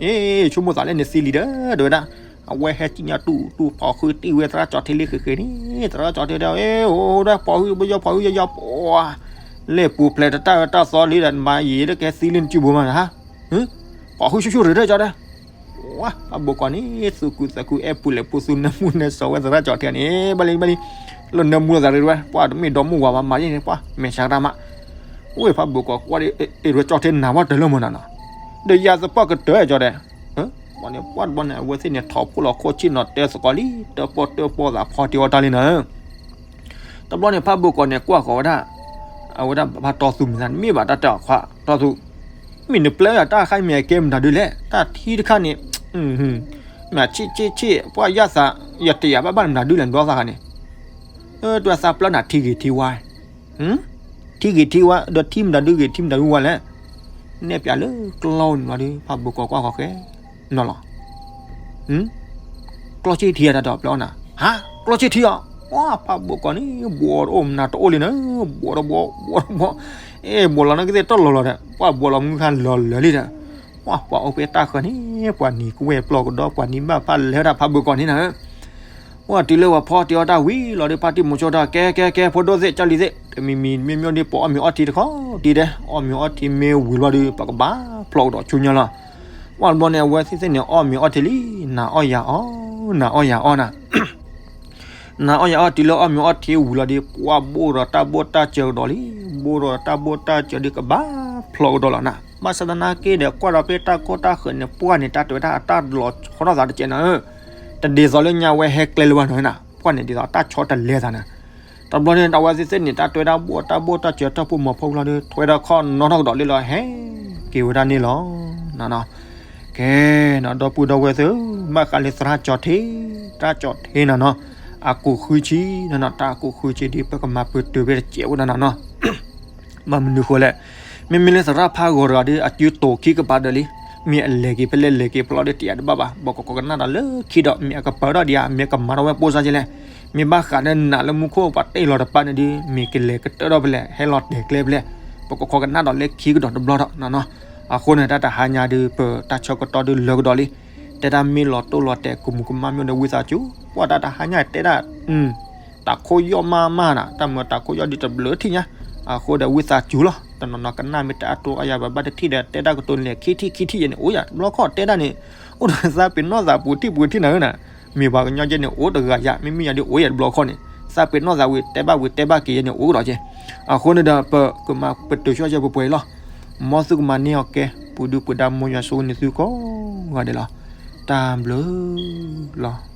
အီၤ အ့ ဆိကမိၣ်သးလၢနသံလံဒီး တဲဝဲဒၣ်, အဝဲဟဲကံၣ်ညါတူၢ်တူၢ်ဖီၣ်ဃုာ်တံၢ်ဝဲသရၣ်ကၠီၤထံလံဃဲဃဲန့ၣ် သရၣ်ကၠီၤထံဒီး အ့ အိၣ်ဒီးဖီၣ်ဃုာ်ဘၣ်ယီၤဖီၣ်ဃုာ်ယီၤယီၤပှၤ, လဲၤပူၤဖျဲးတတၢ်အၢတၢ်သီလံဒီး နမၤယံာ်ယံာ်တကဲသံလံနစုပူၤမးနဟါ, ဖီၣ်ဃုာ်ဆူၣ်ဆူၣ်ရ့ၤတၢ်ကၠီတဲ, ပှၤဘိးကီးန့ၣ် သူၣ်ခုသးခုအဲၣ်ပူၤလဲၤပူၤသူနၢမူနၢဆှီဝဲသရၣ်ကၠီၤထံန့ၣ် ဘၣ်လံဘၣ်လံ, လၢနၢမူလီၤသးရ့ၤတဝဲ ပှၤတမ့ၢ်ဒီမုၢ်ဝၤဘၣ်မၤယဲန့ၣ် ပှၤမဲာ်ဆှးတၢ်မး, ဝ့ၢ်ဖးဘိးကီးကွၢ်ဒီး အ့ၣ်ရ့ၤကၠီတဲနၤဝဲတၢၢ်လၢမနၤနီၤ, ဒီးယၤသပှၢ်ကတၢၢ်ကၠီတဲ ဘၣ်န့ၣ် ပှၢ်တဘျီန့ၣ် အဝဲသ့ၣ်န့ၣ် ထီၣ်ဖိလီၤခိၣ်ဆ့ၣ်နီၤတဲသကိးလံ တၢၣ်ပီၣ်တၢၣ်ပီၣ်သးဖီတ့ၢ်အီၤတၢ်လံနၤ, တဘျီန့ၣ် ဖးဘိးကီးန့ၣ် ကွၢ်ဃီၤဝဲဒၣ်, အဝဲဒၣ်ဖးတီသူၣ်မ့ၢ်သး မ့ၢ်ဘၣ်တၢ်တဲအီၤခွါ တီသူၣ်, မ့ၢ်နပျဲယၤတၢ်ခါမ့ၢ်အကဲမနုၤဒ်လဲၣ် တၢ်ထံတခါန့ၣ်, ဆ့ၣ်ဆ့ၣ်ဆ့ၣ် ပှၢ်ယၢ်သး ယတယာ်ဘၣ်ဘၣ်နမတၤဒုလဲၣ် နဒီသးခါန့ၣ်, တွဲသးပျၢ်နၤထံဂ့ၤထံဝါ, ထံဂ့ၤထံဝါ ဒီးထံမတၤဒုဂ့ၤထံမတၤဒုဝါလဲၣ်, နဲၣ်ပၠးလၢကျီန့ၣ်လီၤဒီး ဖးဘိးကီးကွၢ်ဃီဃဲနီၤလီၤ. ကျီဆ့ၣ်ထံအတၢ်ဒီးပျၢ်အီၣ်နၤ, ဟါ, ကျီဆ့ၣ်ထံအီၤ, ပှၢ်ဖးဘိးကီးန့ၣ် ဘှီတအိၣ်မနၤတအိၣ်လံနၤ, ဘှီတဘှီ ဘှီတဘှီ, အဲ ဘှီလီၤနကသ့ၣ်တီၢ်လီၤလီၤဒီး ပှၢ်ဘှီလီၤမုၢ်ခါလီၤလၢာ်လံဒီး ပှၢ်ပှၤအိၣ်ဖဲတၢ်ဃၢၤန့ၣ် ပှၤနံၤကဝဲၢ်ပျီၢ်ကဒီး ပှၤနံၤဘၣ်ဖးလဲၤဝဲဒၣ်ဖးဘိးကီးန့ၣ်နၤ, ပှၢ်တုၤလၢပှၤဖီတ့ၢ်အီၣ်တၢ်ဝံၤလီၤဒီး ဖါတံၢ်မုဆိတၢ် ကဲကဲကဲ ဖိဒိၣ်သ့ၣ်ကၢ်လံၤသ့ၣ် တမံၤမံၤမ့ၢ်မ့ၢ်ဒီး ပအီၣ်မ့ၤအီထံတခီတံၢ်ဒဲး အီၣ်မ့ၤအီထံမ့ၢ်ဝံၤလီၤဒီး ပကဘၣ်ဖျီကဒီးဆူညါလီၤ. ပှၢ်တဘျီန့ၣ် အဝဲသ့ၣ်သ့ၣ်န့ၣ် အီၣ်မ့ၤအီထံလံ, နၤအီၣ်ယၤအီၣ် နၤအီၣ်ယၤအီၣ်နၤ နၤအီၣ်ယၤအီၣ် တုၤလၢအီၣ်မ့ၤအီထံဝံၤလီၤဒီး ပှၢ်ဘိၣ်ဒီးတၢ်ဘိၣ်တၢ်စၢၤကဒီးလံ, ဘိၣ်ဒီးတၢ်ဘိၣ်တၢ်စၢၤဒီး ကဘၣ်ဖျီကဒီးလီၤနၤ. ဘၣ်ဆၣ်သနာ်က့ဒီး ကွၢ်ဒီးဖဲတၢ်ကီတၢ်ဃၢၤန့ၣ် ပှၢ်န့ၣ် တၢ်တွဲတၢ်အတၢ်လီၤဆီထီၣ်သးတကဲးနၤဧၢ, တဒ်သိးလၢညါဝဲဟဲကျဲလၢၤဘၣ်နၤနၤ, ပှၢ်န့ၣ်ဒ်သိးတၢ်ဆီတလဲသးနၤ. တဘျီန့ၣ် အဝဲသ့ၣ်သ့ၣ်န့ၣ် တၢ်တွဲတၢ်ဘိၣ်တၢ်ဘိၣ်တၢ်စၢၤ တၢ်ဖိမီၤဖိလီၤဒီး ထွဲဒီးခီၣ်နီထီၣ်ကဒီးလံလီၤ ဟဲက့ၤဝဲဒၣ်န့ၣ်လီၤနၤနီၤ. ကဲနီၤ ဒီပုၢ်ဒီဝဲၢ်သ့ၣ်ဧၢ, ဘၣ်ဃးလၢသရၣ်ကၠီထ့, သရၣ်ကၠီထ့နၤနီၤ, အကိးဃုဆံနၤနီၤ, တၢ်အကိးဃုဆံဒီး ပကမၤပတုာ်ဖဲတစဲးဝဲဒၣ်နၤနီၤ. ဘၣ်မနုၤဃိလဲၣ်, မ့မ့ၢ်လၢသရၣ်ဖးဂီၤတဂၤဒီး အစုတိာ်ခံကပၤဒၢးလံ, မ့ၢ်အလဲၤက့ၤဖဲလဲၣ်လဲၤက့ၤဖဲလဲၣ်ဒီး တယာ်တဘၣ်ဘၣ်, ပကခိးကနၣ်ဒီးလၢခံဒီး မ့ၢ်အကပၤထီၣ်ဒံးဧါ, မ့ၢ်ကမၤထီၣ်ဝဲပိၢ်စၢ်ကဲလဲၣ်, မ့ၢ်ဘၣ်ဃးဒီးနးလၢမူခိၣ်ပှၤတ့ၢ်လီၤတပၤန့ၣ်ဒီး မ့ၢ်ကလဲၤကတၢၢ်ထီၣ်ဖဲလဲၣ် ဟဲလီၤတဲာ်ကျဲဖဲလဲၣ်, ပကခိးကနၣ်ဒီးလၢခံကဒီးတဘျီဒီးနၤနီၤ. အဃိန့ၣ် တၢ်တဟါညါဒီး ပတၢ်ဆၢကတီၢ်ဒုးလၢကဒီးလံ, တဲတၢ်မ့ၢ်လီၤတိၢ်လီၤတဲာ် ကမူးကမၣ်မ့ၢ်ဒီး ဝံသးစူၤ, ပှၢ်တၢ်တဟါညါတဲဒၣ် တၢ်ခိၣ်ယီၢ်မးမးနၤ, တၢ်မၢတၢ်ခိၣ်ယီၢ်ဒ်တဘျုးထံၣ်ညါ, အဃိဒီးဝံသးစူၤလီၤ. တနီၤနီၤကနၣ်မ့ၢ်တၢ်အတိၢ်အယၤဘၣ်ဘၣ်တထံၣ်ဒီး တဲဒၣ်ကတိၤန့ၣ် ခံထံၣ်ခံထံၣ်ယဲန့ၣ် အိၣ်ယၤတဘျီခီၣ်တဲဒၣ်န့ၣ်, အိၣ်ဒီးသးပ့ၤနီၣ်သးပူၤထံၣ်ပူၤထံၣ်နၤဧၢနၤ, မ့ၢ်ပှၤကညီကဲန့ၣ် အိၣ်တဂၤယၤ မ့မ့ၢ်ယၤဒ်အိၣ်ယၤတဘျီခီၣ်န့ၣ်, သးပ့ၤနီၣ်သးဝံၤတဲဘၣ်ဝံၤတဲဘၣ်က့ၤယဲန့ၣ် အိၣ်ကဒီးကဲ. အဃိန့ၣ်ဒီး ပကမၤပတုာ်ဆူၣ်ယဲၢ်ပှဲၤပှဲၤအံၤလီၤ. မ်သုကမၤန့ၢ်အီၤကဲ ပူၤဒုပူၤဒါ မ်ယွၤဆိၣ်ဂ့ၤန့ၢ်သုကိးဂၤဒဲးလီၤ. တၢ်ဘျုးလီၤ.